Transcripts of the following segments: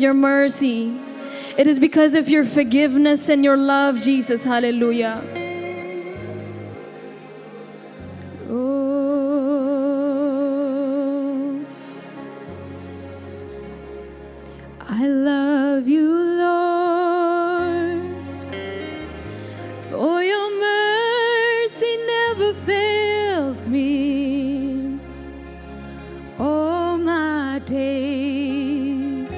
your mercy. It is because of your forgiveness and your love, Jesus. Hallelujah. Oh, I love you, Lord, for your mercy never fails me. All my days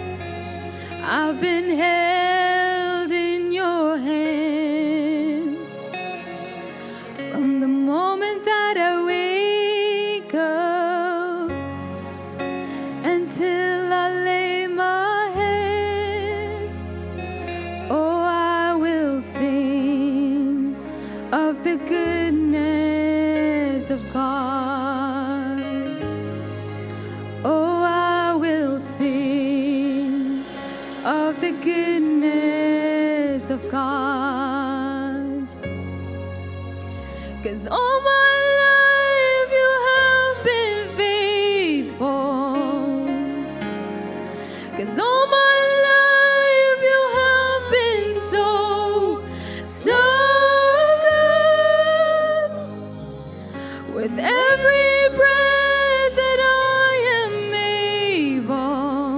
I've been held in your hands. From the moment that I wake up until I lay my head, oh, I will sing of the goodness of God. Oh, I will sing of the goodness of God. 'Cause all my life you have been faithful. 'Cause all my life you have been so, so good. With every breath that I am able,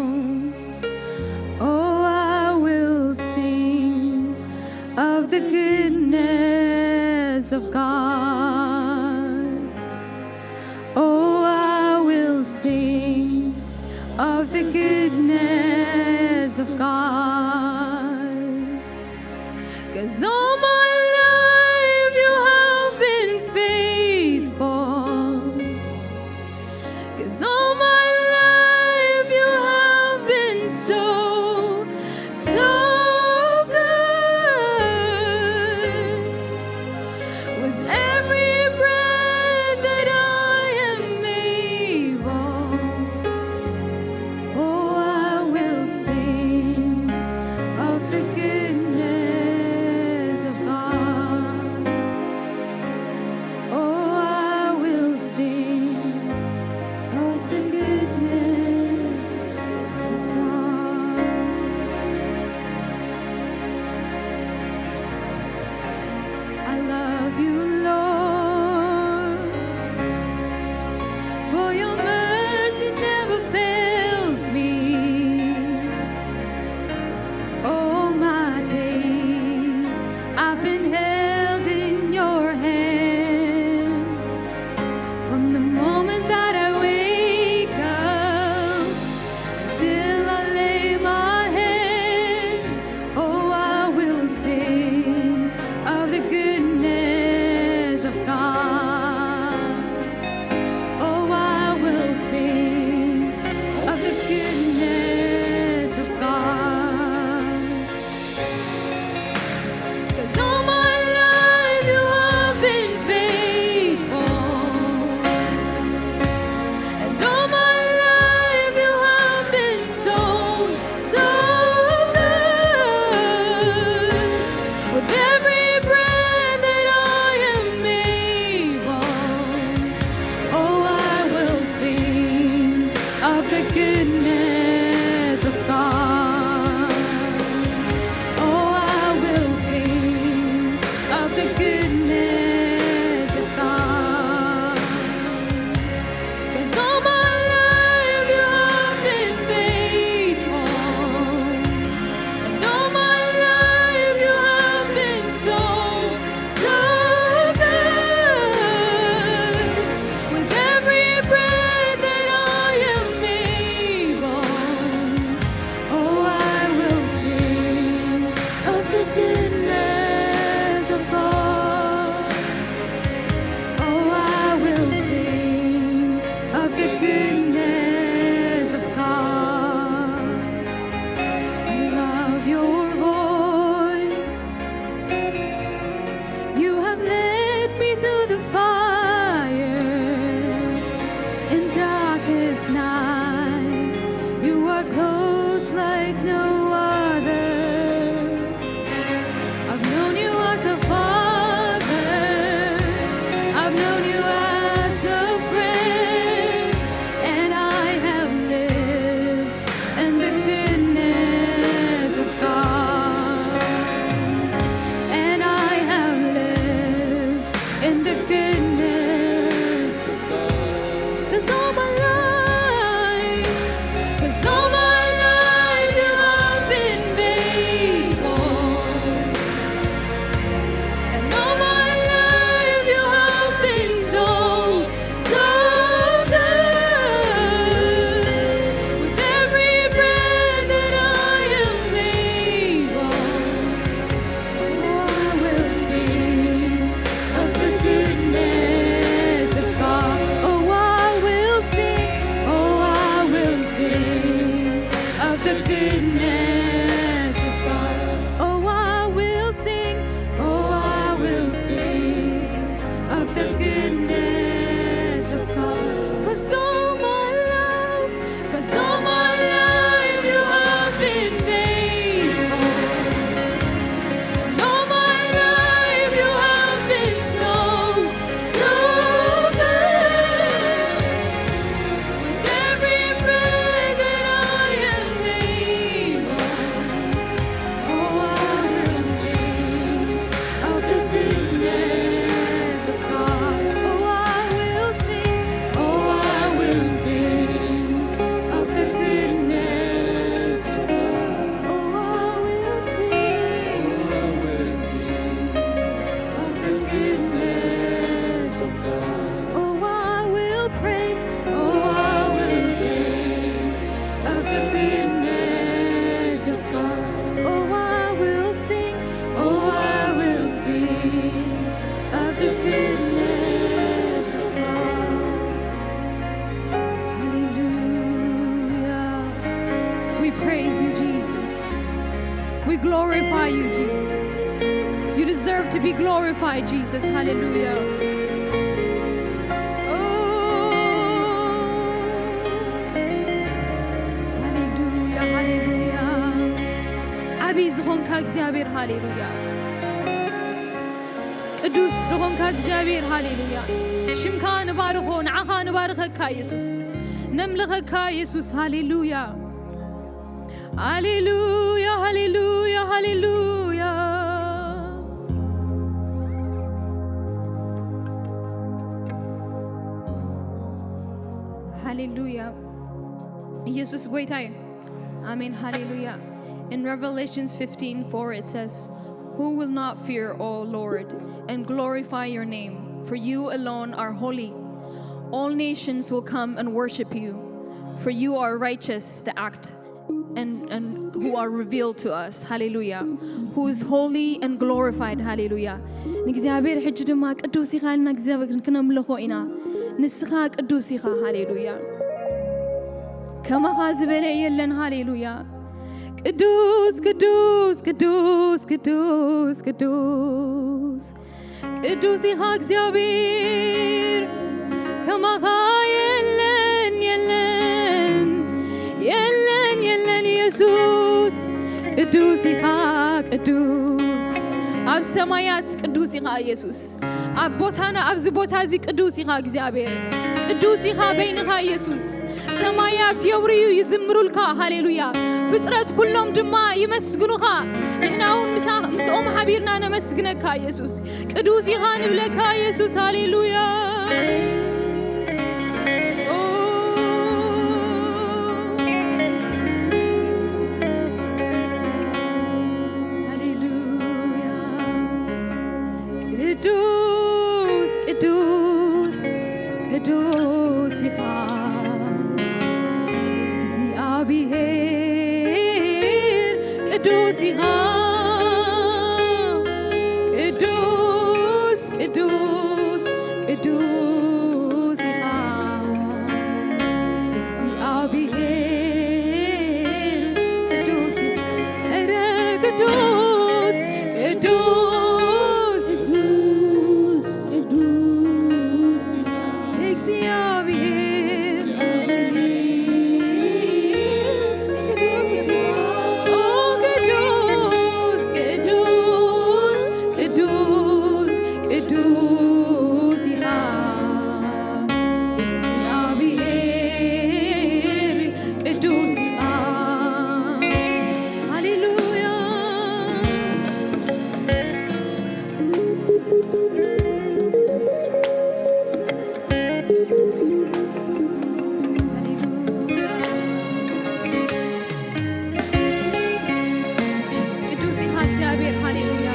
oh, I will sing of the goodness of God. Oh, I will sing of the goodness of God. 'Cause all my life you have been faithful. 'Cause all my life you have been so, so good. With every breath that I am able, oh, I will sing of the goodness Glorify you, Jesus. You deserve to be glorified, Jesus. Hallelujah. Oh, hallelujah, hallelujah. ዓብዪ ዝኾንካ እግዚኣብሔር፣ ሃሌሉያ። ቅዱስ ዝኾንካ እግዚኣብሔር፣ ሃሌሉያ። ሽምካ ንባርኾ፣ ንዓኻ ንባርኸካ፣ ኢየሱስ። ነምልኸካ፣ ኢየሱስ። ሃሌሉያ። ሃሌሉያ፣ ሃሌሉያ፣ ሃሌሉያ። ሃሌሉያ። ኢየሱስ ጎይታ እዩ። ኣሜን፣ ሃሌሉያ። In Revelations fifteen four, it says, "Who will not fear, O Lord, and glorify your name? For you alone are holy. All nations will come and worship you, for you are righteous, the act and, and who are revealed to us." ሃሌሉያ። Who is holy and glorified. ሃሌሉያ። ንእግዚኣብሔር ሕጂ ድማ ቅዱስ ኢኻ ኢልና እግዚኣብሔር ክነምልኾ ኢና። ንስኻ ቅዱስ ኢኻ። ሃሌሉያ። ከማኻ ዝበለ የለን። ሃሌሉያ። ቅዱስ፣ ቅዱስ፣ ቅዱስ፣ ቅዱስ፣ ቅዱስ፣ ቅዱስ ኢኻ እግዚኣብሔር። ከማኻ የለን፣ የለን፣ የለን፣ የለን። ኢየሱስ ቅዱስ ኢኻ፣ ቅዱስ። ኣብ ሰማያት ቅዱስ ኢኻ ኢየሱስ። ኣብ ቦታና፣ ኣብዚ ቦታ እዚ ቅዱስ ኢኻ እግዚኣብሔር። ቅዱስ ኢኻ በይንኻ ኢየሱስ። ሰማያት የውርዩ ይዝምሩልካ። ሃሌሉያ። ፍጥረት ኩሎም ድማ ይመስግኑኻ። ንሕና እውን ምሳ-፣ ምስኦም ሓቢርና ነመስግነካ ኢየሱስ። ቅዱስ ኢኻ ንብለካ ኢየሱስ። ሃሌሉያ። ኦ፣ ሃሌሉያ። ቅዱስ፣ ቅዱስ፣ ቅዱስ ኢኻ እግዚኣብሔር፣ ቅዱስ ኢኻ። ቅዱስ፣ ቅዱስ፣ ቅዱስ ኢኻ እግዚኣብሔር፣ ቅዱስ፣ ኧረ ቅዱስ፣ ቅዱስ፣ ቅዱስ፣ ቅዱስ እግዚኣብሔር። ኦ ቅዱስ፣ ቅዱስ፣ ቅዱስ፣ ቅዱስ ኢኻ እግዚኣብሔር፣ ቅዱስ ኢኻ። ሃሌሉያ። ቅዱስ ኢኻ እግዚኣብሔር። ሃሌሉያ።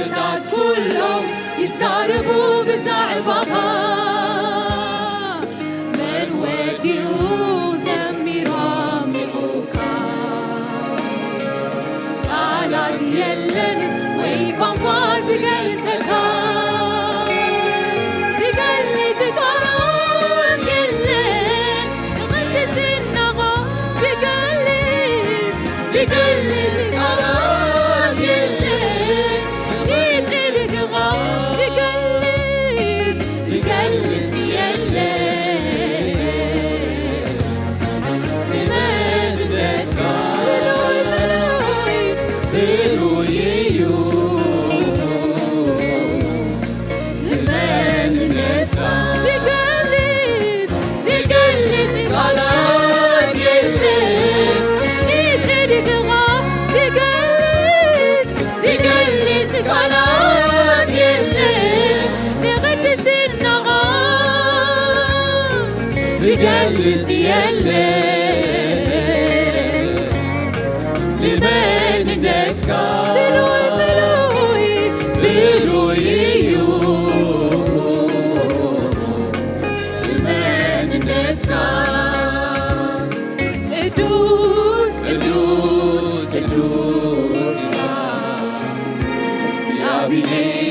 ታት ኩሎም ይዛረቡ ብዛዕባኻ። መን ወዲኡ ዘሚሩ ኣምሊኹካ? ቃላት የለን ወይ ቋንቋ ዝገልጸካ። ዝገልጽ ቃላት የለን። ንቕድስናኻ ዝገልጽ፣ ዝገልጽ ቃላት የለን። ንጽድቅኻ ዝገልጽ፣ ዝገልጽ የለን። ንመንነትካ ብሉይ፣ ብሉይ እዩ። ንመንነትካ ዝገልጽ፣ ዝገልጽ ቃላት የለን። ንጽድቅኻ ዝገልጽ፣ ዝገልጽ ቃላት የለን። ንቕድስናኻ ዝገልጽ የለን። ንመንነትካ ብሉይ፣ ብሉይ፣ ብሉይ እዩ። ንመንነትካ ቅዱስ፣ ቅዱስ፣ ቅዱስ ኢኻ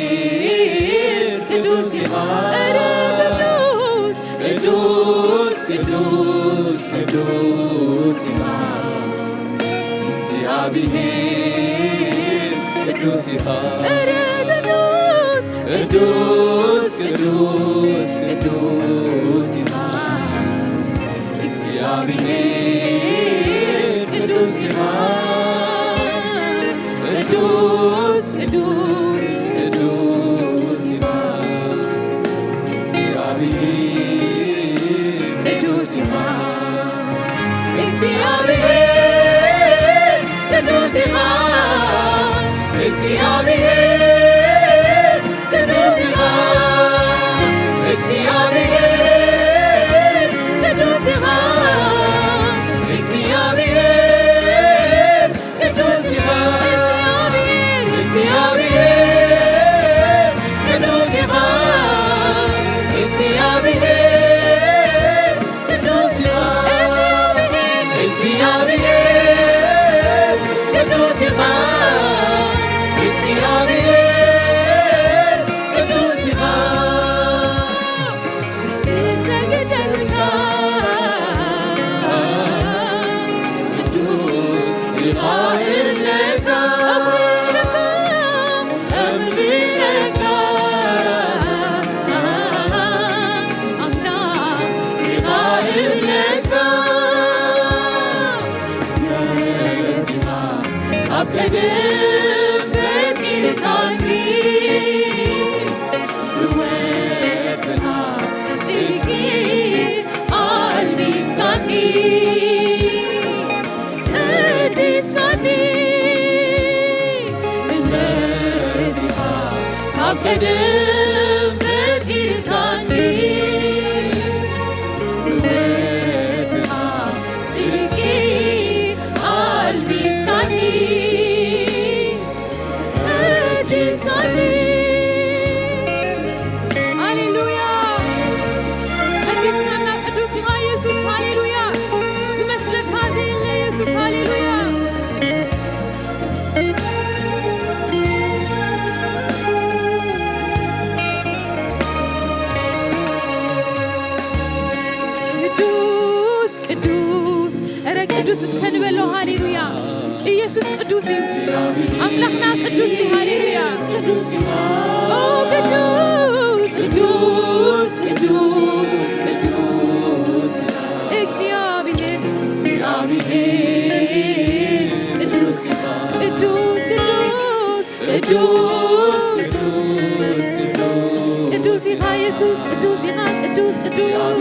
እግዚኣብሔር፣ ቅዱስ ኢኻ። ኧረ ቅዱስ፣ ቅዱስ፣ ቅዱስ፣ ቅዱስ ኢኻ እግዚኣብሔር፣ ቅዱስ ኢኻ። ኧረ ቅዱስ፣ ቅዱስ፣ ቅዱስ፣ ቅዱስ ኢኻ እግዚኣብሔር፣ ቅዱስ ኢኻ። ቅዱስ፣ ቅዱስ፣ ቅዱስ ኢኻ እግዚኣብሔር፣ ቅዱስ ኢኻ። እግዚኣብሔር ቅዱስ ኢኻ። እግዚኣብሔር ቅዱስ ኢኻ። እግዚኣብሔር ቅዱስ ኢኻ። እግዚኣብሔር ቅዱስ ኢኻ። እግዚኣብሔር ቅዱስ ኢኻ። እግዚኣብሔር ቅዱስ ኢኻ። እግዚኣብሔር ቅዱስ ኢኻ። እግዚኣብሔር ቅዱስ ኢኻ። እሰግደልካ ቅዱስ ኢኻ እብለካ። እምልከካ ኣምላኽ ኢኻ እብለካ። ነዚኻ ካብ ቀደም ፈጢርካኒ፣ ብወድኻ ጽድቂ ኣልቢስካኒ። ቀዲስካኒ እንበዚኻ ካብ ቀደም ፈጢርካኒ። ብወድኻ ጽድቂ ኣልቢስካኒ። ቀዲስካኒ። ሃሌሉያ። ቀዲስካና ቅዱስ ኢኻ የሱስ። ሃሌሉያ። ዝመስለካ ዘየለ የሱስ። ሃሌሉያ። ቅዱስ፣ ቅዱስ፣ ኧረ ቅዱስ እስከ ንበሎ። ሃሌሉያ። ኢየሱስ ቅዱስ እዩ። ኣምላኽና ቅዱስ እዩ። ሃሌሉያ። ኦ ቅዱስ፣ ቅዱስ፣ ቅዱስ፣ ቅዱስ እግዚኣብሔር፣ እግዚኣብሔር ቅዱስ፣ ቅዱስ፣ ቅዱስ፣ ቅዱስ፣ ቅዱስ ኢኻ የሱስ፣ ቅዱስ ኢኻ፣ ቅዱስ፣ ቅዱስ።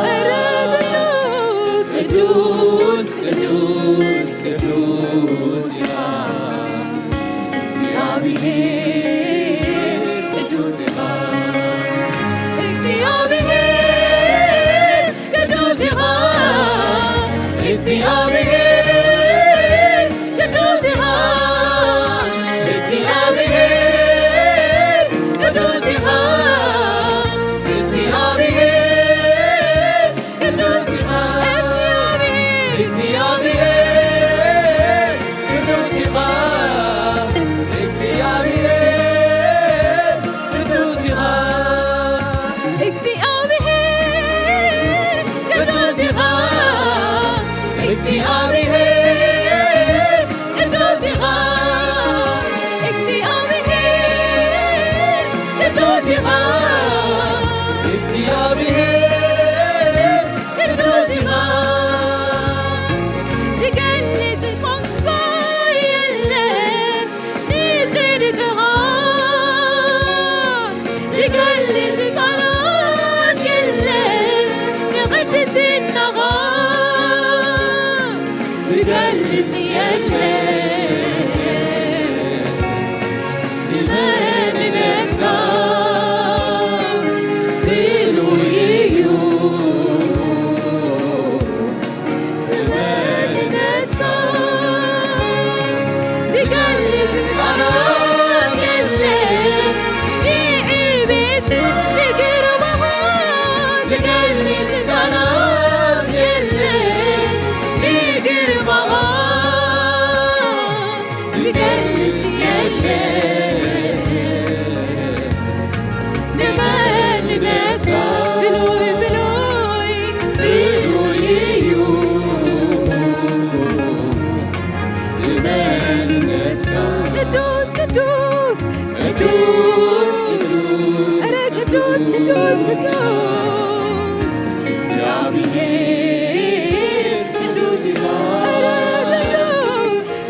ኧረ ቅዱስ፣ ቅዱስ፣ ቅዱስ፣ ቅዱስ ኢኻ። እግዚኣብሔር ቅዱስ ኢኻ። እግዚኣብሔር ቅዱስ ኢኻ። እግዚኣብሔር ቅዱስ ኢኻ። ኢኻ እግዚኣብሔር ቅዱስ ኢኻ። ዝገልጽ ቋንቋ የለን ንጽድቅኻ፣ ዝገልጽ ቃላት የለን ንቕድስናኻ፣ ዝገልጽ የለን ንመንነትካ ፍሉይ እዩ። ንመንነትካ ዝገልጽ ቃላት የለን ንዕቤት ንግርማኻ፣ ዝገልጽ ቃላት የለን ንግርማኻ። ዝገልጽ የለን ንመንነትካ ፍሉይ ፍሉይ ፍሉይ እዩ ንመንነትካ። ቅዱስ ቅዱስ ቅዱስ ቅዱስ ኧረ ቅዱስ ቅዱስ ቅዱስ እግዚኣብሔር ቅዱስ ኢኻ። ኧረ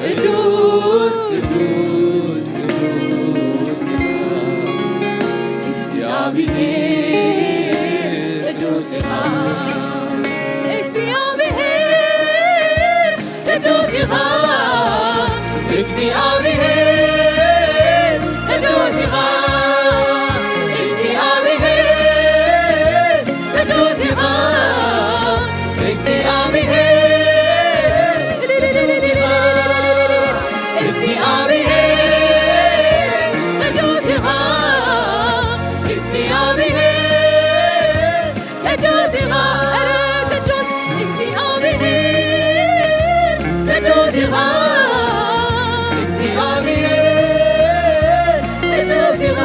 ቅዱስ ቅዱስ ቅዱስ ቅዱስ እግዚኣብሔር ቅዱስ ኢኻ። እግዚኣብሔር ቅዱስ ኢኻ። እግዚኣብሔር ቅዱስ ኢኻ። እግዚኣብሔር ቅዱስ ኢኻ። እግዚኣብሔር ቅዱስ ኢኻ። እግዚኣብሔር ቅዱስ ኢኻ። እግዚኣብሔር ቅዱስ ኢኻ። ኧረ ቅዱስ እግዚኣብሔር ቅዱስ ኢኻ። እግዚኣብሔር ቅዱስ ኢኻ።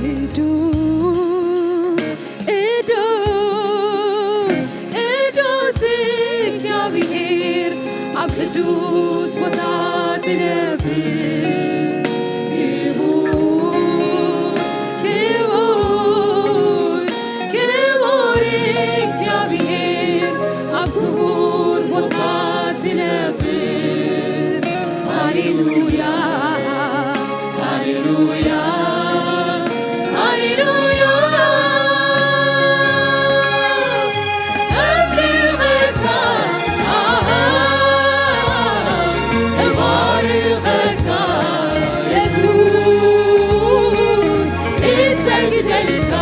ቅዱስ ቅዱስ ቅዱስ እግዚኣብሔር ኣብ ቅዱስ ቦታ ትነብር። ክቡር ክቡር ክቡር እግዚኣብሔር ኣብ ክቡር ቦታ ትነብር። ሃሌሉያ ሃሌሉያ ሃሌሉያ። እምልኸካ ኣሃ እባርኸካ የሱስ እሰግደልካ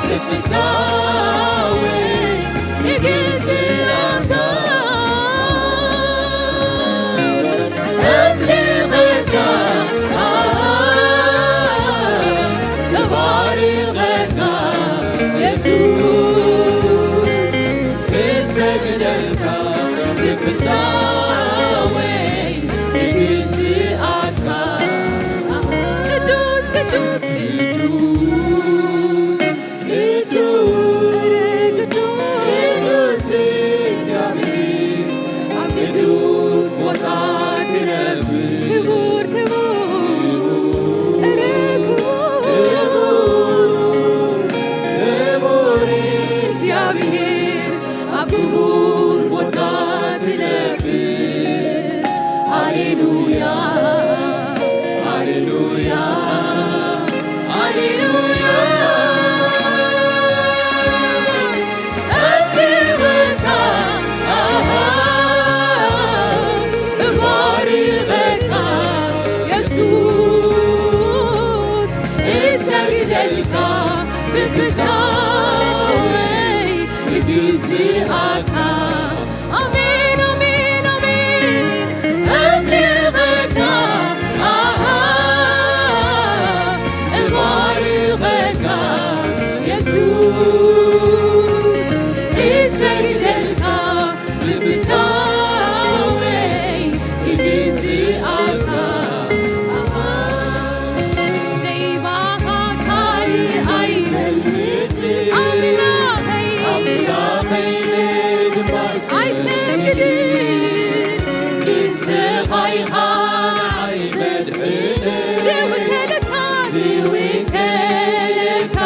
ብፍታወይ ንግዝኣካ እምልኸካ ኣሃ እባርኸካ የሱስ እሰግደልካ ብፍታወይ ንግዝኣካ። ቅዱስ ቅዱስ ቅዱስ ቅዱስ ቅዱስ እግዚኣብሔር ኣብ ቅዱስ ቦታ ትነብር። ክቡር ክቡር ኧረ ክቡር ክቡር እግዚኣብሔር ኣብ ክቡር ቦታ ትነብር። ሃሌሉያ ሃሌሉያ ሃሌሉያ። እምልኸካ ኣሃ እባርኸካ የሱስ እሰግደልካ ብፍታወይ ንግዝኣካ። ኣሜን ኣሜን ኣሜን። እምልኸካ ኣሃ እባርኸካ የሱስ እሰግደልካ ብፍታወይ ኣይሰግድን። ንስኻ ኢኻ ንዓይ መድሕነይ። ዝውከለካ፣ ዝውከለካ።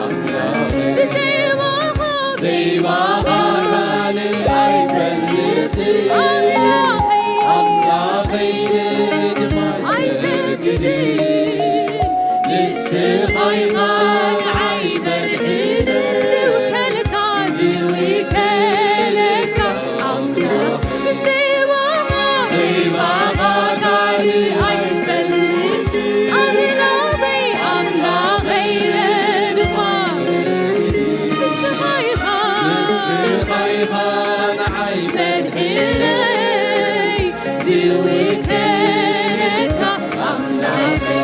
ኣምላኸይ። ብዘይ ዋጋ፣ ብዘይ ዋጋ ካልእ ኣይፈልጥን። ኣምላኸይ። ኣምላኸይ ድማ ኣይሰግድን። ንስኻ ኢኻ ንዓይ መድሕነይ። ዝውከለካ፣ ዝውከለካ ኣምላኽ። ብዘይ ዋጋ፣ ብዘይ ዋጋ ካልእ ኣይፈልጥን። ኣምላኸይ፣ ኣምላኸይ ድማ ንስኻ ኢኻ፣ ንስኻ ኢኻ ንዓይ መድሕነይ። ዝውከለካ ኣምላኸይ፣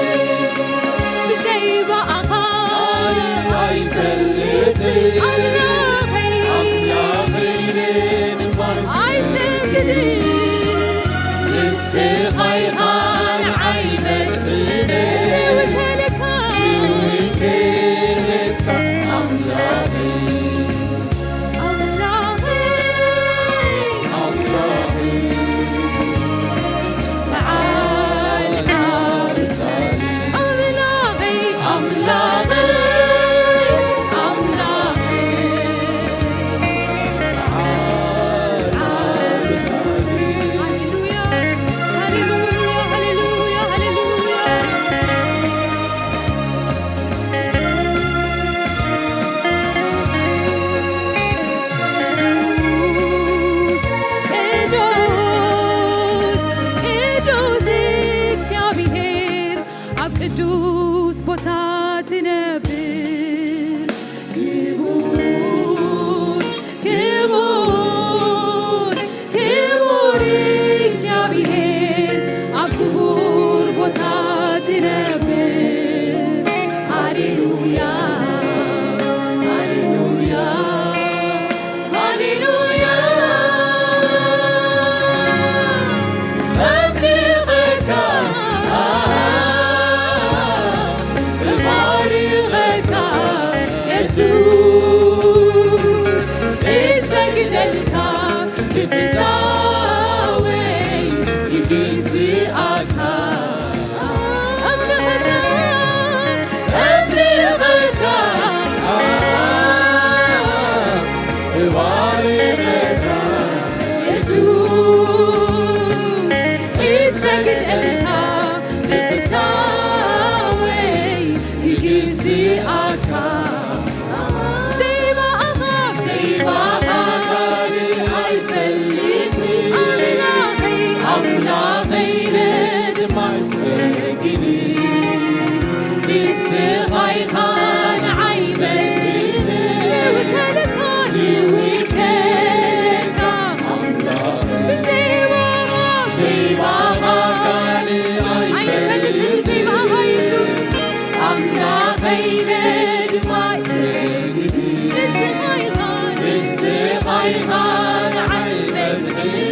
ብዘይ ብኣኻ ኣይፈልጥን። ኣምላኸይ፣ ኣምላኸይ ንባርኽ። ኣይሰግድን። ንስኻ ኢኻ ንዓይ መድሕነይ። ዝውከለካ፣ ዝውከለካ ኣምላኸይ። ኣምላኸይ፣ ኣምላኸይ፣ በዓል ዓርሳይ። ኣምላኸይ፣ ኣምላኸይ፣ ኣምላኸይ፣ በዓል ዓርሳይ። ሃሌሉያ፣ ሃሌሉያ፣ ሃሌሉያ፣ ሃሌሉያ። ቅዱስ፣ ቅዱስ፣ ቅዱስ እግዚኣብሔር ኣብ ቅዱስ ቦታ ትነብር። ክቡር፣ ክቡር፣ ክቡር እግዚኣብሔር ኣብ ክቡር ቦታ ትነብር። ሃሌሉያ፣ ሃሌሉያ፣ ሃሌሉያ። ኣምልኸካ፣ እባርኸካ የሱስ፣ እሰግደልካ፣ ብፍታወይ ይግዝኣካ። ኣምልኸካ፣ ኣምልኸካ፣ እባርኸካ የሱስ፣ እሰግደልካ፣ ብፍታወይ ይግዝኣካ። ዘይባእኻ፣ ዘይባእኻ ካልእ ኣይፈልጥን። ኣምላኸይ፣ ኣምላኸይ ነድማ እሰግድ። ንስኻ ኢኻ ንዓይ መድሕነይ። ዝውከለካ፣ ዝውከለካ ኣምላኸይ። ብዘይባኻ፣ ዘይባኻ ካልእ ኣይፈልጥን። ብዘይባኻ የሱስ ኣምላኸይ ነድማ እሰግድ። ንስኻ ኢኻ፣ ንስኻ ኢኻ ንዓይ መድሕነይ።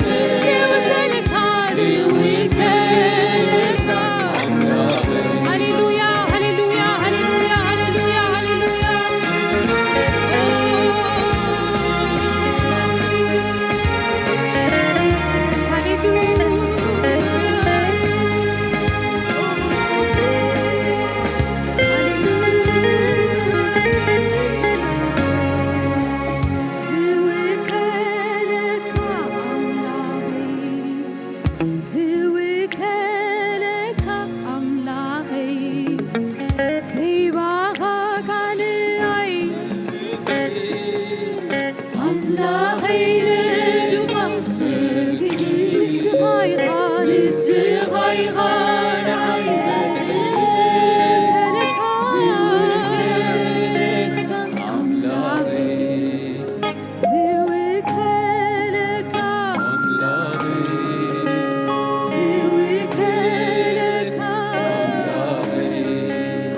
ዝውከለካ፣ ዝውከለካ። ሃሌሉያ፣ ሃሌሉያ፣ ሃሌሉያ፣ ሃሌሉያ፣ ሃሌሉያ። ሃሌሉያ። ዝውከለካ ኣምላኸይ፣ ዝውከለካ ኣምላኸይ፣ ዘይባኻ ካልእ ኣይ ኣምላኸይ ነድማ እሰግድ። ንስኻ ኢኻ፣ ንስኻ ኢኻ ንዓይ ዝውከለካ ኣምላኸይ። ዝውከለካ፣ ዝውከለካ።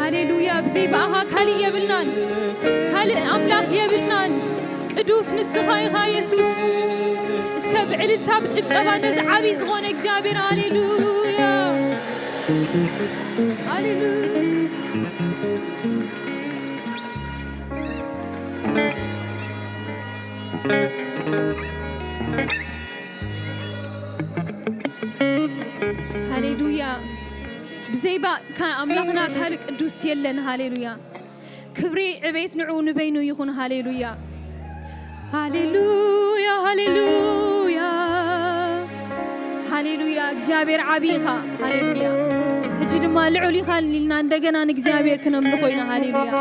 ሃሌሉያ። ብዘይ ብኣኻ ካልእ የብልናን፣ ካልእ ኣምላኽ የብልናን። ቅዱስ ንስኻ ኢኻ የሱስ። እስከ ብዕልልታ ብጭብጨባ ነዚ ዓብዪ ዝኾነ እግዚኣብሔር። ሃሌሉያ፣ ሃሌሉያ። ሃሌሉያ። ብዘይ ባ-፣ ካ-፣ ኣምላኽና ካልእ ቅዱስ የለን። ሃሌሉያ። ክብሪ ዕቤት ንዑ ንበይኑ ይኹን። ሃሌሉያ። ሃሌሉያ፣ ሃሌሉያ። ሃሌሉያ። እግዚኣብሔር ዓቢ ኢኻ። ሃሌሉያ። ሕጂ ድማ ልዑል ኢኻ ኢልና እንደገና ንእግዚኣብሔር ክነምልኾ ኢና። ሃሌሉያ።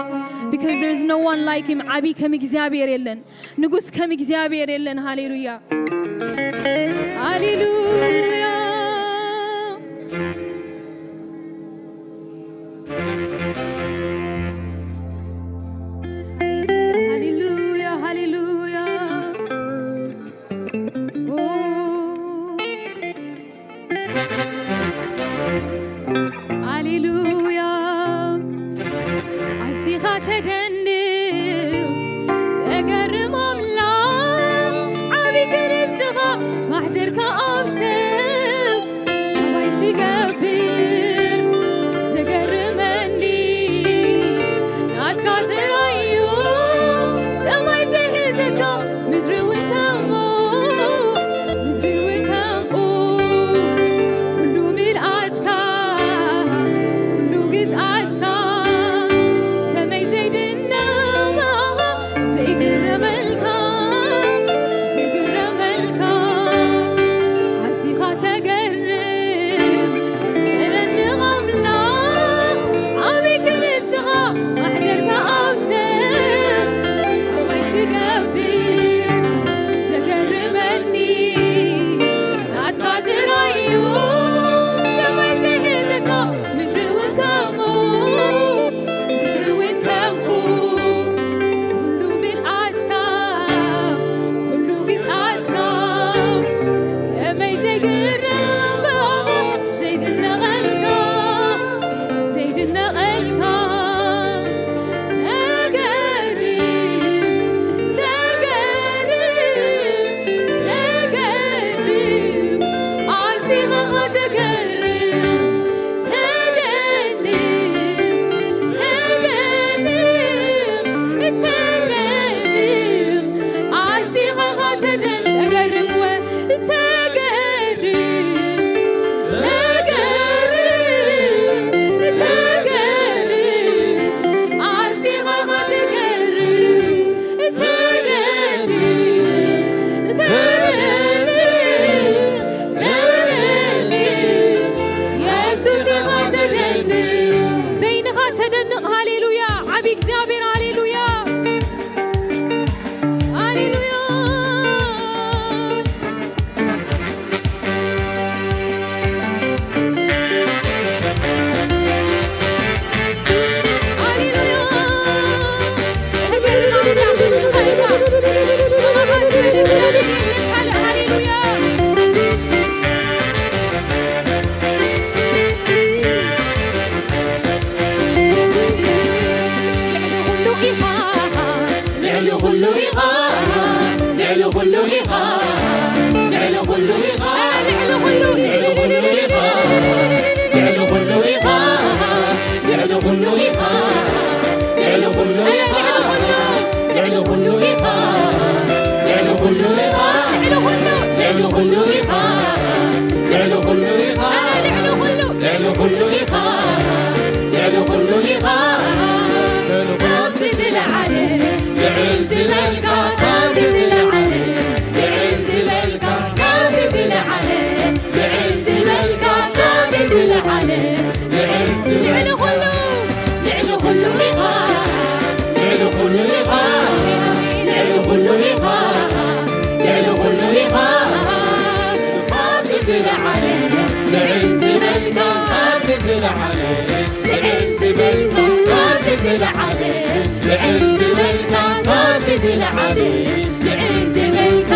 Because there is no one like him። ዓቢ ከም እግዚኣብሔር የለን። ንጉስ ከም እግዚኣብሔር የለን። ሃሌሉያ። ሃሌሉያ። ሃሌሉያ፣ ሃሌሉያ። ኦ። ሃሌሉያ። ኣዚኻ ተደንቕ፣ ተገርም ኣምላኽ፣ ዓቢ ክንስኻ፣ ማሕደርካ ኣብ ሰብ ኣባይ ትገብር። ዘገርመኒ ናትካ ጥራይ እዩ፣ ሰማይ ዘይሕዘካ፣ ምድሪ እውን ከምኡ፣ ምድሪ እውን ከምኡ። ኩሉ ምልኣትካ፣ ኩሉ ግዝኣትካ፣ ከመይ ዘይድነቕ ብኣኻ፣ ዘይግረመልካ፣ ዘይግረመልካ። ኣዚኻ ተገርም፣ ተደንቕ ኣምላኽ፣ ዓቢ ክንስኻ፣ ማሕደርካ ኣብ ሰብ ኣባይ ትገብር። ዘገርመኒ ናትካ ጥራይ እዩ፣ ሰማይ ዘይሕዘካ፣ ምድሪ እውን ከምኡ፣ ምድሪ እውን ከምኡ። ኩሉ ምልኣትካ፣ ኩሉ ግዝኣትካ፣ ከመይ ዘይግረም ብኣኻ፣ ዘይድነቐልካ፣ ዘይድነቐልካ። ተገርም፣ ተገርም፣ ተገርም፣ ኣዚኻ ተገርም። ተደንቕ፣ ተደንቕ፣ ተደንቕ፣ ኣዚኻ ተደንቕ። ተገርም ወ-፣ ተገርም፣ ተገርም፣ ተገርም፣ ኣዚኻ ተገርም። ተደንቕ፣ ተደንቕ፣ ተደንቕ፣ የሱስ ኢኻ ተደንቕ። በይንኻ ተደንቕ። ሃሌሉያ። ዓቢ እግዚኣብሔር። ሃሌሉያ። ሃሌሉያ። ሃሌሉያ። ተገርም ኣምላኽ ንስኻ ኢኻ። ብመዓት መደብ ካልእ። ሃሌሉያ። ልዕሊ ኩሉ ኢኻ። ልዕሊ ኩሉ ኢኻ፣ ልዕሊ ኩሉ ኢኻ፣ ልዕሊ ኩሉ ኢኻ፣ ልዕሊ ኩሉ፣ ልዕሊ ኩሉ ኢኻ፣ ልዕሊ ኩሉ ኢኻ፣ ልዕሊ ኩሉ ኢኻ፣ ልዕሊ ኩሉ ኢኻ፣ ልዕሊ ኩሉ ኢኻ፣ ልዕሊ ኩሉ ኢኻ፣ ልዕሊ ኩሉ ኢኻ፣ ልዕሊ ኩሉ ኢኻ፣ ልዕሊ ኩሉ ኢኻ፣ ልዕሊ ኩሉ፣ ልዕሊ ኩሉ ኢኻ፣ ልዕሊ ኩሉ ኢኻ። ካብቲ ዝለዓለ ልዕል ዝበልካ፣ ካብቲ ዝለዓለ ልዕል ዝበልካ፣ ካብቲ ዝለዓለ ልዕል ዝበልካ፣ ካብቲ ዝለዓለ ልዕል ዝበልካ። ልዕሊ ኩሉ፣ ልዕሊ ኩሉ ኢኻ፣ ልዕሊ ኩሉ ኢኻ፣ ልዕሊ ኩሉ ኢኻ፣ ልዕሊ ኩሉ ኢኻ። ካብቲ ዝለዓለ ልዕል ዝበልካ፣ ካብቲ ዝለዓለ ልዕል ዝበልካ፣ ካብቲ ዝለዓለ ልዕል ዝበልካ፣ ካብቲ ዝለዓለ ልዕል ዝበልካ።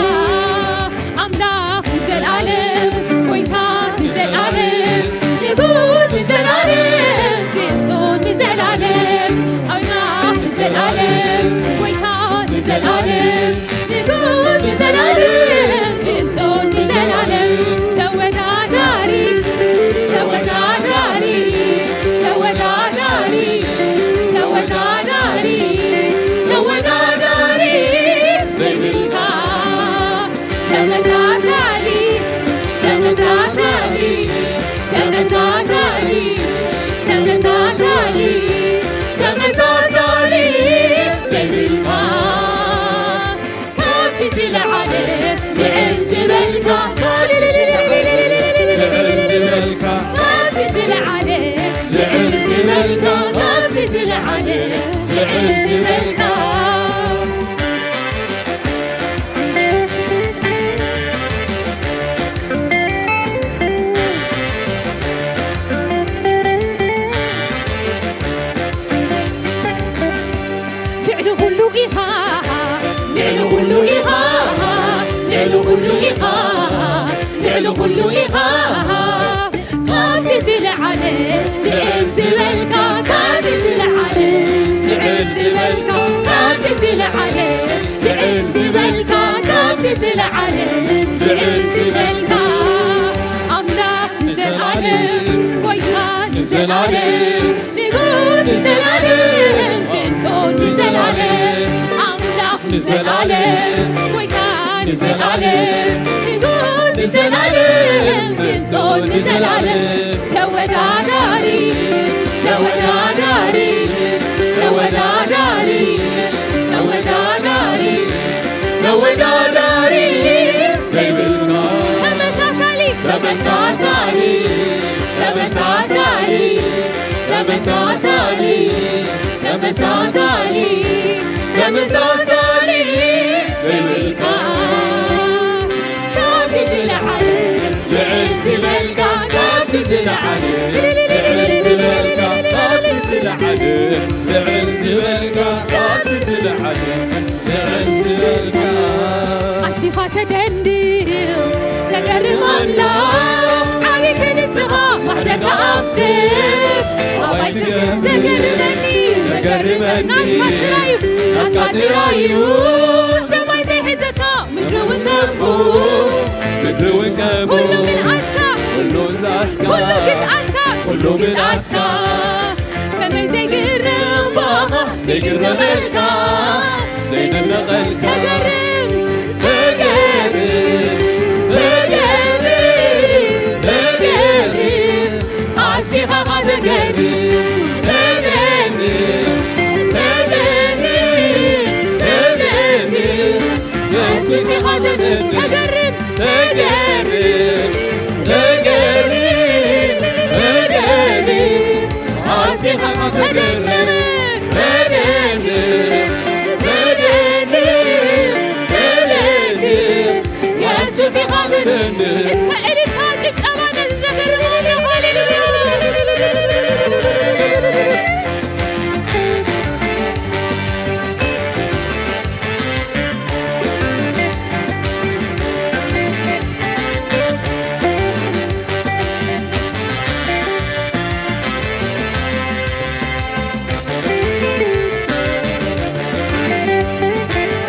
ኣምላኽ ንዘለኣለም፣ ጎይታ ንዘለኣለም፣ ንጉስ ንዘለኣለም፣ ዚእቶ ንዘለኣለም። ኣምላኽ ንዘለኣለም፣ ጎይታ ንዘለኣለም፣ ንጉስ ንዘለኣለም፣ ዚእቶ ንዘለኣለም። ተወዳዳሪ፣ ተወዳዳሪ፣ ተወዳዳሪ፣ ተወዳዳሪ፣ ተወዳዳሪ፣ ዘይብ ተመሳሳሊ፣ ተመሳሳሊ፣ ተመሳሳሊ፣ ተመሳሳሊ፣ ተመሳሳሊ ዘይብልካ፣ ካብቲ ዝለዓለ ልዕል ዝበልካ፣ ልዕል ዝበልካ፣ ካብቲ ዝለዓለ ልዕል ዝበልካ፣ ካብቲ ዝለዓለ ልዕል ዝበልካ። ልዕሊ ኩሉ ኢኻ፣ ልዕሊ ኩሉ ኢኻ፣ ልዕሊ ኩሉ ኢኻ፣ ልዕሊ ኩሉ ኢኻ። ካብቲ ዝለዓለ ልዕል ዝበልካ፣ ካብቲ ዝለዓለ ልዕል ዝበልካ፣ ካብቲ ዝለዓለ ልዕል ዝበልካ፣ ካብቲ ዝለዓለ ልዕል ዝበልካ። ኣምላኽ ንዘለዓለም፣ ጎይታ ንዘለዓለም፣ ንጉስ ንዘለዓለም፣ ስልጣን ንዘለዓለም፣ ኣምላኽ ንዘለዓለም፣ ጎይታ ንዘለዓለም፣ ንጉስ ንዘለዓለም፣ ስልጣን ንዘለዓለም። ተወዳዳሪ፣ ተወዳዳሪ፣ ተወዳዳሪ፣ ተወዳዳሪ፣ ተወዳዳሪ ዘይብልካ። ተመሳሳሊ፣ ተመሳሳሊ፣ ተመሳሳሊ፣ ተመሳሳሊ፣ ተመሳሳሊ፣ ተመሳሳሊ ዘይብልካ። ካብቲ ዝለዓለ ልዕል ዝበልካ፣ ካብቲ ዝለዓለ ልዕል ዝበልካ፣ ካብቲ ዝለዓለ ልዕል ዝበልካ፣ ካብቲ ዝለዓለ ልዕል ዝበልካ። ኣዚኻ ተደንድን፣ ተገርም ኣምላኽ፣ ዓቢይ ክንስኻ ማዕደካ ኣብ ሰብ። ኣባይ ትገርም፣ ዘገርመኒ፣ ዘገርመኒ፣ ናትካ ጥራይ እዩ፣ ናትካ ጥራይ እዩ፣ ሰማይ ዘይሕዘካ፣ ምድሪ እውን ከምኡ፣ ምድሪ እውን ከምኡ፣ ኩሉ ምልኣትካ፣ ኩሉ ግዝኣትካ፣ ኩሉ ግዝኣትካ፣ ኩሉ ግዝኣትካ። ከመይ ዘይግርም ባኻ፣ ዘይግረመልካ፣ ዘይደነቐልካ። ተገርም፣ ተገርም፣ ተገርም፣ ተገርም፣ ኣዚኻ ኸኣ ተገርም፣ ተገርም፣ ተገርም፣ ተገርም፣ ኣዚኻ ተገርም፣ ተገርም፣ ተገርም፣ ተገርም፣ ተገርም፣ ኣዚኻ ተገርም፣ ተገርም፣ ተገርም፣ ተገርም፣ የሱስ ኢኻ ተገርም። እስከ እልልታ ጭብጨባ ነዚ ዘገርም ኣምላኽ፣ ሃሌሉያ።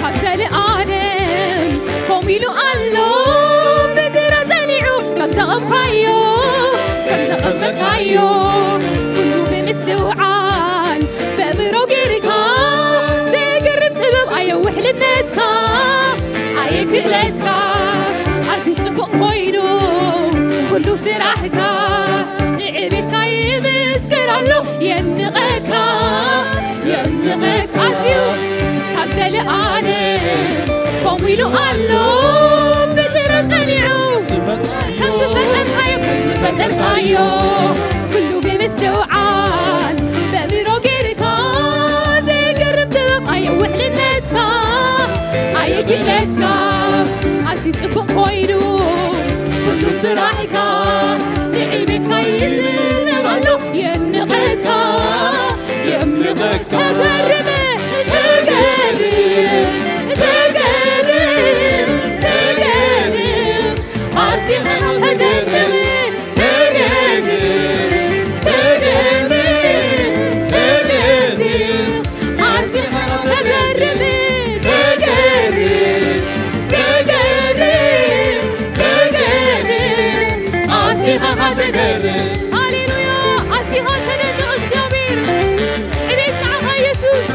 ካብ ዘለኣለም ከምኡ ኢሉ ኣሎ፣ ምድሪ ጸኒዑ ከም ዘቐምካዮ፣ ከም ዘቐመጥካዮ፣ ኩሉ ብምስትውዓል በብሮ ጌርካ፣ ዘገርም ጥበብ ኣየ ውሕልነትካ፣ ኣየ ክእለትካ፣ ኣዝዩ ጽቡቕ ኮይኑ ኩሉ ስራሕካ፣ ንዕቤትካ ይምስክር ኣሎ፣ የድንቐካ፣ የድንቐካ ኣዝዩ ካብ ዘለኣለም ከምኡ ኢሉ ኣሎ፣ ምድሪ ጸኒዑ ከም ዝፈጠርካዮ፣ ከም ዝፈጠርካዮ፣ ኩሉ ብምስትውዓል በብሮ ጌርካ፣ ዘገርም ጥበብ ኣየ ውሕልነትካ፣ ኣየ ክእለትካ፣ ኣዝዩ ጽቡቕ ኮይኑ ኩሉ ስራሕካ፣ ንዕቤትካ ይዝክር ኣሎ፣ የድንቐካ፣ የምልኸካ። ተገርም፣ ተገርም፣ ተገርም፣ ተገርም፣ ኣዚኻ ተገርም፣ ተገርም፣ ተገርም፣ ተገርም፣ ኣዚኻ ተገርም፣ ተገርም፣ ተገርም፣ ተገርም፣ ኣዚኻ ተገርም። ሃሌሉያ! ኣዚኻ ተደንቕ እግዚኣብሔር። ዕቤት ንዓኻ የሱስ።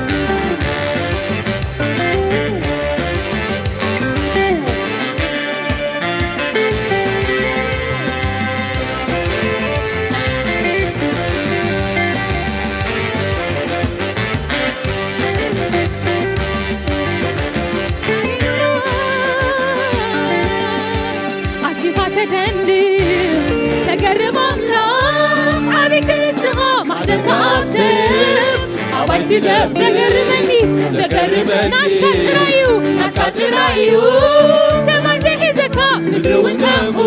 ተንድ ተገርም ኣምላኽ ዓቢ ክንስኻ ማሕደርካ ኣብ ሰብ ኣባይቲ ደም ዘገርመኒ ዘገርመኒ ናትካ ጥራዩ ናትካ ጥራዩ ሰማይ ዘይሕዘካ ምድሪ እውን ከምኡ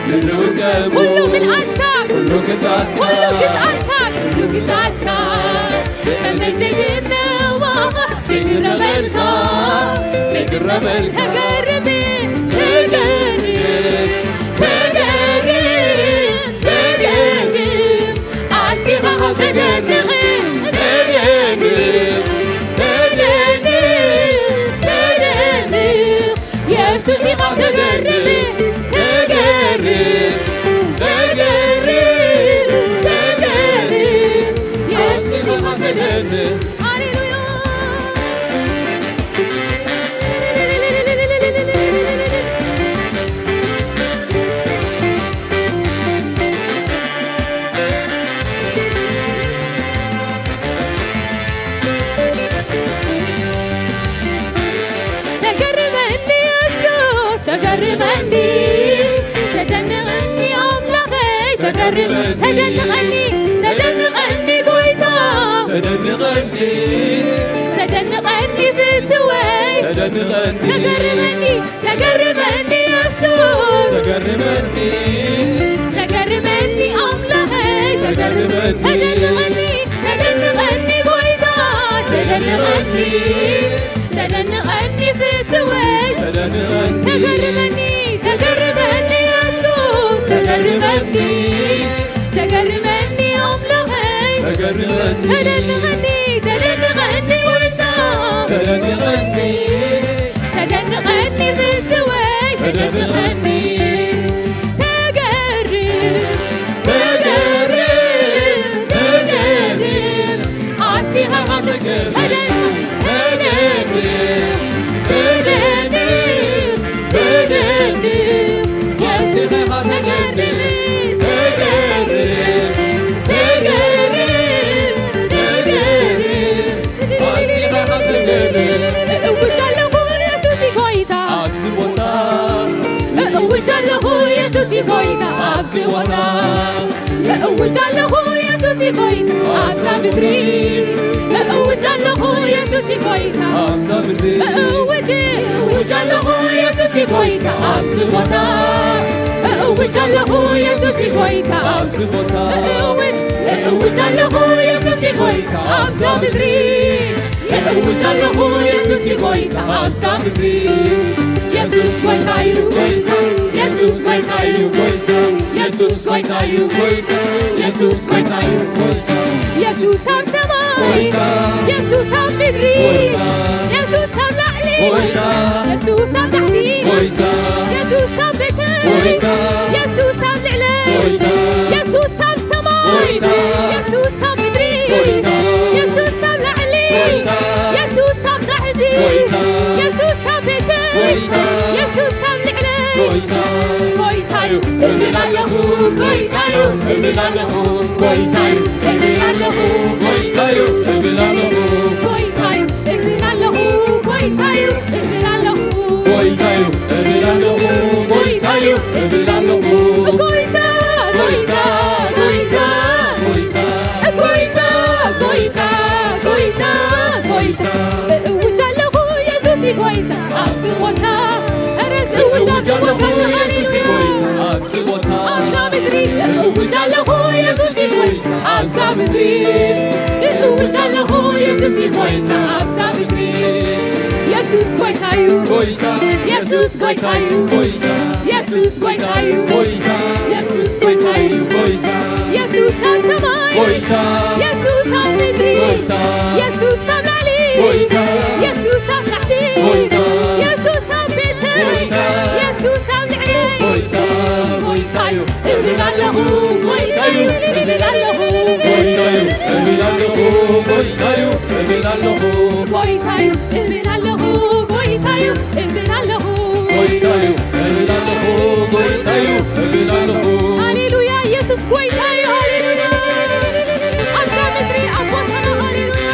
ምድሪ እውን ከምኡ ኩሉ ምልኣትካ ኩሉ ግዛትካ ኩሉ ግዝኣትካ ኩሉ ግዛትካ ከመይ ዘይድነዋ ዘይግረመልካ ዘይግረመልካ ተገርም ተገርም ተገርም ተገርም ኣዚኻ ተገርም ተገርም ተገርም ተገርም የሱስ ኢኻ ተገርም ተገርም ተገርም ተገርም የሱስ ኢኻ ተገርም ሃሌሉያ ተገርመኒ የሱስ ተገርመኒ ተደንቐኒ ኣምላኸይ ተገርመኒ ተደንቐኒ ተደንቐኒ ጎይታ ተደንቐኒ ተደንቐኒ ፍትወይ ተደንቐኒ ተገርመኒ ተገርመኒ የሱስ ተገርመኒ ተገርመኒ ኣምላኸይ ተገርመኒ ተደንቐኒ ተደንቐኒ ጎይታ ተደንቐኒ ተደንቐኒ ፍትወይ ተደንቐኒ ተገርመኒ ተገርመኒ የሱስ ተገርመኒ ተገርመኒ ኣምላኸይ ተገርመኒ ተደንቐኒ ተደንቐኒ ጎይታ ተደንቐኒ ተደንቐኒ ብትወይ ተደንቐኒ ተገርም ተገርም ተገርም ኣዚኻ ተገርም ተደንቕ ተደንቕ ተደንቕ የሱስ ተገርም ተገርም ተገርም ተገርም ኣዚኻ ተገርም እእውጅ ኣለኹ የሱስ እዩ ጎይታ ኣብዚ ቦታ እእውጅ ኣለኹ የሱስ እዩ ጎይታ ኣብዚ ቦታ እእውጅ ኣለኹ የሱስ እዩ ጎይታ ኣብዛ ምድሪ እእውጅ ኣለኹ የሱስ እዩ ጎይታ ኣብዛ ምድሪ እእውጅ እእውጅ ኣለኹ የሱስ እዩ ጎይታ ኣብዚ ቦታ እእውጅ ኣለኹ የሱስ እዩ ጎይታ ኣብዚ ቦታ እእውጅ እእውጅ ኣለኹ የሱስ እዩ ጎይታ ኣብዛ ምድሪ እእውጅ ኣለኹ የሱስ እዩ ጎይታ ኣብዛ ምድሪ የሱስ ጎይታ እዩ ጎይታ የሱስ ጎይታ እዩ ጎይታ የሱስ ጎይታ እዩ ጎይታ የሱስ ጎይታ እዩ ጎይታ የሱስ ኣብ ሰማይ ጎይታ የሱስ ኣብ ምድሪ ጎይታ የሱስ ኣብ ላዕሊ ጎይታ የሱስ ኣብ ታሕቲ ጎይታ የሱስ ኣብ ቤተይ ጎይታ የሱስ ኣብ ልዕለይ ጎይታ የሱስ ኣብ ሰማይ ጎይታ የሱስ ኣብ ምድሪ ጎይታ የሱስ ኣብ ላዕሊ ጎይታ የሱስ ኣብ ታሕቲ ጎይታ የሱስ ኣብ ቤተይ ጎይታ የሱስ ኣብ ልዕለይ ጎይታ ጎይታዩ እብል ኣለኹ ጎይታዩ እብል ኣለኹ ጎይታዩ እብል ኣለኹ ጎይታዩ እብል ኣለኹ ጎይታዩ እብል ኣለኹ ጎይታዩ እብል ኣለኹ ጎይታዩ እብል ኣለኹ ጎይታዩ እብል ኣለኹ ጎይታ ጎይታ ጎይታ ጎይታ ጎይታ ጎይታ ጎይታ ጎይታ እእውጅ ኣለኹ የሱስ እዩ ጎይታ ኣብዚ ቦታ ኧረ እእውጅ ኣብዚ ቦታ የሱስ እዩ ጎይታ ኣብዚ ቦታ ኣብዛ ምድሪ እእውጅ ኣለኹ የሱስ እዩ ጎይታ ኣብዛ ምድሪ እእውጅ ኣለኹ የሱስ እዩ ጎይታ ኣብዛ ምድሪ የሱስ ጎይታ እዩ ጎይታ የሱስ ጎይታ እዩ ጎይታ የሱስ ጎይታ እዩ ጎይታ የሱስ ጎይታ እዩ ጎይታ የሱስ ኣብ ሰማይ ጎይታ የሱስ ኣብ ምድሪ ጎይታ የሱስ ኣብ ላዕሊ ጎይታ የሱስ ኣብ ታሕቲ ጎይታ የሱስ ኣብ ቤተይ ጎይታ የሱስ ኣብ ልዕለይ ጎይታ ጎይታዩ እብል ኣለኹ ጎይታዩ እብል ኣለኹ ጎይታዩ እብል ኣለኹ ጎይታዩ እብል ኣለኹ ጎይታዩ እብል ኣለኹ ጎይታዩ እብል ኣለኹ ጎይታዩ እብል ኣለኹ ጎይታዩ እብል ኣለኹ ሃሌሉያ ኢየሱስ ጎይታዩ ሃሌሉያ ኣብዛ ምድሪ ኣብ ቦታና ሃሌሉያ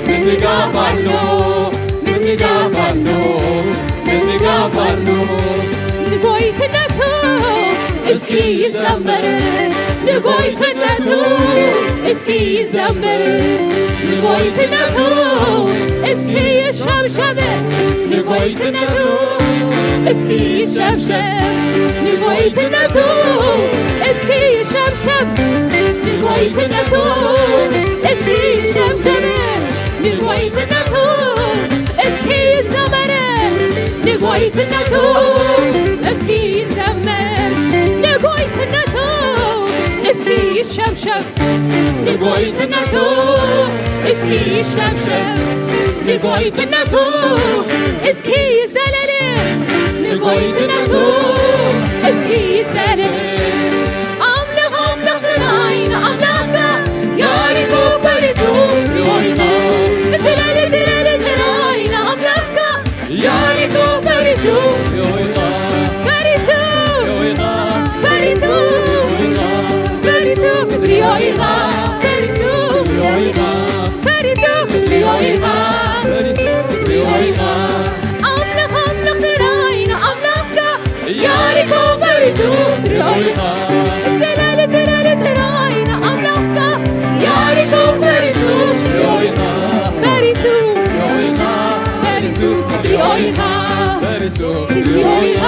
ምንጋፍ ኣሎ፣ ምንጋፍ ኣሎ፣ ምንጋፍ ኣሎ። ንጎይትነቱ እስኪ ይዘመር፣ ንጎይትነቱ እስኪ ይዘመር፣ ንጎይትነቱ እስኪ ይሸብሸብ፣ ንጎይትነቱ እስኪ ይሸብሸብ፣ ንጎይትነቱ እስኪ ይሸብሸብ፣ ንጎይትነቱ እስኪ ይሸብሸብ፣ ንጎይትነቱ እስኪ ይዘመር፣ ንጎይትነቱ እስኪ ይዘመር፣ ንጎይትነቱ እስኪ ይሸብሸብ፣ ንጎይትነቱ እስኪ ይሸብሸብ፣ ንጎይትነቱ እስኪ ይዘለል፣ ንጎይትነቱ እስኪ ይዘለል። ኣምልኽ ኣምልኽ ጥራይ ንኣምላኽካ፣ ያሪኮ ፈሪሱ ሪኦይኻ። ዝለል ዝለል ጥራይ ንኣምላኽካ፣ ያሪኮ ፈሪሱ ሪኦይኻ። ፈሪሱ ሪኦይኻ። ፈሪሱ ሪኦይኻ። ፈሪሱ ሪኦይኻ። ፈሪሱ ሪኦይኻ። ፈሪሱ ሪኦይኻ። ፈሪሱ ሪኦይኻ። ኣምልኽ ኣምልኽ ጥራይ ንኣምላኽካ፣ ያሪኮ ፈሪሱ ሪኦይኻ። ዘለል ዘለል ጥራይ ንኣምላኽካ፣ ያሪኮ ፈሪሱ ሪኦይኻ። ፈሪሱ ሪኦይኻ። ፈሪሱ ሪኦይኻ። ፈሪሱ ሪኦይኻ።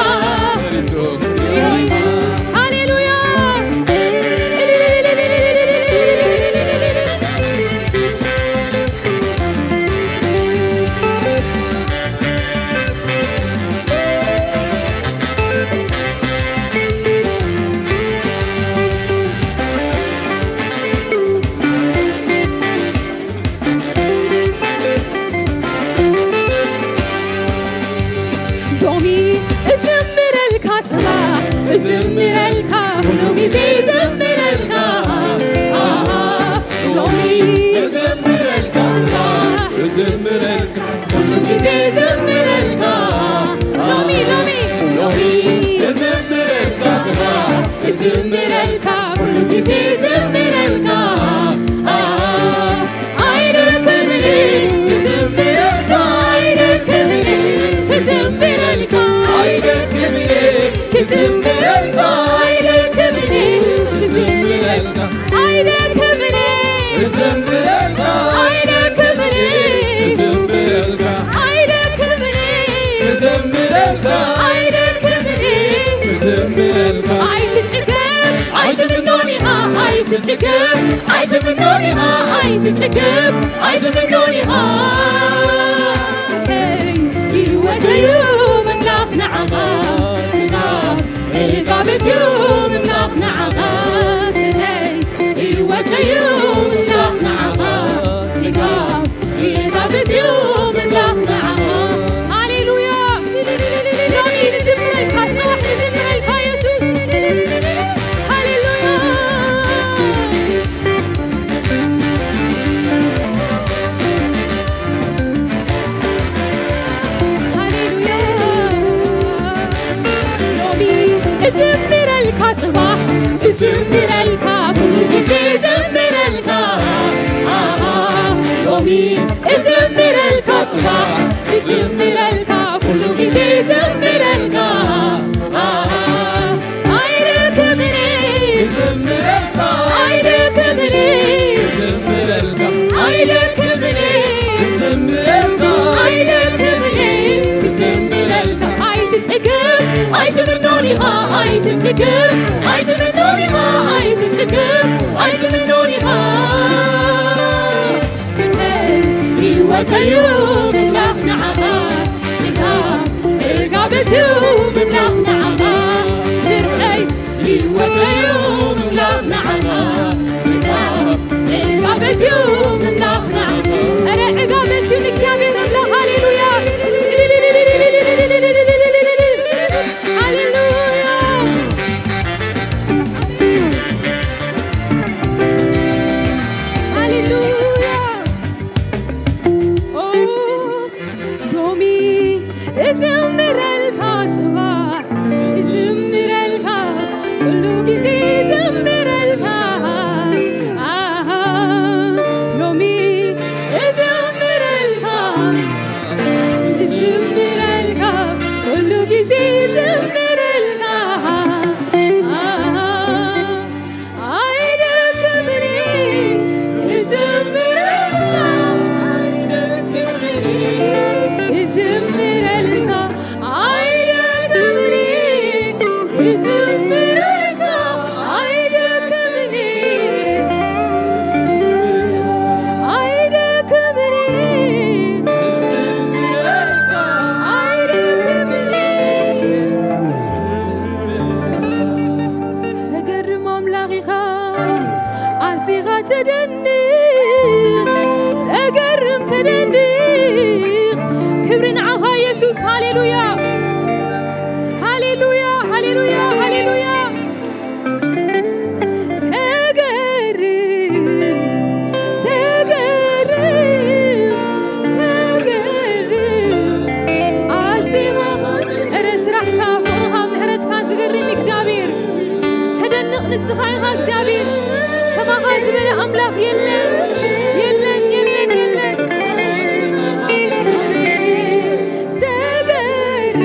ፈሪሱ ሪኦይኻ። ሃሌሉያ። ሎሚ እዝምረልካ ጽባሕ እዝምረልካ ኩሉ ግዜ እዝምረልካ ኣሃ ሎሚ እዝምረልካ ጽባሕ እዝምረልካ ኩሉ ግዜ እዝምረልካ ሎሚ ሎሚ ሎሚ እዝምረልካ ጽባሕ እዝምረልካ ኩሉ ግዜ እዝምረልካ ኣሃ ኣይደክምን ክዝምረልካ ኣይደክምን ክዝምረልካ ኣይደክምን ክዝምረልካ ኣይደክምን ክዝምረልካ ኣይደክምን ክዝምረልካ ኣይደክምን ክዝምረልካ ኣይደክምን ክዝምረልካ ኣይደክምን ክዝምረልካ ኣይትጽገብ ኣይትምኖን ኢኻ ኣይትጽገብ ኣይትምኖን ኢኻ ኣይትጽገብ ኣይትምኖን ኢኻ ህይወተዩ ምምላኽ ንዓኻ ስጋብ ዕጋበትዩ ምምላኽ ንዓኻ ስርሐይ ህይወተዩ ምምላኽ ንዓኻ ስጋብ ዕጋበትዩ ምምላኽ ንዓኻ ሃሌሉያ ሎሚ ንዝምረልካ ጽባሕ ንዝምረልካ የሱስ ሃሌሉያ ሃሌሉያ ሎሚ እዝምረልካ ጽባሕ እዝምረልካ ኩሉ ግዜ እዝምረልካ ኣሃ ሎሚ እዝምረልካ ጽባሕ እዝምረልካ ኩሉ ግዜ እዝምረልካ ኣሃ ኣይደክምን ክዝምረልካ ኣይደክምን ክዝምረልካ ኣይደክምን ክዝምረልካ ኣይደክምን ክዝምረልካ ኣይትጽግብ ኣይትምኖን ኢኻ ኣይትጽግብ ኣይትምኖን ኢኻ ኣይትጽግብ ኣይትምኖን ኢኻ ስርሐይ ህይወተዩ ምምላኽ ንዓኻ ስጋ ዕጋበትዩ ምምላኽ ንዓኻ ስርሐይ ህይወተዩ ምምላኽ ንዓኻ ስጋ ዕጋበትዩ ምምላኽ ንዓኻ ኧረ ዕጋበትዩ ንእግዚኣብሔር ኣምላኽ ሃሌሉያ ሃሌሉያ ሃሌሉያ ኦ ሎሚ እዝምረልካ ጽባሕ እዝምረልካ ኩሉ ግዜ እዝምረልካ ኣሃ ሎሚ ተደንቕ። ክብሪ ንዓኻ የሱስ። ሃሌሉያ፣ ሃሌሉያ፣ ሃሌሉያ፣ ሃሌሉያ። ተገርም፣ ተገርም፣ ተገርም። ኣዜማ እረ ስራሕካ፣ ፍቕርኻ፣ ምሕረትካ ዝገርም እግዚኣብሔር። ተደንቕ ንስኻ ኢኻ እግዚኣብሔር። ከማኻ ዝበለ ኣምላኽ የለን፣ የለን፣ የለን፣ የለን። ተገርም።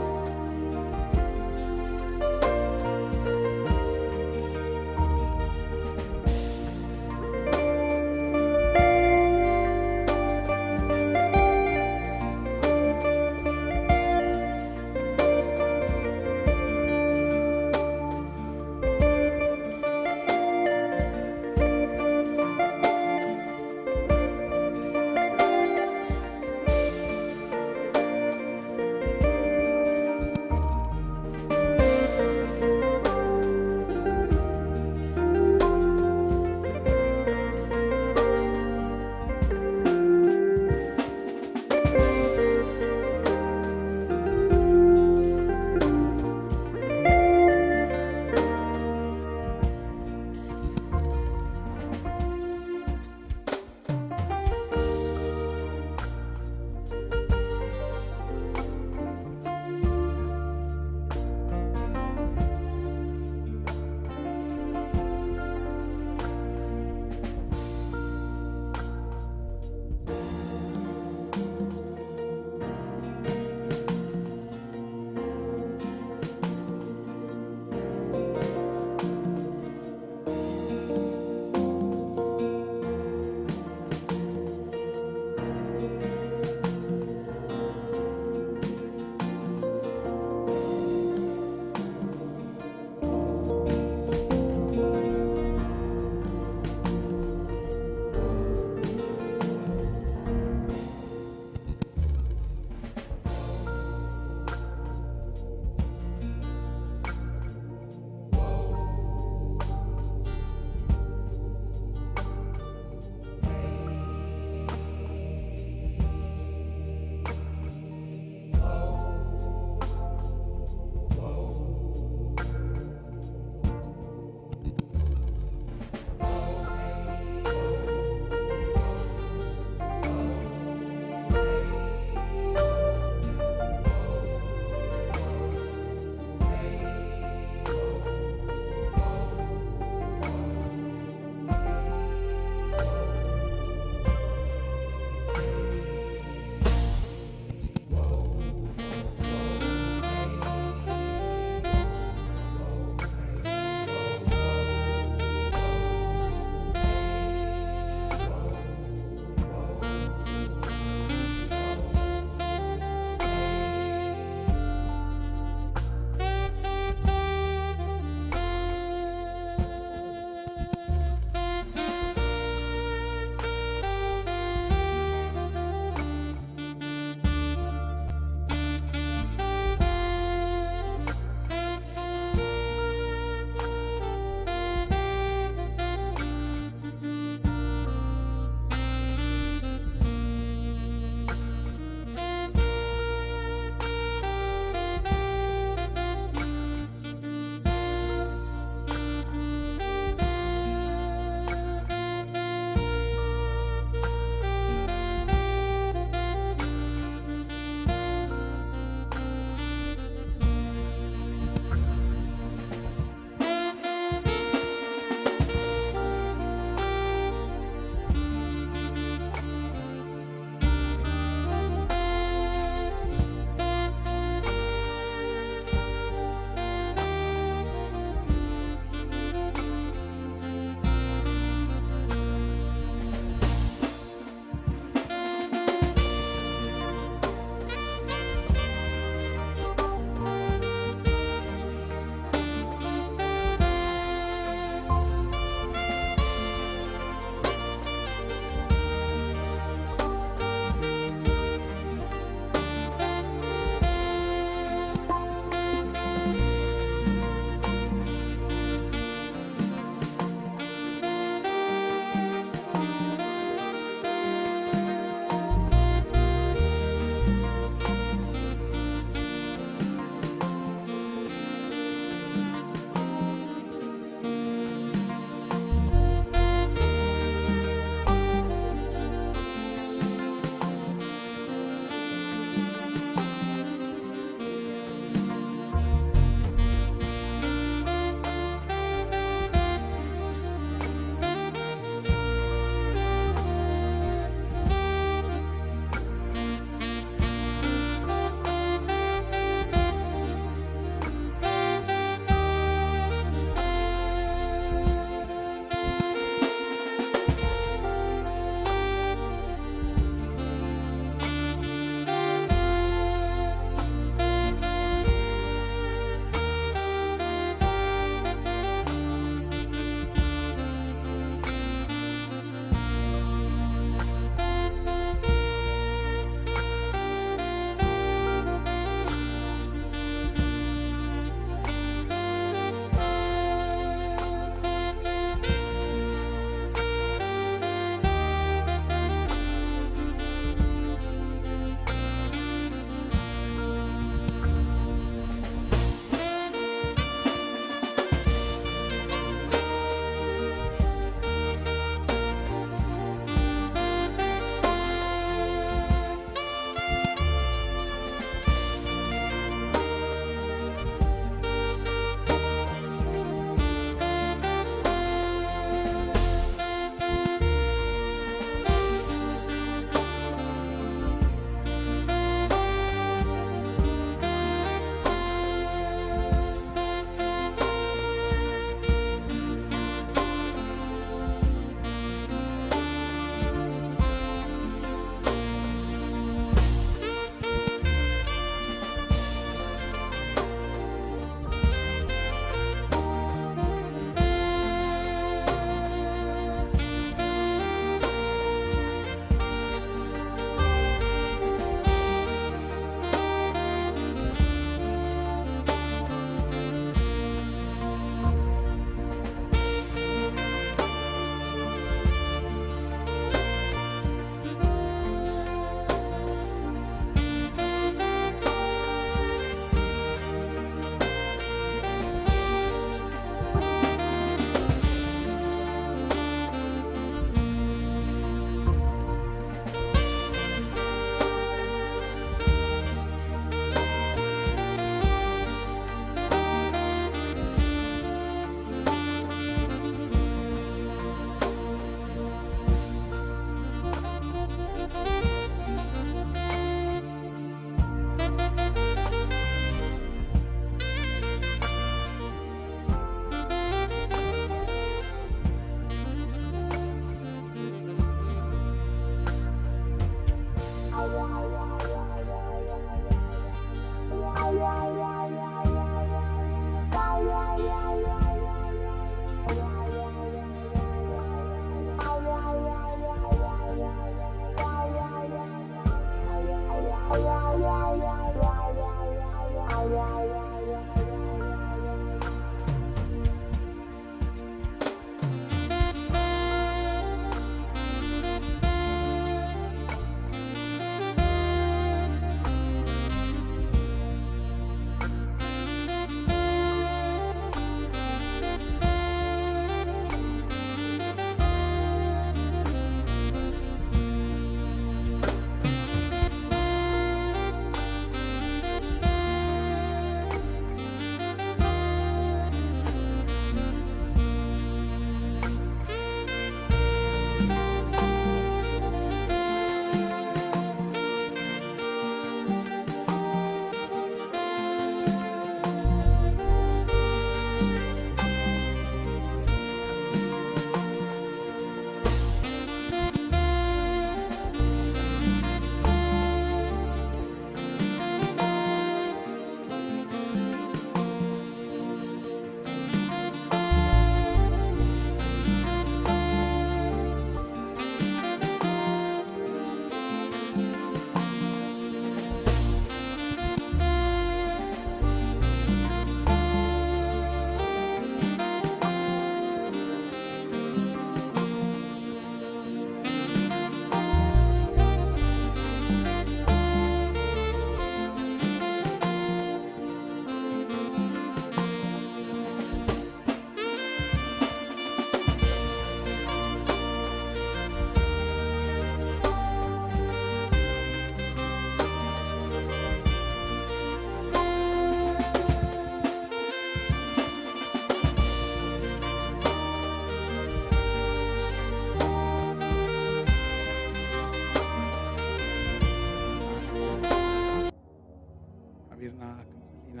ሓቢርና ክንጽሊ ኢና።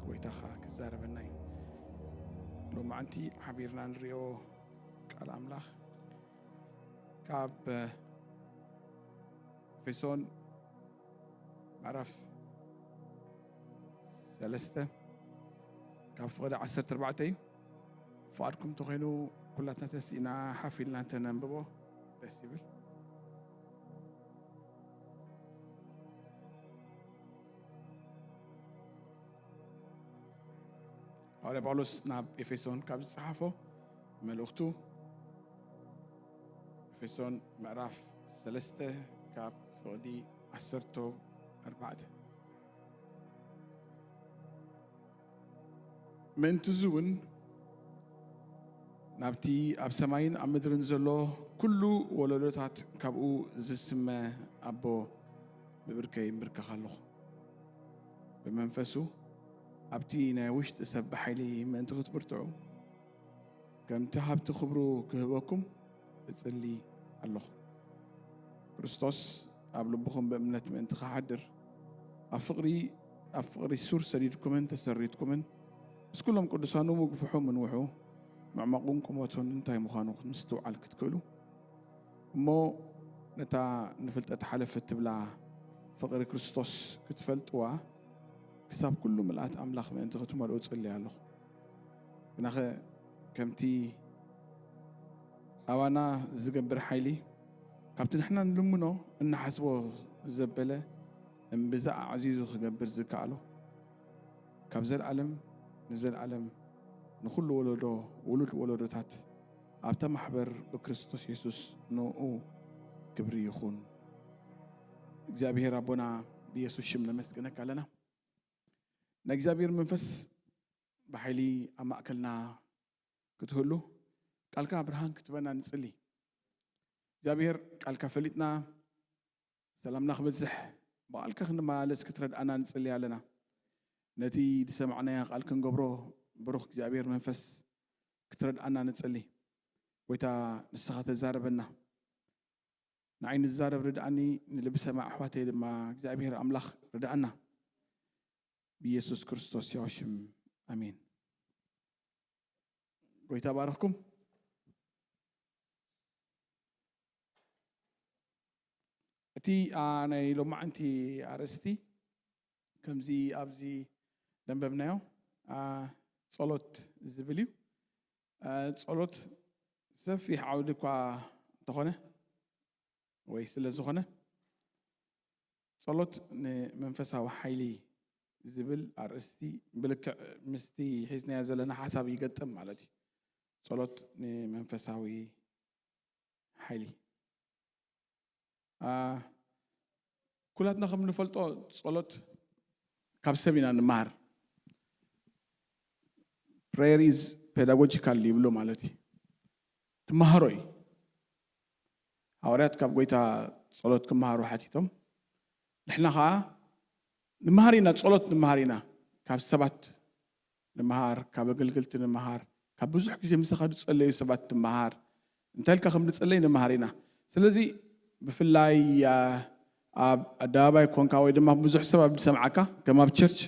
ጎይታ ኸኣ ክዛረበና እዩ። ሎማዕንቲ ሓቢርና ንሪኦ ቃል ኣምላኽ ካብ ኤፌሶን ምዕራፍ ሰለስተ ካብ ፍቕዲ ዓሰርተ ኣርባዕተ እዩ። ፍቓድኩም እንተኾይኑ ኩላትና ተሲእና ሓፍ ኢልና እንተነንብቦ ደስ ይብል። ሃዋርያ ጳውሎስ ናብ ኤፌሶን ካብ ዝጸሓፎ መልእኽቱ፣ ኤፌሶን ምዕራፍ ሰለስተ ካብ ፍቕዲ ዓሰርተ ኣርባዕተ። ምእንቲ እዚ እውን ናብቲ ኣብ ሰማይን ኣብ ምድርን ዘሎ ኩሉ ወለዶታት ካብኡ ዝስመ ኣቦ ብብርከይ እምብርከኽ ኣለኹ። ብመንፈሱ ኣብቲ ናይ ውሽጢ ሰብ ብሓይሊ ምእንቲ ክትብርትዑ፣ ከምቲ ሃብቲ ክብሩ ክህበኩም እጽሊ ኣለኹ። ክርስቶስ ኣብ ልብኹም ብእምነት ምእንቲ ክሓድር፣ ኣብ ፍቕሪ፣ ኣብ ፍቕሪ ሱር ሰዲድኩምን ተሰሪትኩምን፣ ምስ ኩሎም ቅዱሳኑ ምግፍሑ ምንውሑ፣ ምዕማቑን ቁመቱን እንታይ ምዃኑ ምስትውዓል ክትክእሉ፣ እሞ ነታ ንፍልጠት ሓለፍ እትብላ ፍቕሪ ክርስቶስ ክትፈልጥዋ፣ ክሳብ ኩሉ ምልኣት ኣምላኽ ምእንቲ ክትመልኡ እጽሊ ኣለኹ። ግናኸ ከምቲ ኣባና ዝገብር ሓይሊ፣ ካብቲ ንሕና ንልምኖ እንሓስቦ ዘበለ እምብዛ ኣዕዚዙ ክገብር ዝከኣሎ፣ ካብ ዘልኣለም ንዘልኣለም ንኹሉ ወለዶ ውሉድ ወለዶታት ኣብታ ማሕበር ብክርስቶስ የሱስ ንኡ ክብሪ ይኹን። እግዚኣብሔር ኣቦና፣ ብየሱስ ሽም ነመስግነካ ኣለና። ናይ እግዚኣብሔር መንፈስ ብሓይሊ ኣብ ማእከልና ክትህሉ፣ ቃልካ ብርሃን ክትበና ንጽሊ። እግዚኣብሔር፣ ቃልካ ፈሊጥና ሰላምና ክበዝሕ፣ ብቓልካ ክንመላለስ ክትረድኣና ንጽሊ ኣለና። ነቲ ዝሰማዕናዮ ቃል ክንገብሮ፣ ብሩኽ እግዚኣብሔር መንፈስ ክትረድኣና ንጽሊ። ጎይታ፣ ንስኻ ተዛረበና። ንዓይ ንዛረብ ርድኣኒ፣ ንልቢ ሰማዕ ኣሕዋተይ ድማ እግዚኣብሔር ኣምላኽ ርድኣና። ብኢየሱስ ክርስቶስ ያው ሽም፣ ኣሜን። ጎይታ ባረኽኩም። እቲ፣ አ፣ ናይ ሎማዓንቲ ኣርእስቲ ከምዚ ኣብዚ ደንበብናዮ፣ አ፣ ጸሎት ዝብል እዩ። አ፣ ጸሎት ሰፊሕ ዓውዲ እኳ እንተኾነ ወይ ስለ ዝኾነ፣ ጸሎት ንመንፈሳዊ ሓይሊ ዝብል ኣርእስቲ ብልክዕ ምስቲ ሒዝናዮ ዘለና ሓሳብ ይገጥም ማለት እዩ። ጸሎት ንመንፈሳዊ ሓይሊ። አ፣ ኩላትና ከም ንፈልጦ ጸሎት ካብ ሰብ ኢና ንመሃር። Prayer is pedagogical ይብሉ ማለት እዩ። ትመሃሮ እዩ። ሃዋርያት ካብ ጎይታ ጸሎት ክመሃሩ ሓቲቶም፣ ንሕና ኸኣ ንመሃር ኢና፣ ጸሎት ንመሃር ኢና። ካብ ሰባት ንመሃር፣ ካብ ኣገልገልቲ ንመሃር፣ ካብ ብዙሕ ግዜ ምሳኻ ዝጸለዩ ሰባት ትመሃር። እንታይ ኢልካ ከም ዝጸለይ ንመሃር ኢና። ስለዚ ብፍላይ፣ አ፣ ኣብ ኣደባባይ ኮንካ ወይ ድማ ብዙሕ ሰብ ኣብ ዝሰምዓካ፣ ከም ኣብ ቸርች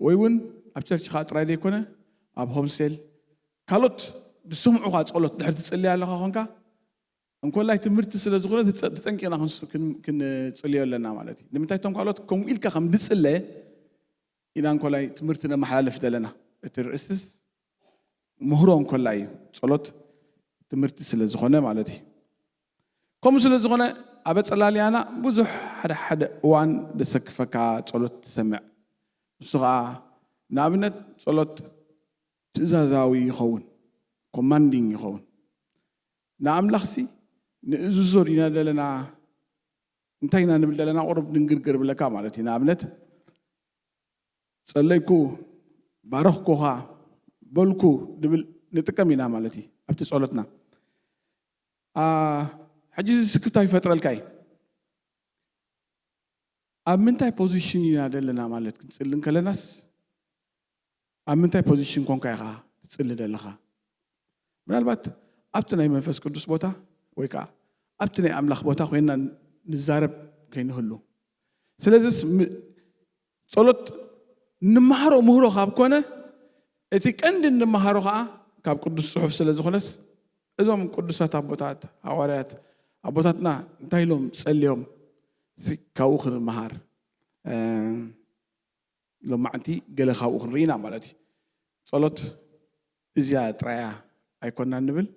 ወይ እውን ኣብ ቸርች ኸኣ ጥራይ ዘይኮነ ኣብ ሆም ሴል ካልኦት ዝሰምዑኻ ጸሎት ድሕር ትጽልይ ኣለኻ ኮንካ፣ እንኮላይ ትምህርቲ ስለ ዝኾነ ትጸ-፣ ተጠንቂቕና ክንስ-፣ ክን-፣ ክንጽልዮ ኣለና ማለት እዩ። ንምንታይ እቶም ካልኦት ከምኡ ኢልካ ከም ዝጽለ ኢና እንኮላይ ትምህርቲ ነመሓላልፍ ዘለና። እቲ ርእስስ ምህሮ እንኮላይ እዩ። ጸሎት ትምህርቲ ስለ ዝኾነ ማለት እዩ። ከምኡ ስለ ዝኾነ ኣብ ኣጸላልያና ብዙሕ ሓደ ሓደ እዋን ዘሰክፈካ ጸሎት ትሰምዕ። ንሱ ኸኣ ንኣብነት ጸሎት ትእዛዛዊ ይኸውን፣ ኮማንዲንግ ይኸውን። ንኣምላኽሲ ንእዝዞ ዲና ዘለና፣ እንታይ ኢና ንብል ዘለና? ቁሩብ ድንግርግር ብለካ ማለት እዩ። ንኣብነት ጸለይኩ፣ ባረኽኩኻ፣ በልኩ ድብል ንጥቀም ኢና ማለት እዩ ኣብቲ ጸሎትና። አ፣ ሕጂ እዚ ስክፍታ ይፈጥረልካ እዩ። ኣብ ምንታይ ፖዚሽን ኢና ዘለና ማለት ክንጽሊ እንከለናስ፣ ኣብ ምንታይ ፖዚሽን ኮንካ ኢኻ ትጽሊ ዘለኻ? ምናልባት ኣብቲ ናይ መንፈስ ቅዱስ ቦታ ወይ ከኣ ኣብቲ ናይ ኣምላኽ ቦታ ኮይንና ንዛረብ ከይንህሉ። ስለዚስ ም-፣ ጸሎት ንምሃሮ ምህሮ ካብ ኮነ፣ እቲ ቀንዲ እንመሃሮ ከዓ ካብ ቅዱስ ጽሑፍ ስለ ዝኾነስ፣ እዞም ቅዱሳት ኣቦታት፣ ሃዋርያት፣ ኣቦታትና እንታይ ኢሎም ጸልዮም፣ እዚ ካብኡ ክንመሃር፣ እ፣ ሎማዕንቲ ገለ ካብኡ ክንርኢ ኢና ማለት እዩ። ጸሎት እዚኣ ጥራያ ኣይኮናን ንብል፣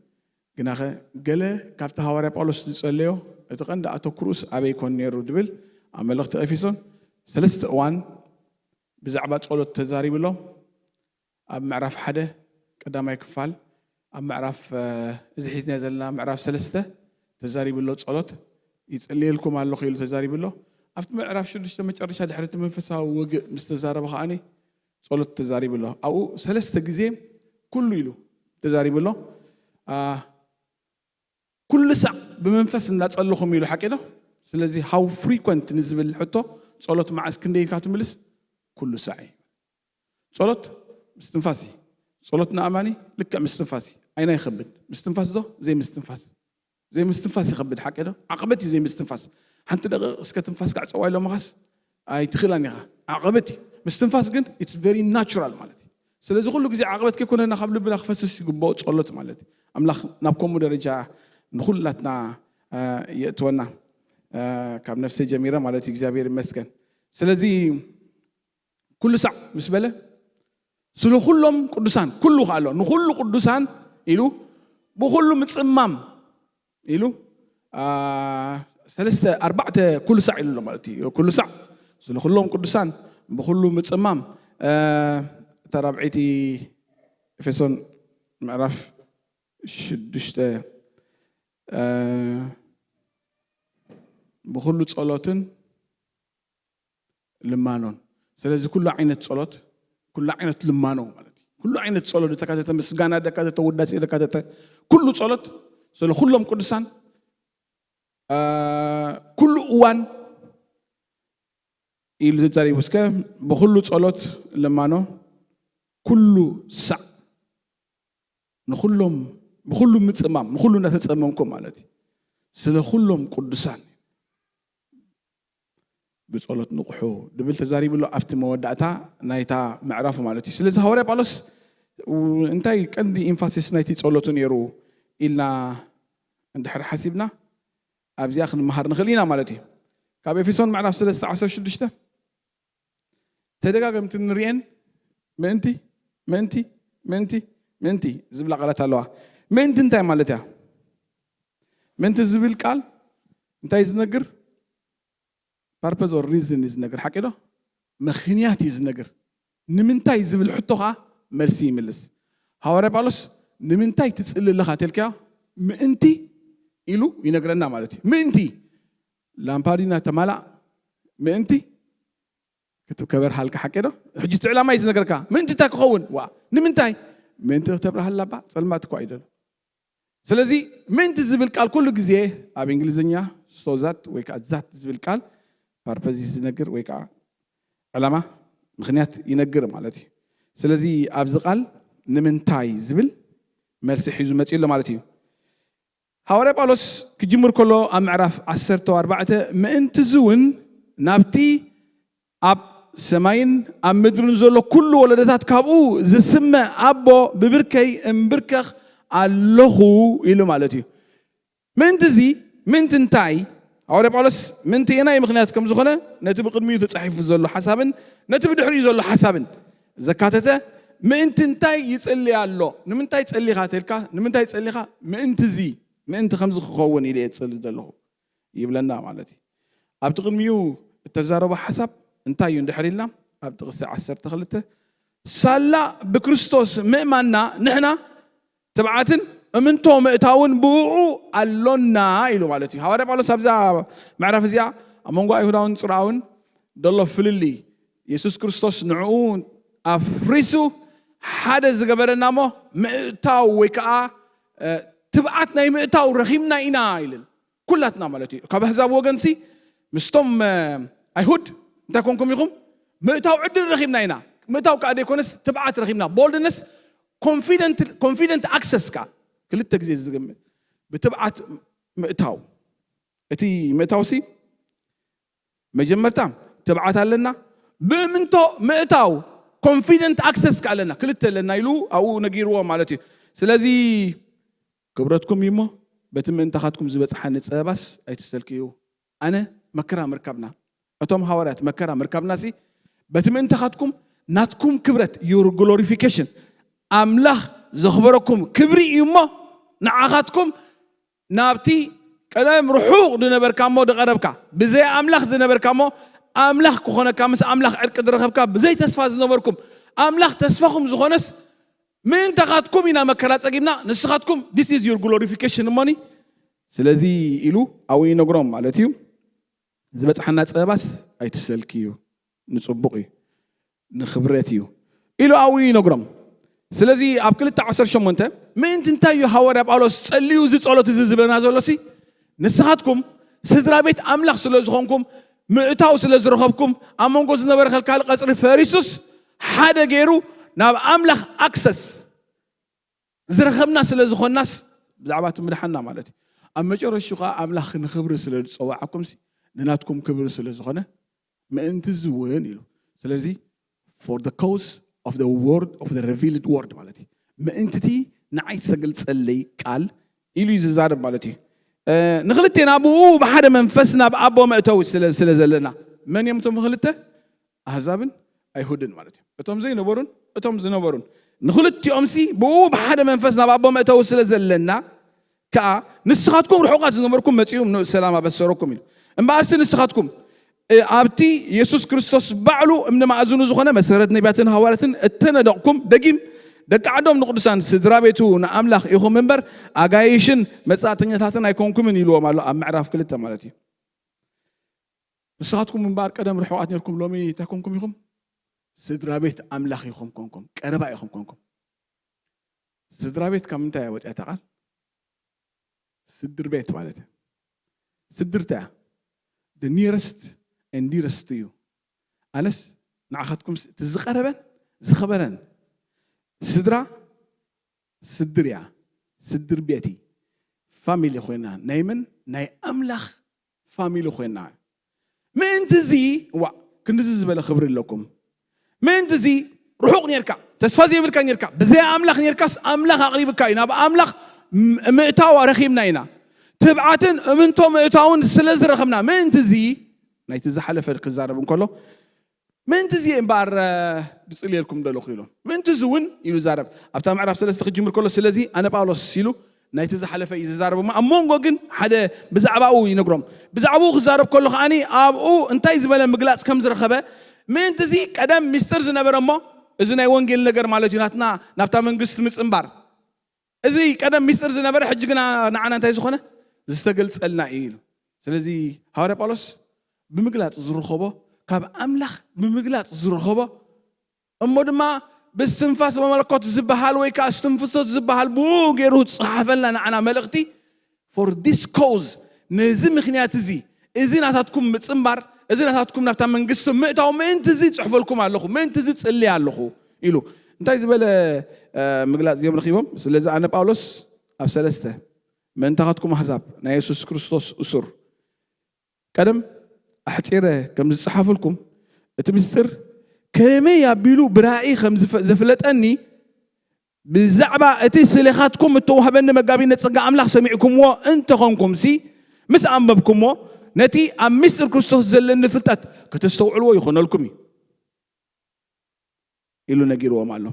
ግናኸ ገለ ካብቲ ሃዋርያ ጳውሎስ ዝጸለዮ እቲ ቀንዲ ኣተኩሩስ ኣበይ ይኮን ነይሩ ድብል ኣብ መልእኽቲ ኤፌሶን ሰለስተ እዋን ብዛዕባ ጸሎት ተዛሪቡ ኣሎ። ኣብ ምዕራፍ ሓደ ቀዳማይ ክፋል፣ ኣብ ምዕራፍ፣ እ፣ እዚ ሒዝናዮ ዘለና ምዕራፍ ሰለስተ ተዛሪቡ ኣሎ። ጸሎት ይጽልየልኩም ኣለኹ ኢሉ ተዛሪቡ ኣሎ። ኣብቲ ምዕራፍ ሽዱሽተ መጨረሻ ድሕሪ እቲ መንፈሳዊ ውግእ ምስ ተዛረበ ከኣኒ ጸሎት ተዛሪቡ ኣሎ። ኣብኡ ሰለስተ ግዜ ኩሉ ኢሉ ተዛሪቡ ኣሎ። አ፣ ኩሉ ሳዕ ብመንፈስ እንዳጸለኹም ኢሉ ሓቂ ዶ? ስለዚ how frequent ንዝብል ሕቶ ጸሎት መዓስ ክንደይ ኢልካ ትምልስ? ኩሉ ሳዕ እዩ። ጸሎት ምስትንፋስ እዩ። ጸሎት ንኣማኒ ልክዕ ምስትንፋስ እዩ። ኣይና ይኸብድ። ምስትንፋስ ዶ? ዘይምስትንፋስ። ዘይምስትንፋስ ይኸብድ ሓቂ ዶ? ዓቐበት እዩ ዘይምስትንፋስ። ሓንቲ ደቂቕ እስከ ትንፋስ ካዕጸዋ ኢሎምኻስ ኣይትኽእላን ኢኻ። ዓቐበት እዩ። ምስትንፋስ ግን it's very natural ማለት እዩ። ስለዚ ኩሉ ግዜ ዓቐበት ከይኮነና ካብ ልብና ክፈስስ ይግብኦ ጸሎት ማለት እዩ። ኣምላኽ ናብ ከምኡ ደረጃ ንኹላትና፣ እ፣ የእትወና፣ እ፣ ካብ ነፍሰይ ጀሚረ ማለት እዩ። እግዚኣብሔር ይመስገን። ስለዚ ኩሉ ሳዕ ምስ በለ ስለ ኩሎም ቅዱሳን፣ ኩሉ ከኣሎ ንኹሉ ቅዱሳን ኢሉ ብኹሉ ምጽማም ኢሉ፣ አ፣ ሰለስተ ኣርባዕተ ኩሉ ሳዕ ኢሉ ኣሎ ማለት እዩ። ኩሉ ሳዕ ስለ ኩሎም ቅዱሳን ብኹሉ ምጽማም፣ አ፣ እታ ራብዐይቲ ኤፌሶን ምዕራፍ ሽዱሽተ፣ አ፣ ብኹሉ ጸሎትን ልማኖን። ስለዚ ኩሉ ዓይነት ጸሎት፣ ኩሉ ዓይነት ልማኖ ማለት እዩ። ኩሉ ዓይነት ጸሎት ዘካተተ፣ ምስጋና ዘካተተ፣ ውዳሴ ዘካተተ፣ ኩሉ ጸሎት ስለ ኩሎም ቅዱሳን፣ አ፣ ኩሉ እዋን ኢሉ ተዛሪቡ። እስከ ብኹሉ ጸሎት ልማኖ፣ ኩሉ ሳዕ፣ ንኹሎም፣ ብኹሉ ምጽማም፣ ንኹሉ እናተጸመምኩም ማለት እዩ። ስለ ኩሎም ቅዱሳን ብጸሎት ንቕሑ ድብል ተዛሪቡ ኣሎ ኣብቲ መወዳእታ ናይታ ምዕራፍ ማለት እዩ። ስለዚ ሃዋርያ ጳውሎስ እንታይ ቀንዲ ኢምፋሲስ ናይቲ ጸሎቱ ነይሩ ኢልና እንድሕር ሓሲብና፣ ኣብዚኣ ክንመሃር ንኽእል ኢና ማለት እዩ። ካብ ኤፌሶን ምዕራፍ ሰለስተ ዓሰርተ ሽዱሽተ ተደጋገምቲ ንርእየን ምእንቲ፣ ምእንቲ፣ ምእንቲ፣ ምእንቲ ዝብላ ቃላት ኣለዋ። ምእንቲ እንታይ ማለት እያ? ምእንቲ ዝብል ቃል እንታይ ዝነግር? ፐርፐዝ ኦር ሪዝን እዩ ዝነግር፣ ሓቂ ዶ? ምኽንያት እዩ ዝነግር። ንምንታይ ዝብል ሕቶ ኸዓ መልሲ ይምልስ። ሃዋርያ ጳውሎስ ንምንታይ ትጽሊ ኣለኻ ተልካዮ ምእንቲ ኢሉ ይነግረና ማለት እዩ። ምእንቲ ላምፓዲና ተማላእ ምእንቲ ክት-፣ ከበርሃልካ ሓቂ ዶ? ሕጂ እቲ ዕላማ እዩ ዝነገርካ። ምእንቲ እንታይ ክኸውን? ዋ፣ ንምንታይ? ምእንቲ ክተብርሃላ እባ፣ ጸልማት እኳ እዩ ደሎ። ስለዚ ምእንቲ ዝብል ቃል ኩሉ ግዜ ኣብ እንግሊዝኛ ሶዛት ወይ ከዓ ዛት ዝብል ቃል ፐርፐዝ ዝነግር ወይ ከዓ ዕላማ፣ ምኽንያት ይነግር ማለት እዩ። ስለዚ ኣብዚ ቃል ንምንታይ ዝብል መልሲ ሒዙ መፂኡ ኣሎ ማለት እዩ። ሃዋርያ ጳውሎስ ክጅምር ከሎ ኣብ ምዕራፍ ዓሰርተ ኣርባዕተ ምእንቲ እዚ እውን ናብቲ ኣብ ሰማይን ኣብ ምድርን ዘሎ ኩሉ ወለዶታት ካብኡ ዝስመ ኣቦ ብብርከይ እምብርከኽ ኣለኹ ኢሉ ማለት እዩ። ምእንቲ እዚ፣ ምእንቲ እንታይ? ሃዋርያ ጳውሎስ ምእንቲ የናይ ምኽንያት ከም ዝኾነ ነቲ ብቕድሚኡ ተጻሒፉ ዘሎ ሓሳብን ነቲ ብድሕሪኡ ዘሎ ሓሳብን ዘካተተ ምእንቲ እንታይ ይጽሊ ኣሎ? ንምንታይ ጸሊኻ ተልካ? ንምንታይ ጸሊኻ? ምእንቲ እዚ፣ ምእንቲ ከምዚ ክኸውን ኢለ እየ ዝጽሊ ዘለኹ ይብለና ማለት እዩ። ኣብቲ ቅድሚኡ እተዛረቦ ሓሳብ እንታይ እዩ እንድሕር ኢልና፣ ኣብ ጥቕሲ ዓሰርተ ክልተ ሳላ ብክርስቶስ ምእማንና ንሕና ትብዓትን እምንቶ ምእታውን ብእኡ ኣሎና ኢሉ ማለት እዩ። ሃዋርያ ጳውሎስ ኣብዛ ምዕራፍ እዚኣ ኣብ መንጎ ኣይሁዳውን ጽርኣውን ዘሎ ፍልልይ፣ የሱስ ክርስቶስ ንዕኡ ኣፍሪሱ ሓደ ዝገበረና እሞ ምእታው ወይ ከዓ፣ እ፣ ትብዓት ናይ ምእታው ረኺብና ኢና ኢልን። ኩላትና ማለት እዩ። ካብ ኣህዛብ ወገንሲ ምስቶም፣ እ፣ ኣይሁድ እንታይ ኮንኩም ኢኹም? ምእታው ዕድል ረኺብና ኢና። ምእታው ከዓ ዘይኮነስ ትብዓት ረኺብና። ቦልድነስ፣ ኮንፊደንት፣ ኮንፊደንት ኣክሰስ ከዓ ክልተ ግዜ ዝግምት ብትብዓት ምእታው። እቲ ምእታውሲ መጀመርታ ትብዓት ኣለና፣ ብእምንቶ ምእታው፣ ኮንፊደንት ኣክሰስ ከኣለና ክልተ ኣለና ኢሉ ኣብኡ ነጊርዎ ማለት እዩ። ስለዚ ክብረትኩም እዩ እሞ በቲ ምእንታኻትኩም ዝበፅሓኒ ፀበባስ ኣይትሰልክዩ። ኣነ መከራ ምርካብና፣ እቶም ሃዋርያት መከራ ምርካብና ሲ በቲ ምእንታኻትኩም ናትኩም ክብረት፣ your glorification፣ ኣምላኽ ዘኽበረኩም ክብሪ እዩ እሞ ንዓኻትኩም ናብቲ ቀደም ርሑቕ ዝነበርካ እሞ ዝቐረብካ፣ ብዘይ ኣምላኽ ዝነበርካ እሞ ኣምላኽ ክኾነካ፣ ምስ ኣምላኽ ዕርቂ ዝረኸብካ፣ ብዘይ ተስፋ ዝነበርኩም ኣምላኽ ተስፋኹም ዝኾነስ ምእንታኻትኩም ኢና መከራ ጸጊብና፣ ንስኻትኩም this is your glorification እሞኒ። ስለዚ ኢሉ ኣብኡ ይነግሮም ማለት እዩ። ዝበጽሓና ጸበባስ ኣይትሰልክዩ፣ ንጽቡቕ እዩ፣ ንኽብረት እዩ ኢሉ ኣብኡ ይነግሮም። ስለዚ ኣብ ክልተ ዓሰርተ ሸሞንተ ምእንቲ እንታይ እዩ ሃዋርያ ጳውሎስ ጸልዩ እዚ ጸሎት እዚ ዝብለና ዘሎ ሲ ንስኻትኩም ስድራ ቤት ኣምላኽ ስለ ዝኾንኩም ምእታው ስለ ዝረኸብኩም ኣብ መንጎ ዝነበረ ከልካሊ ቀጽሪ ፈሪሱስ ሓደ ገይሩ ናብ ኣምላኽ ኣክሰስ ዝረኸብና ስለ ዝኾንናስ ብዛዕባ እቲ ምድሓንና ማለት እዩ። ኣብ መጨረሽቱ ኸዓ ኣምላኽ ንኽብሪ ስለ ዝጸዋዓኩም ሲ ንናትኩም ክብሪ ስለ ዝኾነ ምእንቲ እዚ እውን ኢሉ። ስለዚ for the cause of the word of the revealed word ማለት እዩ። ምእንቲ እቲ ንዓይ ዝተገልጸለይ ቃል ኢሉ እዩ ዝዛረብ ማለት እዩ። ንክልቴና ብኡ ብሓደ መንፈስ ናብ ኣቦ መእተዊ ስለ ዘለና መን እዮም እቶም ክልተ? ኣህዛብን ኣይሁድን ማለት እዩ። እቶም ዘይነበሩን እቶም ዝነበሩን ንክልቲኦም ሲ ብኡ ብሓደ መንፈስ ናብ ኣቦ መእተዊ ስለ ዘለና ከዓ ንስኻትኩም ርሑቓት ዝነበርኩም መጺኡ ምሉእ ሰላም ኣበሰረኩም ኢሉ። እምበኣርሲ ንስኻትኩም ኣብቲ የሱስ ክርስቶስ ባዕሉ እምኒ ማእዝኑ ዝኾነ መሰረት ነቢያትን ሃዋርያትን እተነደቕኩም ደጊም ደቂ ዓዶም ንቅዱሳን ስድራ ቤቱ ንኣምላኽ ኢኹም እምበር ኣጋይሽን መጻእተኛታትን ኣይኮንኩምን ኢልዎም ኣሎ ኣብ ምዕራፍ ክልተ ማለት እዩ። ንስኻትኩም እምበኣር ቀደም ርሑቓት ነርኩም ሎሚ እንታይ ኮንኩም ኢኹም? ስድራ ቤት ኣምላኽ ኢኹም ኮንኩም፣ ቀረባ ኢኹም ኮንኩም። ስድራ ቤት ካብ ምንታይ እያ ወፂኣ እታ ቃል? ስድር ቤት ማለት እዩ። ስድር እንታይ እያ? The nearest and dearest to you። ኣነስ ንዓኻትኩም እቲ ዝቐረበን ዝኸበረን ስድራ ስድር እያ። ስድር ቤቲ ፋሚሊ ኮይና ናይ መን ናይ ኣምላኽ ፋሚሊ ኮይና ምእንቲ እዚ ዋ ክንድዚ ዝበለ ክብሪ ኣለኩም። ምእንቲ እዚ ርሑቕ ኔርካ ተስፋ ዘይብልካ ኔርካ ብዘይ ኣምላኽ ኔርካስ ኣምላኽ ኣቕሪብካ እዩ ናብ ኣምላኽ ምእታዋ ረኺብና ኢና። ትብዓትን እምንቶ ምእታውን ስለ ዝረኸብና ምእንቲ እዚ ናይቲ ዝሓለፈ ክዛረብ እንከሎ ምእንቲ እዚ እምበኣር ዝፅልየልኩም ዘለኹ ኢሎም ምእንቲ እዚ እውን ኢሉ ዛረብ ኣብታ ምዕራፍ ሰለስተ ክጅምር ከሎ ስለዚ ኣነ ጳውሎስ ኢሉ ናይቲ ዝሓለፈ እዩ ዝዛረብ እሞ ኣብ መንጎ ግን ሓደ ብዛዕባኡ ይነግሮም። ብዛዕባኡ ክዛረብ ከሎ ከዓኒ ኣብኡ እንታይ ዝበለ ምግላፅ ከም ዝረኸበ ምእንቲ እዚ ቀደም ሚስጥር ዝነበረ እሞ እዚ ናይ ወንጌል ነገር ማለት እዩ ናትና ናብታ መንግስቲ ምፅንባር እዚ ቀደም ሚስጥር ዝነበረ ሕጂ ግና ንዓና እንታይ ዝኾነ ዝተገልፀልና እዩ ኢሉ። ስለዚ ሃዋርያ ጳውሎስ ብምግላፅ ዝረኸቦ ካብ ኣምላኽ ብምግላፅ ዝረኸቦ እሞ ድማ ብስትንፋስ መመለኮት ዝበሃል ወይ ከዓ እስትንፍሶት ዝበሃል ብኡ ገይሩ ዝፀሓፈልና ንዓና መልእኽቲ for this cause ነዚ ምክንያት እዚ እዚ ናታትኩም ምፅንባር እዚ ናታትኩም ናብታ መንግስቲ ምእታው ምእንቲ እዚ ፅሕፈልኩም ኣለኹ ምእንቲ እዚ ፅሊ ኣለኹ ኢሉ እንታይ ዝበለ ምግላፅ እዮም ረኪቦም። ስለዚ ኣነ ጳውሎስ ኣብ ሰለስተ ምእንታኻትኩም ኣህዛብ ናይ የሱስ ክርስቶስ እሱር ቀደም ኣሕፂረ ከም ዝፀሓፍልኩም እቲ ምስጢር ከመይ ኣቢሉ ብራእይ ከም ዘፍለጠኒ ብዛዕባ እቲ ስሌኻትኩም እተዋህበኒ መጋቢነት ጸጋ ኣምላኽ ሰሚዕኩምዎ እንተኾንኩም ሲ ምስ ኣንበብኩምዎ ነቲ ኣብ ምስጢር ክርስቶስ ዘለኒ ፍልጠት ከተስተውዕልዎ ይኾነልኩም እዩ ኢሉ ነጊርዎም ኣሎ።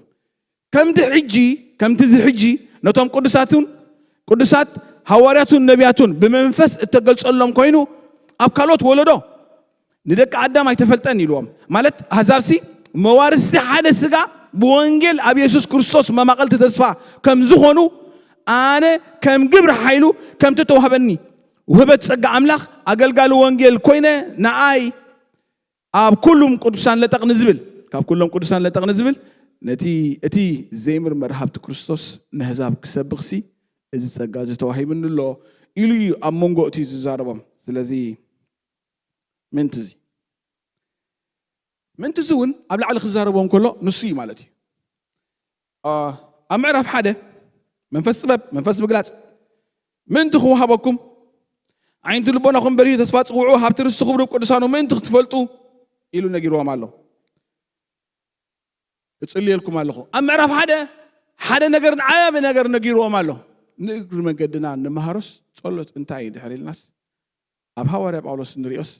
ከምቲ ሕጂ ከምቲ እዚ ሕጂ ነቶም ቅዱሳትን ቅዱሳት ሃዋርያቱን ነቢያቱን ብመንፈስ እተገልጸሎም ኮይኑ ኣብ ካልኦት ወለዶ ንደቂ ኣዳም ኣይተፈልጠን ኢልዎም። ማለት ኣህዛብሲ መዋርስቲ ሓደ ስጋ ብወንጌል ኣብ የሱስ ክርስቶስ መማቐልቲ ተስፋ ከም ዝኾኑ ኣነ ከም ግብሪ ሓይሉ ከምቲ ተዋህበኒ ውህበት ጸጋ ኣምላኽ ኣገልጋሊ ወንጌል ኮይነ ንኣይ ኣብ ኩሉም ቅዱሳን ለጠቕ ንዝብል ካብ ኩሎም ቅዱሳን ለጠቕ ንዝብል ነቲ እቲ ዘይምርመር ሃብቲ ክርስቶስ ንህዛብ ክሰብኽሲ እዚ ጸጋ እዚ ተዋሂብኒ ኣሎ ኢሉ እዩ ኣብ መንጎ እቲ ዝዛረቦም። ስለዚ ምእንቲ እዚ ምእንቲ እዚ እውን ኣብ ላዕሊ ክዛረቦም ከሎ ንሱ እዩ ማለት እዩ። ኣብ ምዕራፍ ሓደ መንፈስ ጥበብ መንፈስ ምግላጽ ምእንቲ ክወሃበኩም ዓይንቲ ልቦናኹም በሪሁ ተስፋ ጽውዑ ሃብቲ ርስቲ ክብሩ ቅዱሳኑ ምእንቲ ክትፈልጡ ኢሉ ነጊርዎም ኣሎ። እጽልየልኩም ኣለኹ። ኣብ ምዕራፍ ሓደ ሓደ ነገር ዓቢ ነገር ነጊርዎም ኣሎ። ንእግሪ መገድና ንመሃሮስ ጸሎት እንታይ እዩ ድሕር ኢልናስ ኣብ ሃዋርያ ጳውሎስ ንሪኦስ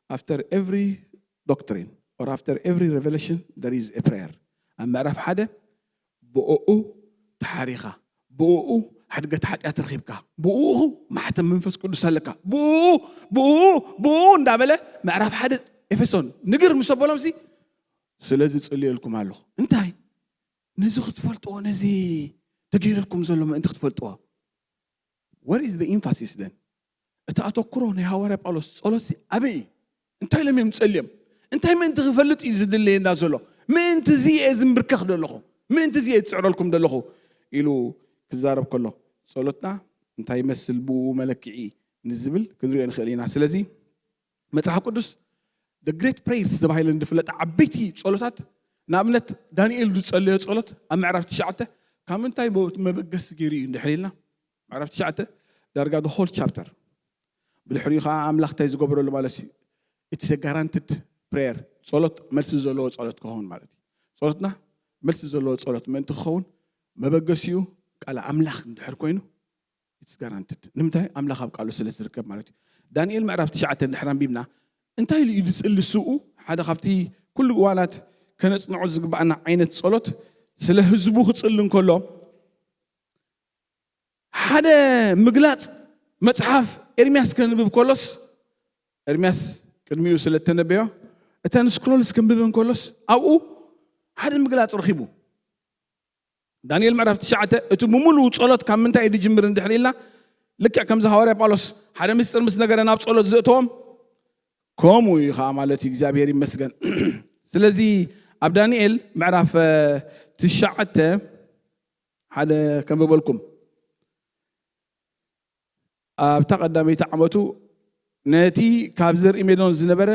after every doctrine or after every revelation there is a prayer። ኣብ ምዕራፍ ሓደ ብእኡ ተሓሪኻ፣ ብእኡ ሕድገት ሓጢኣት ረኺብካ፣ ብእኡ ማሕተም መንፈስ ቅዱስ ኣለካ፣ ብእኡ ብእኡ ብእኡ እንዳበለ ምዕራፍ ሓደ ኤፌሶን ንግር ምስ ኣበሎም ሲ ስለዚ ጽልየልኩም ኣለኹ። እንታይ ነዚ ክትፈልጥዎ፣ ነዚ ተገይረልኩም ዘሎ ምእንቲ ክትፈልጥዎ። Where is the emphasis then? እቲ ኣተኩሮ ናይ ሃዋርያ ጳውሎስ ጸሎት ሲ ኣበይ እዩ? እንታይ ኢሎም እዮም ጸልዮም? እንታይ ምእንቲ ክፈልጥ እዩ ዝድለየና ዘሎ? ምእንቲ እዚ እየ ዝምብርከኽ ዘለኹ፣ ምእንቲ እዚ እየ ዝጽዕረልኩም ዘለኹ ኢሉ ክዛረብ ከሎ ጸሎትና እንታይ ይመስል ብኡ መለክዒ ንዝብል ክንሪኦ ንኽእል ኢና። ስለዚ መጽሓፍ ቅዱስ the great prayers ተባሂለን ዝፍለጣ ዓበይቲ ጸሎታት ንኣብነት ዳንኤል ዝጸለዮ ጸሎት ኣብ ምዕራፍ ትሽዓተ ካብ ምንታይ መበገሲ ገይሩ እዩ እንድሕር ኢልና ምዕራፍ ትሽዓተ ዳርጋ the whole chapter ብድሕሪኡ ከዓ ኣምላኽ እንታይ ዝገበረሉ ማለት እዩ። It's a guaranteed prayer። ጸሎት መልሲ ዘለዎ ጸሎት ክኸውን ማለት እዩ። ጸሎትና መልሲ ዘለዎ ጸሎት ምእንቲ ክኸውን መበገሲኡ ቃል ኣምላኽ እንድሕር ኮይኑ it's guaranteed። ንምንታይ ኣምላኽ ኣብ ቃሉ ስለ ዝርከብ ማለት እዩ። ዳንኤል ምዕራፍ ትሽዓተ እንድሕር ኣንቢብና እንታይ ኢሉ እዩ ዝጽሊ ስኡ ሓደ ካብቲ ኩሉ እዋናት ከነጽንዖ ዝግባኣና ዓይነት ጸሎት ስለ ህዝቡ ክጽሊ እንከሎ ሓደ ምግላጽ መጽሓፍ ኤርምያስ ከንብብ ከሎስ ኤርምያስ ቅድሚኡ ስለ እተነበዮ እተን ስክሮልስ ከንብበን ከሎስ ኣብኡ ሓደ ምግላጽ ረኺቡ። ዳንኤል ምዕራፍ ትሽዓተ እቲ ብምሉኡ ጸሎት ካብ ምንታይ እዩ ዝጅምር እንድሕር ኢልና ልክዕ ከምዚ ሃዋርያ ጳውሎስ ሓደ ምስጢር ምስ ነገረ ናብ ጸሎት ዘእተዎም ከምኡ እዩ ከዓ ማለት እዩ። እግዚኣብሔር ይመስገን። ስለዚ ኣብ ዳንኤል ምዕራፍ ትሽዓተ ሓደ ከንብበልኩም ኣብታ ቀዳመይቲ ዓመቱ ነቲ ካብ ዘርኢ ሜዶን ዝነበረ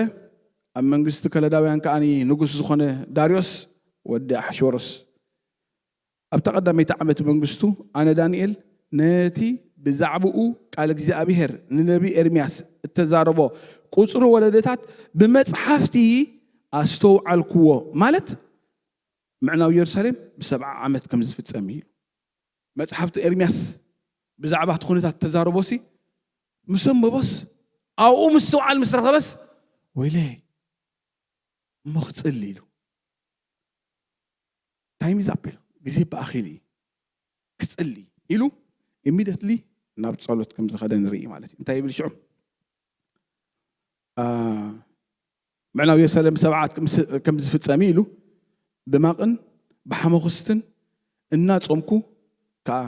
ኣብ መንግስቲ ከለዳውያን ከኣ ንጉስ ዝኾነ ዳርዮስ ወዲ ኣሕሽወሮስ ኣብታ ቀዳመይቲ ዓመት መንግስቱ ኣነ ዳንኤል ነቲ ብዛዕባኡ ቃል እግዚኣብሔር ንነቢ ኤርምያስ እተዛረቦ ቁፅሪ ወለደታት ብመፅሓፍቲ ኣስተውዓልክዎ ማለት ምዕናው ኢየሩሳሌም ብሰብዓ ዓመት ከም ዝፍጸም እዩ። መጽሓፍቲ ኤርምያስ ብዛዕባ እቲ ኩነታት ተዛረቦሲ ምስ ኣንበቦስ ኣብኡ ምስትውዓል ምስ ረኸበስ ወይለይ እሞ ክጽሊ ኢሉ time is up ኢሉ ግዜ ብኣኺሉ እዩ ክጽሊ ኢሉ immediately ናብ ጸሎት ከም ዝኸደ ንርኢ ማለት እዩ። እንታይ ይብል ሽዑ ምዕናው የሩሳሌም ሰብዓት ከም ዝፍጸም ኢሉ ብማቕን ብሓመኹስትን እናጾምኩ ከዓ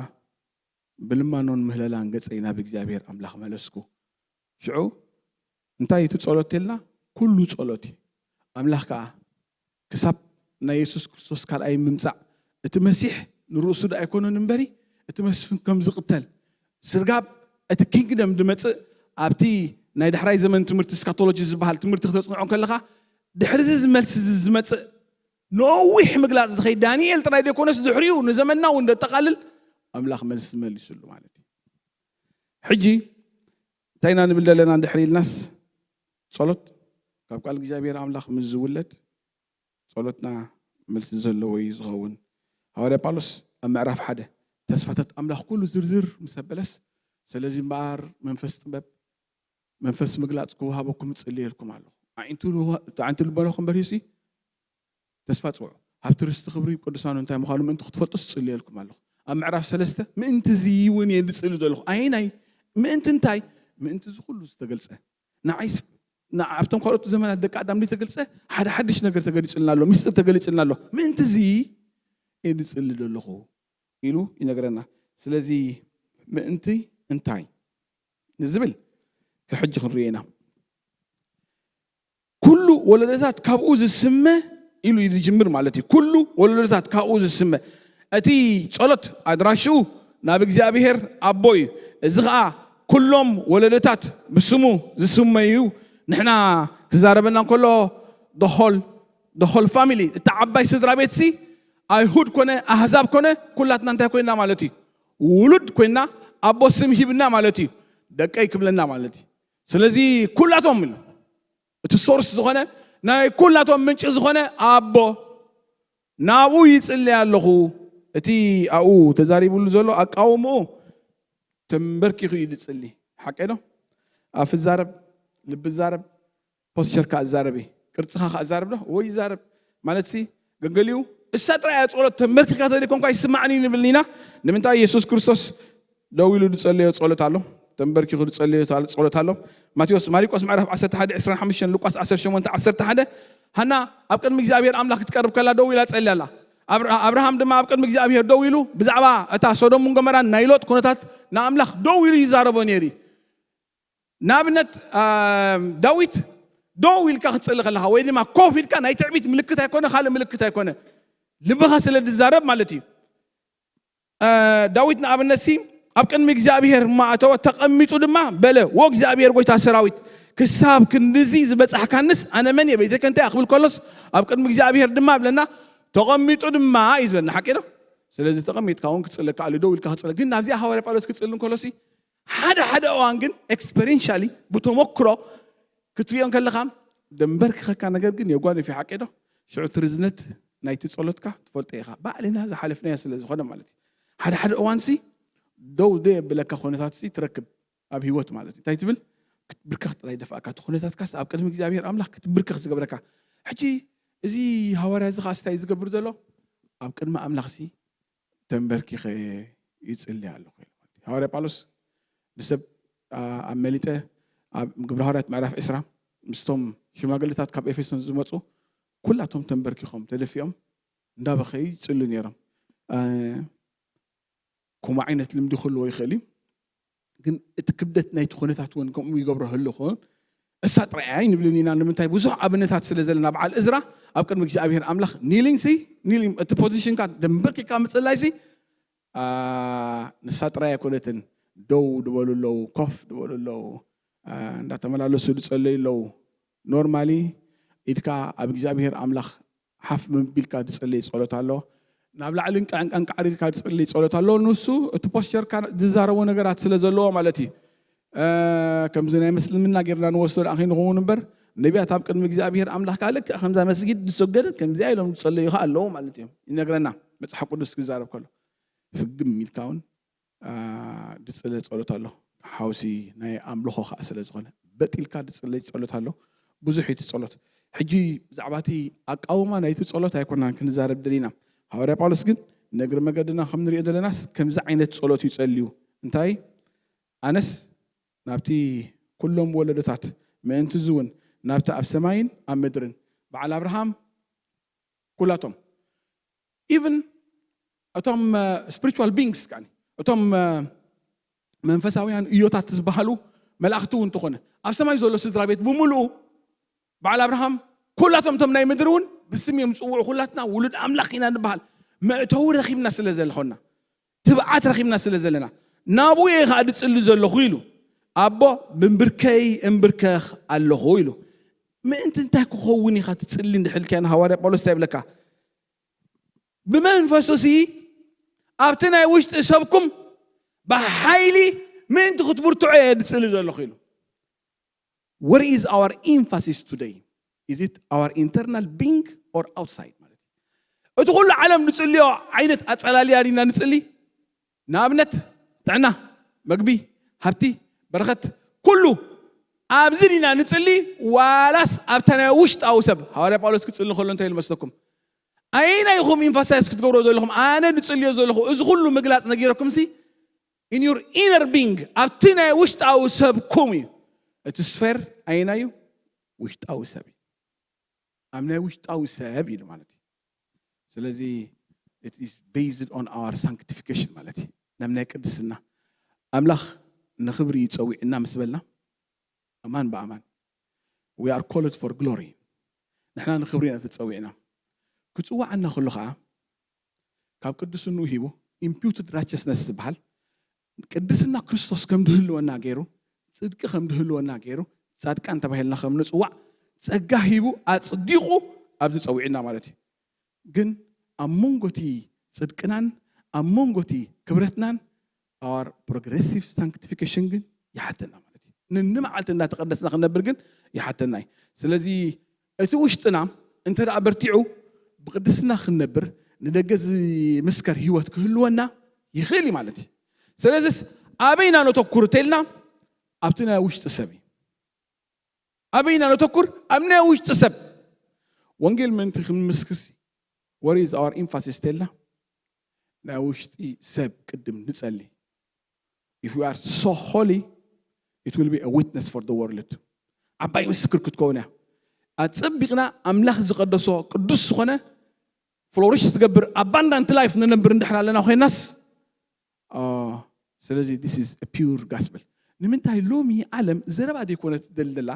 ብልማኖን ምህለላን ገጸይ ናብ እግዚኣብሔር ኣምላኽ መለስኩ። ሽዑ እንታይ እቲ ጸሎት ተልና? ኩሉ ጸሎት እዩ። ኣምላኽ ከዓ ክሳብ ናይ የሱስ ክርስቶስ ካልኣይ ምምጻእ እቲ መሲሕ ንርእሱ ዶ ኣይኮነን እምበሪ እቲ መስፍን ከም ዝቕተል ስርጋብ እቲ ኪንግደም ዝመጽእ ኣብቲ ናይ ዳሕራይ ዘመን ትምህርቲ ስካቶሎጂ ዝበሃል ትምህርቲ ክተጽንዖ ከለኻ ድሕሪ እዚ መልሲ እዚ ዝመጽእ ነዊሕ ምግላጽ ዝኸይድ ዳንኤል ጥራይ ዘይኮነስ ድሕሪኡ ንዘመንና እውን ዘጠቓልል ኣምላኽ መልሲ መሊሱሉ ማለት እዩ። ሕጂ እንታይ ኢና ንብል ዘለና እንድሕር ኢልናስ ጸሎት ካብ ቃል እግዚኣብሔር ኣምላኽ ምስ ዝውለድ ጸሎትና መልሲ ዘለዎ እዩ ዝኸውን። ሃዋርያ ጳውሎስ ኣብ ምዕራፍ ሓደ ተስፋታት ኣምላኽ ኩሉ ዝርዝር ምስ ኣበለስ ስለዚ እምበኣር መንፈስ ጥበብ መንፈስ ምግላጽ ክወሃበኩም እጽልየልኩም ኣለኹ። ኣዒንቲ ልቦናኹም በርሂሲ ተስፋ ጽውዑ። ሃብቲ ርስቲ ክብሪ ቅዱሳኑ እንታይ ምዃኑ ምእንቲ ክትፈልጡስ እጽልየልኩም ኣለኹ። ኣብ ምዕራፍ ሰለስተ ምእንቲ እዚ እውን እየ ዝጽሊ ዘለኹ። ኣየናይ ምእንቲ እንታይ? ምእንቲ እዚ ኩሉ ዝተገልጸ ንዓይስ ኣብቶም ካልኦት ዘመናት ደቂ ኣዳም ዝተገልጸ ሓደ ሓድሽ ነገር ተገሊጹልና ኣሎ፣ ሚስጥር ተገሊጹልና ኣሎ። ምእንቲ እዚ እየ ዝጽሊ ዘለኹ ኢሉ ይነግረና። ስለዚ ምእንቲ እንታይ ንዝብል ሕጂ ክንሪኦ ኢና። ኩሉ ወለዶታት ካብኡ ዝስመ ኢሉ እዩ ዝጅምር ማለት እዩ። ኩሉ ወለዶታት ካብኡ ዝስመ እቲ ጸሎት ኣድራሽኡ ናብ እግዚኣብሔር ኣቦ እዩ። እዚ ኸዓ ኩሎም ወለዶታት ብስሙ ዝስመዩ ንሕና ክዛረበና እንከሎ the whole family እታ ዓባይ ስድራ ቤት ሲ ኣይሁድ ኮነ ኣህዛብ ኮነ ኩላትና እንታይ ኮይና ማለት እዩ ውሉድ ኮይና ኣቦ ስም ሂብና ማለት እዩ ደቀይ ክብለና ማለት እዩ። ስለዚ ኩላቶም ኢሉ እቲ ሶርስ ዝኾነ ናይ ኩላቶም ምንጪ ዝኾነ ኣቦ ናብኡ ይጽሊ ኣለኹ። እቲ ኣብኡ ተዛሪቡሉ ዘሎ ኣቃውምኡ ተንበርኪኹ እዩ ዝጽሊ። ሓቀ ዶ? ኣፍ ዛረብ፣ ልቢ ዛረብ፣ ፖስቸርካ ኣዛረቢ፣ ቅርጽኻ ከኣዛርብ ዶ ወይ ይዛረብ ማለት ሲ፣ ገንገሊኡ እሳ ጥራይ እያ ጸሎት ተንበርኪካ ተደይ ኮንኳ ይስማዕኒ ንብል ኢና። ንምንታይ? ኢየሱስ ክርስቶስ ደው ኢሉ ዝጸለዮ ጸሎት ኣሎ። ተንበርኪኹ ዝጸለዮ ጸሎት ኣሎ። ማቴዎስ፣ ማሪቆስ ምዕራፍ ዓሰርተ ሓደ ዕስራን ሓሙሽተን፣ ሉቃስ ዓሰርተ ሸሞንተ ዓሰርተ ሓደ። ሃና ኣብ ቅድሚ እግዚኣብሔር ኣምላኽ ክትቀርብ ከላ ደው ኢላ ጸልያ ኣላ። ኣብርሃም ድማ ኣብ ቅድሚ እግዚኣብሔር ደው ኢሉ ብዛዕባ እታ ሶዶምን ጎመራን ናይ ሎጥ ኩነታት ንኣምላኽ ደው ኢሉ ይዛረቦ ነይሩ። ንኣብነት ዳዊት ደው ኢልካ ክትጽሊ ከለኻ ወይ ድማ ኮፍ ኢልካ ናይ ትዕቢት ምልክት ኣይኮነ፣ ካልእ ምልክት ኣይኮነ፣ ልብኻ ስለ ዝዛረብ ማለት እዩ። ዳዊት ንኣብነት ሲ ኣብ ቅድሚ እግዚኣብሔር እማ ኣተወ፣ ተቐሚጡ ድማ በለ፣ ወ እግዚኣብሔር ጎይታ ሰራዊት፣ ክሳብ ክንድዚ ዝበጻሕካንስ ኣነ መን እየ? ቤተከ እንታይ እያ ክብል ከሎስ ኣብ ቅድሚ እግዚኣብሔር ድማ ብለና ተቐሚጡ ድማ እዩ ዝበለና። ሓቂ ዶ? ስለዚ ተቐሚጥካ እውን ክጽለካ ኣሎ፣ ደው ኢልካ ክጽለ። ግን ናብዚኣ ሃዋርያ ጳውሎስ ክጽል እንከሎሲ ሓደ ሓደ እዋን ግን ኤክስፐሪንሻሊ ብተመክሮ ክትሪኦ ከለኻ ደንበርክኸካ ነገር ግን የጓንፍ እዩ። ሓቂ ዶ? ሽዑ ትርዝነት ናይቲ ጸሎትካ ትፈልጦ ኢኻ። ባዕልና ዝሓለፍናዮ ስለ ዝኾነ ማለት እዩ። ሓደ ሓደ እዋንሲ ደው ደየብለካ ኩነታትሲ ትረክብ ኣብ ህይወት ማለት እዩ። እንታይ ትብል? ክትብርከኽ ጥራይ ደፍኣካ። እቲ ኩነታትካስ ኣብ ቅድሚ እግዚኣብሔር ኣምላኽ ክትብርከኽ ዝገብረካ። ሕጂ እዚ ሃዋርያ እዚ ኸዓ ስታይ ዝገብር ዘሎ ኣብ ቅድሚ ኣምላኽሲ ተንበርኪኸ ይጽሊ ኣለኹ። ሃዋርያ ጳውሎስ ንሰብ ኣብ መሊጠ ኣብ ግብረ ሃዋርያት ምዕራፍ ዕስራ ምስቶም ሽማግሌታት ካብ ኤፌሶን ዝመፁ ኩላቶም ተንበርኪኾም ተደፊኦም እንዳበኸዩ ይጽሉ ነይሮም። ከምኡ ዓይነት ልምዲ ክህልዎ ይኽእል እዩ። ግን እቲ ክብደት ናይቲ ኩነታት እውን ከምኡ ይገብሮ ህሉ ክኸውን እሳ ጥራይ ኣይንብልን ኢና። ንምንታይ? ብዙሕ ኣብነታት ስለ ዘለና በዓል እዝራ ኣብ ቅድሚ እግዚኣብሔር ኣምላኽ ኒሊንግ ሲ ኒሊንግ እቲ ፖዚሽንካ ደንበርኪካ ምጽላይ ሲ ንሳ ጥራይ ኣይኮነትን። ደው ዝበሉ ኣለዉ፣ ኮፍ ዝበሉ ኣለዉ፣ እንዳተመላለሱ ዝጸለዩ ኣለዉ። ኖርማሊ ኢድካ ኣብ እግዚኣብሔር ኣምላኽ ሓፍ ምቢልካ ዝጸለይ ጸሎት ኣሎ። ናብ ላዕሊ እንቃዕንቃዕሪርካ ዝጸለይ ጸሎት ኣሎ። ንሱ እቲ ፖስቸርካ ዝዛረቦ ነገራት ስለ ዘለዎ ማለት እዩ። ከምዚ ናይ ምስልምና ጌርና ንወስዶ ደኣ ከይንኸውን እምበር ነቢያት ኣብ ቅድሚ እግዚኣብሔር ኣምላኽ ከዓ ልክዕ ከምዛ መስጊድ ዝሰገደ ከምዚኣ ኢሎም ዝጸለዩ ከዓ ኣለዉ ማለት እዮም። ይነግረና መጽሓፍ ቅዱስ ክዛረብ ከሎ ፍግም ኢልካ እውን ድጽለ ጸሎት ኣሎ። ሓውሲ ናይ ኣምልኾ ከዓ ስለ ዝኾነ በጢልካ ድጽለ ጸሎት ኣሎ። ብዙሕ እቲ ጸሎት ሕጂ ብዛዕባ እቲ ኣቃውማ ናይቲ ጸሎት ኣይኮናን ክንዛረብ ደሊና። ሃዋርያ ጳውሎስ ግን ነግሪ መገድና ከም ንሪኦ ዘለናስ ከምዚ ዓይነት ጸሎት እዩ ጸልዩ። እንታይ ኣነስ ናብቲ ኩሎም ወለዶታት ምእንቲ እዚ እውን ናብቲ ኣብ ሰማይን ኣብ ምድርን በዓል ኣብርሃም ኩላቶም ኢቭን እቶም ስፒሪቹዋል ቢንግስ ከ እቶም መንፈሳውያን እዮታት ዝበሃሉ መላእክቲ እውን እንተኾነ ኣብ ሰማይ ዘሎ ስድራ ቤት ብምሉኡ በዓል ኣብርሃም ኩላቶም እቶም ናይ ምድሪ እውን ብስም እዮም ዝፅውዑ። ኩላትና ውሉድ ኣምላኽ ኢና ንበሃል። መእተዊ ረኪብና ስለ ዘለኾና ትብዓት ረኪብና ስለ ዘለና ናብኡ እየ ከዓ ድፅሊ ዘለኹ ኢሉ ኣቦ ብንብርከይ እንብርከኽ ኣለኹ ኢሉ። ምእንቲ እንታይ ክኸውን ኢኻ ትፅሊ እንድሕልካዮ ንሃዋርያ ጳውሎስ እንታይ ይብለካ? ብመንፈሱ ሲ ኣብቲ ናይ ውሽጢ ሰብኩም ብሓይሊ ምእንቲ ክትብርትዑ እየ ድፅሊ ዘለኹ ኢሉ። Where is our emphasis today? Is it our internal being or outside ማለት እዩ? እቲ ኩሉ ዓለም ንፅልዮ ዓይነት ኣፀላልያ ዲና ንፅሊ? ንኣብነት ጥዕና፣ መግቢ፣ ሃብቲ፣ በረኸት ኩሉ ኣብዚ ዲና ንፅሊ ዋላስ ኣብታ ናይ ውሽጣዊ ሰብ? ሃዋርያ ጳውሎስ ክፅሊ ከሎ እንታይ ኢሉ መስለኩም? ኣይናይኹም ኢንፋሳይዝ ክትገብሮ ዘለኹም ኣነ ንፅልዮ ዘለኹ እዚ ኩሉ ምግላፅ ነጊረኩም ሲ in your inner being ኣብቲ ናይ ውሽጣዊ ሰብኩም እዩ። እቲ ስፌር ኣይና እዩ ውሽጣዊ ሰብ እዩ። ኣብ ናይ ውሽጣዊ ሰብ ኢሉ ማለት እዩ። ስለዚ it is based on our sanctification ማለት እዩ። ናብ ናይ ቅድስና ኣምላኽ ንኽብሪ ይፀዊዕና ምስ በልና ኣማን ብኣማን we are called for glory ንሕና ንኽብሪ ኢና ተፀዊዕና። ክፅዋዓና ከሎ ከዓ ካብ ቅድስንኡ ሂቡ imputed righteousness ዝበሃል ቅድስና ክርስቶስ ከም ድህልወና ገይሩ ፅድቂ ከም ድህልወና ገይሩ ፃድቃን ተባሂልና ከም ንፅዋዕ ፀጋ ሂቡ ኣፅዲቑ ኣብዚ ፀዊዕና ማለት እዩ። ግን ኣብ መንጎ እቲ ፅድቅናን ኣብ መንጎ እቲ ክብረትናን our progressive sanctification ግን ይሓተና ማለት እዩ። ንንመዓልቲ እንዳተቐደስና ክንነብር ግን ይሓተና እዩ። ስለዚ እቲ ውሽጥና እንተ ደኣ በርቲዑ ብቅድስና ክንነብር፣ ንደገ ዝምስከር ህይወት ክህልወና ይኽእል እዩ ማለት እዩ። ስለዚስ ኣበይና ነተኩር እንተልና፣ ኣብቲ ናይ ውሽጢ ሰብ እዩ። ኣበይና ነተኩር? ኣብ ናይ ውሽጢ ሰብ። ወንጌል ምእንቲ ክንምስክርሲ፣ what is our emphasis እንተልና፣ ናይ ውሽጢ ሰብ ቅድም ንጸሊ። If we are so holy, it will be a witness for the world. ዓባይ ምስክር ክትከውን እያ። ኣጸቢቕና ኣምላኽ ዝቐደሶ ቅዱስ ዝኾነ ፍሎሪሽ ትገብር ኣባንዳንት ላይፍ ንነብር እንድሕር ኣለና ኮይናስ፣ ስለዚ this is a pure gospel። ንምንታይ ሎሚ ዓለም ዘረባ ዘይኮነት ትደልደላ?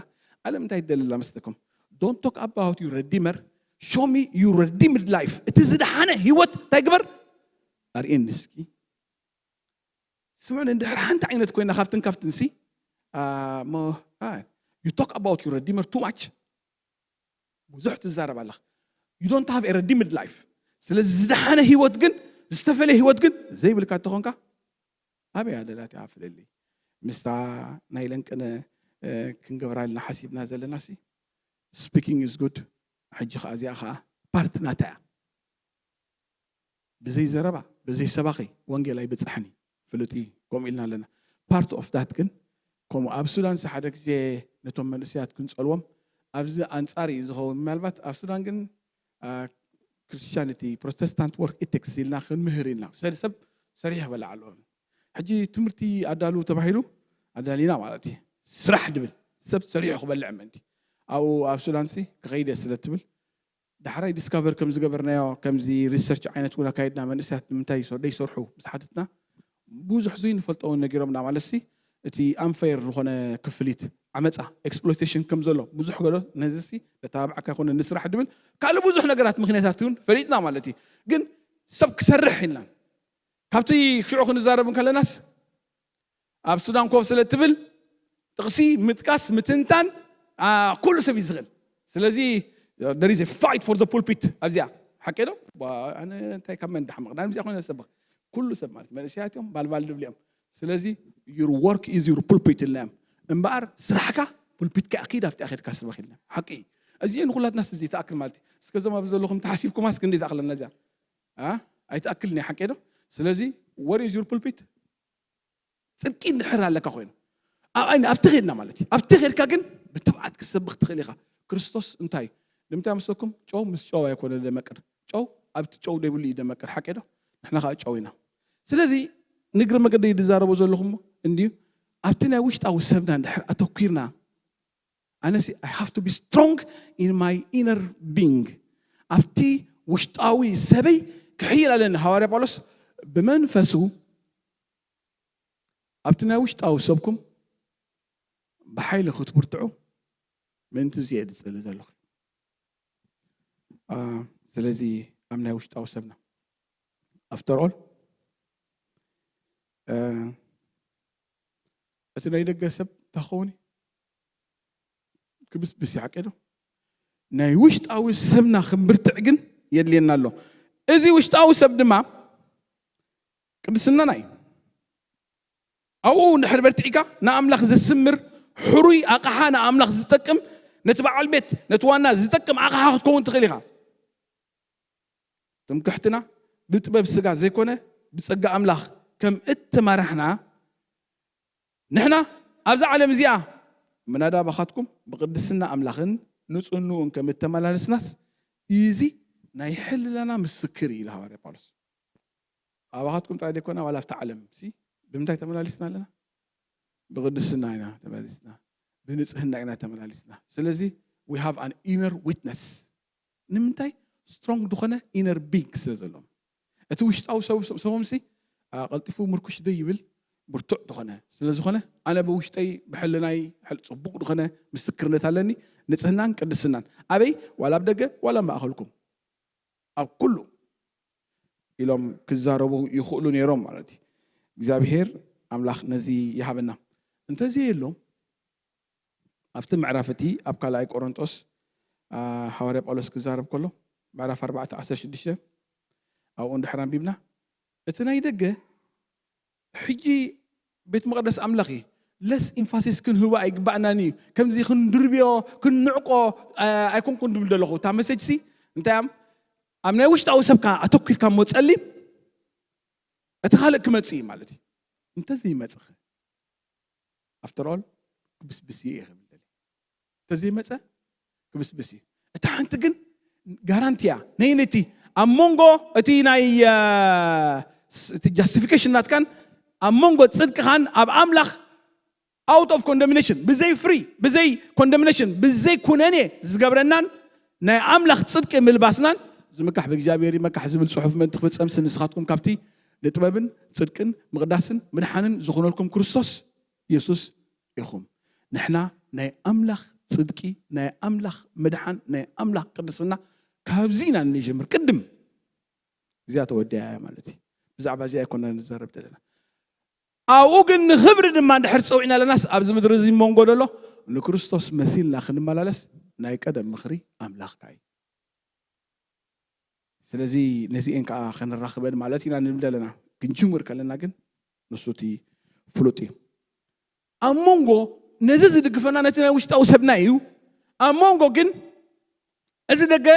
ዓለም እንታይ ትደልላ መስለኩም? Don't talk about your redeemer, show me your redeemed life። እቲ ዝደሓነ ህይወት እንታይ ግበር? ኣርእየኒ እስኪ። ስምዑ፣ እንድሕር ሓንቲ ዓይነት ኮይና ካብትን ካብትን ሲ you talk about your redeemer too much። ብዙሕ ትዛረብ ኣለኻ። You don't have a redeemed life። ስለዚ ዝደሓነ ህይወት ግን፣ ዝተፈለየ ህይወት ግን ዘይብልካ እንተኾንካ፣ ኣበይ ኣለላ እቲኣ ፍልልይ? ምስታ ናይ ለንቅነ ክንገብራ ኢልና ሓሲብና ዘለና ሲ፣ speaking is good። ሕጂ ከዓ እዚኣ ከዓ ፓርት ናታ እያ። ብዘይ ዘረባ፣ ብዘይ ሰባኺ ወንጌል ኣይብፅሕን እዩ። ፍሉጥ እዩ። ከምኡ ኢልና ኣለና። ፓርት ኦፍ ዳት ግን ከምኡ ኣብ ሱዳን ሓደ ግዜ ነቶም መንእሰያት ክንፀልዎም ኣብዚ ኣንፃር እዩ ዝኸውን። ምናልባት ኣብ ሱዳን ግን ክርስቲያኒቲ ፕሮቴስታንት ወርክ ኢቲክስ ኢልና ክንምህር ኢልና ሰብ ሰሪሑ ክበልዕ ኣለዎ። ሕጂ ትምህርቲ ኣዳሉ ተባሂሉ ኣዳሊና ማለት እዩ። ስራሕ ድብል ሰብ ሰሪሑ ክበልዕ ምእንቲ ኣብኡ ኣብ ሱዳን ሲ ክኸይደ ስለ ትብል ዳሕራይ ዲስካቨር ከም ዝገበርናዮ ከምዚ ሪሰርች ዓይነት እውን ኣካይድና መንእሰያት ንምንታይ ይሰ- ደይሰርሑ ምስ ሓተትና ብዙሕ ዘይንፈልጦ እውን ነጊሮምና። ማለት ሲ እቲ ኣንፈየር ዝኾነ ክፍሊት ዓመፃ ኤክስፕሎይቴሽን ከም ዘሎ ብዙሕ ገሎ ነዚ ሲ ነተባብዓካ ይኮነ ንስራሕ ድብል ካልእ ብዙሕ ነገራት ምክንያታት እውን ፈሊጥና ማለት እዩ። ግን ሰብ ክሰርሕ ኢልና ካብቲ ሽዑ ክንዛረብ እንከለናስ ኣብ ሱዳን ኮፍ ስለ ትብል ጥቕሲ ምጥቃስ ምትንታን ኩሉ ሰብ እዩ ዝኽእል። ስለዚ there is a fight for the pulpit ኣብዚኣ ሓቂ ዶ? ኣነ እንታይ ካብ መን ዳሕምቕ ዳ እዚኣ ኮይነ ሰብኽ ኩሉ ሰብ ማለት መንእሰያት እዮም ባልባል ድብል እዮም። ስለዚ your work is your pulpit ኢልና እዮም እምበኣር ስራሕካ ፑልፒትካ ኣኪድ ኣብቲ ኣኪድካ ስበኽ ኢልና ሓቂ እዩ። እዚ ንኩላትናስ እዚ ተኣክል ማለት እዩ። እስከ ዞም ኣብ ዘለኹም ተሓሲብኩማስ ክንደይ ተኣክለና እዚኣ ኣይተኣክልን እያ ሓቂ ዶ? ስለዚ what is your pulpit ጽድቂ እንድሕር ኣለካ ኮይኑ ኣብ ኣይኒ ኣብቲ ኸድና ማለት እዩ። ኣብቲ ኸድካ ግን ብትብዓት ክትሰብኽ ትኽእል ኢኻ። ክርስቶስ እንታይ እዩ? ንምንታይ መስለኩም? ጨው ምስ ጨው ኣይኮነ ደመቅር። ጨው ኣብቲ ጨው ደብሉ እዩ ደመቅር። ሓቂ ዶ? ንሕና ከዓ ጨው ኢና። ስለዚ ንግሪ መገደይ ዝዛረቦ ዘለኹም እንድዩ ኣብቲ ናይ ውሽጣዊ ሰብና እንድሕር ኣተኪርና ኣነሲ I have to be strong in my inner being። ኣብቲ ውሽጣዊ ሰበይ ክሕይል ኣለኒ። ሃዋርያ ጳውሎስ ብመንፈሱ ኣብቲ ናይ ውሽጣዊ ሰብኩም ብሓይሊ ክትብርትዑ ምእንቲ ዝየ ዝፅሊ ዘለኹ። ስለዚ ኣብ ናይ ውሽጣዊ ሰብና ኣፍተር ኦል እቲ ናይ ደገ ሰብ እንታይ ክኸውን ክብስብስ ይሓቀ ዶ? ናይ ውሽጣዊ ሰብና ክምብርትዕ ግን የድልየና ኣሎ። እዚ ውሽጣዊ ሰብ ድማ ቅድስናና እዩ። ኣብኡ እንድሕር በርቲዕካ ንኣምላኽ ዘስምር ሕሩይ ኣቕሓ ንኣምላኽ ዝጠቅም ነቲ በዓል ቤት ነቲ ዋና ዝጠቅም ኣቕሓ ክትከውን ትኽእል ኢኻ። ትምክሕትና ብጥበብ ስጋ ዘይኮነ ብጸጋ ኣምላኽ ከም እተመራሕና ንሕና ኣብዛ ዓለም እዚኣ ምናዳ ባኻትኩም ብቅድስና ኣምላኽን ንጽህንኡን ከም እተመላለስናስ እዚ ናይ ሕልናና ምስክር እዩ ኢሉ ሃዋርያ ጳውሎስ። ኣባኻትኩም ጥራይ ዘይኮነ ዋላ ኣብታ ዓለም ሲ ብምንታይ ተመላሊስና ኣለና? ብቅድስና ኢና ተመላሊስና፣ ብንጽህና ኢና ተመላሊስና። ስለዚ we have an inner witness ንምንታይ ስትሮንግ ዝኾነ ኢነር ቢንግ ስለ ዘለዎም እቲ ውሽጣዊ ሰቦም ሲ ቀልጢፉ ምርኩሽ ደይብል ብርቱዕ ዝኾነ ስለ ዝኾነ ኣነ ብውሽጠይ ብሕልናይ ሕል ፅቡቅ ዝኾነ ምስክርነት ኣለኒ። ንፅህናን ቅድስናን ኣበይ ዋላ ኣብ ደገ ዋላ ማእኸልኩም ኣብ ኩሉ ኢሎም ክዛረቡ ይኽእሉ ነይሮም ማለት እዩ። እግዚኣብሔር ኣምላኽ ነዚ ይሃበና። እንተዘየሎም ኣብቲ ምዕራፍ እቲ ኣብ ካልኣይ ቆሮንጦስ ሃዋርያ ጳውሎስ ክዛረብ ከሎ ምዕራፍ ኣርባዕተ ዓሰርተ ሽዱሽተ ኣብኡ እንድሕር ኣንቢብና እቲ ናይ ደገ ሕጂ ቤት መቅደስ ኣምላኽ እዩ። ለስ ኢንፋሲስ ክንህቦ ኣይግባእናን እዩ። ከምዚ ክንድርብዮ ክንንዕቆ ኣይኮንኩን ድብል ዘለኹ እታ መሰጅ ሲ እንታይ እያም ኣብ ናይ ውሽጣዊ ሰብካ ኣተኪርካ እሞ ጸሊም፣ እቲ ካልእ ክመጽእ እዩ ማለት እዩ። እንተዘይመጽእ፣ after all፣ ክብስብስ እየ ክብል ደልየ። እንተዘይመጸ ክብስብስ እዩ። እታ ሓንቲ ግን ጋራንቲ እያ። ነይ ነቲ ኣብ መንጎ እቲ ናይ እ፣ ስ- እቲ ጃስቲፊኬሽን ናትካን ኣብ መንጎ ጽድቅኻን ኣብ ኣምላኽ፣ out of condemnation፣ ብዘይ ፍሪ፣ ብዘይ ኮንደምኔሽን፣ ብዘይ ኩነኔ ዝገብረናን ናይ ኣምላኽ ጽድቂ ምልባስናን፣ ዝምካሕ ብእግዚኣብሔር ይመካሕ ዝብል ጽሑፍ ምእንቲ ክፍጸም፣ ንስኻትኩም ካብቲ ንጥበብን ጽድቅን ምቕዳስን ምድሓንን ዝኾነልኩም ክርስቶስ የሱስ ኢኹም። ንሕና ናይ ኣምላኽ ጽድቂ፣ ናይ ኣምላኽ ምድሓን፣ ናይ ኣምላኽ ቅድስና ካብዚ ኢና እንጀምር። ቅድም እዚኣ ተወዲኣ እያ ማለት እዩ። ብዛዕባ እዚኣ ኣይኮና ንዛረብ ዘለና። ኣብኡ ግን ንኽብሪ ድማ እንድሕር ጸውዒና ኣለናስ፣ ኣብዚ ምድሪ እዚ መንጎ ደሎ ንክርስቶስ መሲልና ክንመላለስ ናይ ቀደም ምኽሪ ኣምላኽካ እዩ። ስለዚ ነዚኤን ከዓ ክንራኽበን ማለት ኢና ንብል ዘለና። ክንጅምር ከለና ግን ንሱ እቲ ፍሉጥ እዩ። ኣብ መንጎ ነዚ ዝድግፈና ነቲ ናይ ውሽጣዊ ሰብና እዩ። ኣብ መንጎ ግን እዚ ደገ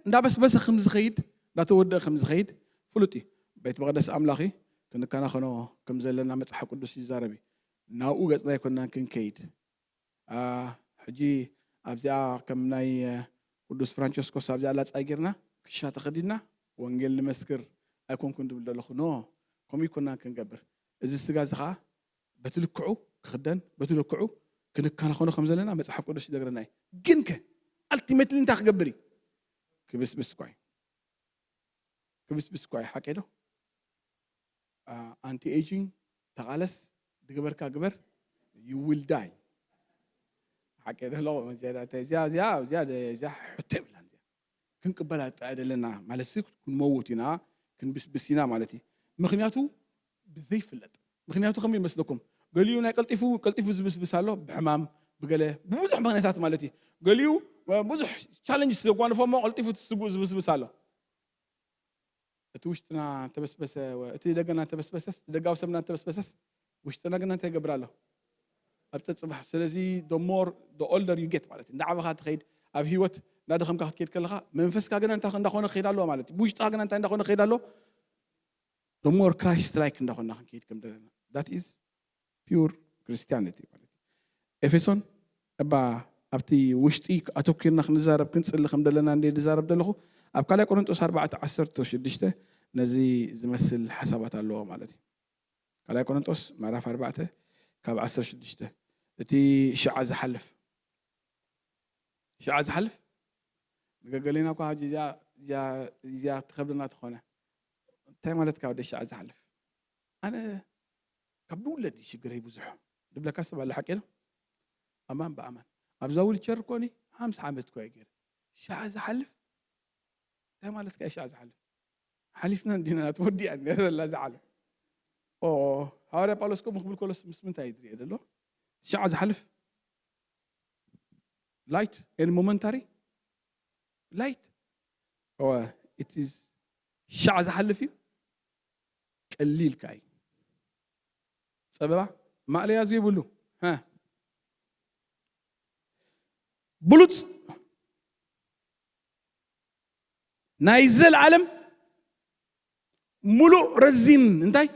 እንዳበስበሰ ከም ዝኸይድ፣ እንዳተወደአ ከም ዝኸይድ ፍሉጥ እዩ። ቤት መቕደስ ኣምላኽ እዩ፣ ክንከናኸኖ ከም ዘለና መጽሓፍ ቅዱስ ይዛረብ እዩ። ናብኡ ገጽና ኣይኮንናን ክንከይድ። አ፣ ሕጂ ኣብዚኣ ከም ናይ እ፣ ቅዱስ ፍራንቸስኮስ ኣብዚኣ ላጻይ ጌርና ክሻ ተኸዲና ወንጌል ንመስክር ኣይኮንኩን ድብል ዘለኹ። ኖ፣ ከምኡ ኣይኮንናን ክንገብር። እዚ ስጋ እዚ ኸዓ በቲ ልክዑ ክኽደን፣ በቲ ልክዑ ክንከናኸኖ ከም ዘለና መጽሓፍ ቅዱስ ይነግረና እዩ። ግን ከ ኣልቲሜትሊ እንታይ ክገብር እዩ? ክብስብስ እኳ እዩ። ክብስብስ እኳ እዩ። ሓቂ ዶ? ኣንቲ ኤጂንግ ተቓለስ፣ ድግበርካ ግበር፣ you will die። ሓቂ ዶ? ሎ እዚኣ እዚኣ እዚኣ እዚኣ ሕቶ የብላን። እዚኣ ክንቅበላ ጥራይ ደለና ማለት ሲ፣ ክንመውት ኢና፣ ክንብስብስ ኢና ማለት እዩ። ምክንያቱ ብዘይፍለጥ። ምክንያቱ ከመይ ይመስለኩም? ገሊኡ ናይ ቀልጢፉ ቀልጢፉ ዝብስብስ ኣሎ፣ ብሕማም፣ ብገለ፣ ብብዙሕ ምክንያታት ማለት እዩ። ገሊኡ ብዙሕ ቻለንጅ ዘጓንፎ እሞ ቀልጢፉ እቲ ስጉእ ዝብስብስ ኣሎ። እቲ ውሽጥና እንተበስበሰ፣ እቲ ደገና እንተበስበሰስ፣ እቲ ደጋዊ ሰብና እንተበስበሰስ፣ ውሽጥና ግና እንታይ ይገብር ኣሎ? ኣብ ጸጽባሕ። ስለዚ the more, the older you get ማለት እዩ። እንዳዓበኻ ትኸይድ፣ ኣብ ህይወት እንዳደኸምካ ክትከይድ ከለኻ፣ መንፈስካ ግና እንታይ እንዳኾነ ክኸይድ ኣለዎ ማለት እዩ። ብውሽጥኻ ግና እንታይ እንዳኾነ ክኸይድ ኣለዎ? The more Christ like እንዳኾንና ክንከይድ ከም ዘለና። That is pure Christianity ማለት እዩ። ኤፌሶን እባ ኣብቲ ውሽጢ ኣተኪርና ክንዛረብ ክንጽሊ ከም ዘለና እንደ ዝዛረብ ዘለኹ፣ ኣብ ካልኣይ ቆሮንጦስ ኣርባዕተ ዓሰርተ ሽዱሽተ ነዚ ዝመስል ሓሳባት ኣለዎ ማለት እዩ። ካልኣይ ቆሮንጦስ ምዕራፍ ኣርባዕተ ካብ ዓሰርተ ሽዱሽተ፣ እቲ ሽዓ ዝሓልፍ፣ ሽዓ ዝሓልፍ ንገገሌና እኳ ሕጂ እዚኣ፣ እዚኣ፣ እዚኣ ትኸብደና ትኾነ። እንታይ ማለትካ ወደ ሽዓ ዝሓልፍ? ኣነ ካብ ዝውለድ እዩ ሽግረይ ብዙሕ ድብለካ ሰብ ኣሎ፣ ሓቂ ነው። ኣማን ብኣማን ኣብዛ ዊልቸር ኮኒ ሓምሳ ዓመት እኮ እየ ገይረ። ሽዓ ዝሓልፍ እንታይ ማለትካ እዩ? ሽዓ ዝሓልፍ ሓሊፍና እንዲና፣ ናት ወዲኣ እንዲያ ዘላ ዝዓለም። ኦ፣ ሃዋርያ ጳውሎስ ከምኡ ክብል ከሎስ ምስ ምንታይ እዩ ዝሪኦ ዘሎ? ሽዓ ዝሓልፍ ላይት ኤን ሞመንታሪ ላይት። ኦ፣ it is፣ ሽዓ ዝሓልፍ እዩ፣ ቀሊልካ እዩ። ጸበባ ማእለያ ዘይብሉ፣ ሃ፣ ብሉጽ ናይ ዘለዓለም ሙሉእ ረዚን እንታይ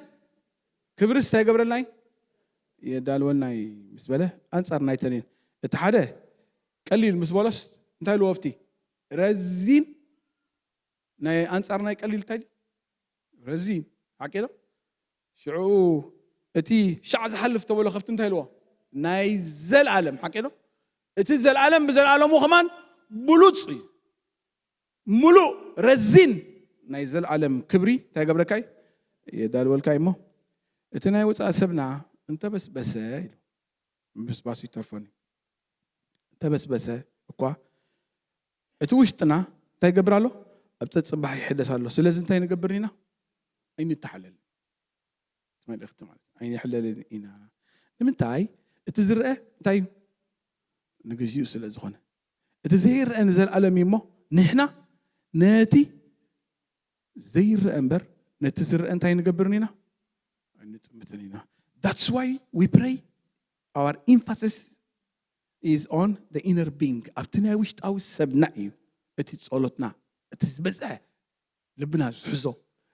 ክብርስ እንታይ ይገብረልና እዩ? የዳልወና እዩ ምስ በለ፣ ኣንጻር ናይተን እየን። እቲ ሓደ ቀሊል ምስ በሎስ እንታይ ኢልዎ? ኣብቲ ረዚን ናይ ኣንጻር ናይ ቀሊል እንታይ ድዩ? ረዚን፣ ሓቂ ዶ? ሽዑ እቲ ሻዕ ዝሓልፍ ተበሎ ከብቲ እንታይ ኢልዎ? ናይ ዘለዓለም፣ ሓቂ ዶ? እቲ ዘለዓለም ብዘለዓለሙ ከማን ብሉጽ እዩ። ሙሉእ ረዚን ናይ ዘለዓለም ክብሪ እንታይ ይገብረካ እዩ? የዳልወልካ እዩ። እሞ እቲ ናይ ወፃኢ ሰብና እንተበስበሰ ኢሉ፣ ምብስባሱ ይተርፎን እዩ። እንተበስበሰ እኳ እቲ ውሽጥና እንታይ ይገብር ኣሎ? ኣብ ጸጽባሕ ይሕደስ ኣሎ። ስለዚ እንታይ ንገብር ኢና? ኣይንተሓለልን። እቲ መልእኽቲ ማለት እዩ። ኣይንሕለልን ኢና። ንምንታይ? እቲ ዝረአ እንታይ እዩ? ንግዚኡ ስለ ዝኾነ። እቲ ዘይረአ ንዘለኣለም እዩ እሞ፣ ንሕና ነቲ ዘይረአ እምበር፣ ነቲ ዝረአ እንታይ ንገብርን ኢና? ኣይንጥምትን ኢና። That's why we pray. Our emphasis is on the inner being. ኣብቲ ናይ ውሽጣዊ ሰብና እዩ እቲ ጸሎትና፣ እቲ ዝበዝሐ ልብና ዝሕዞ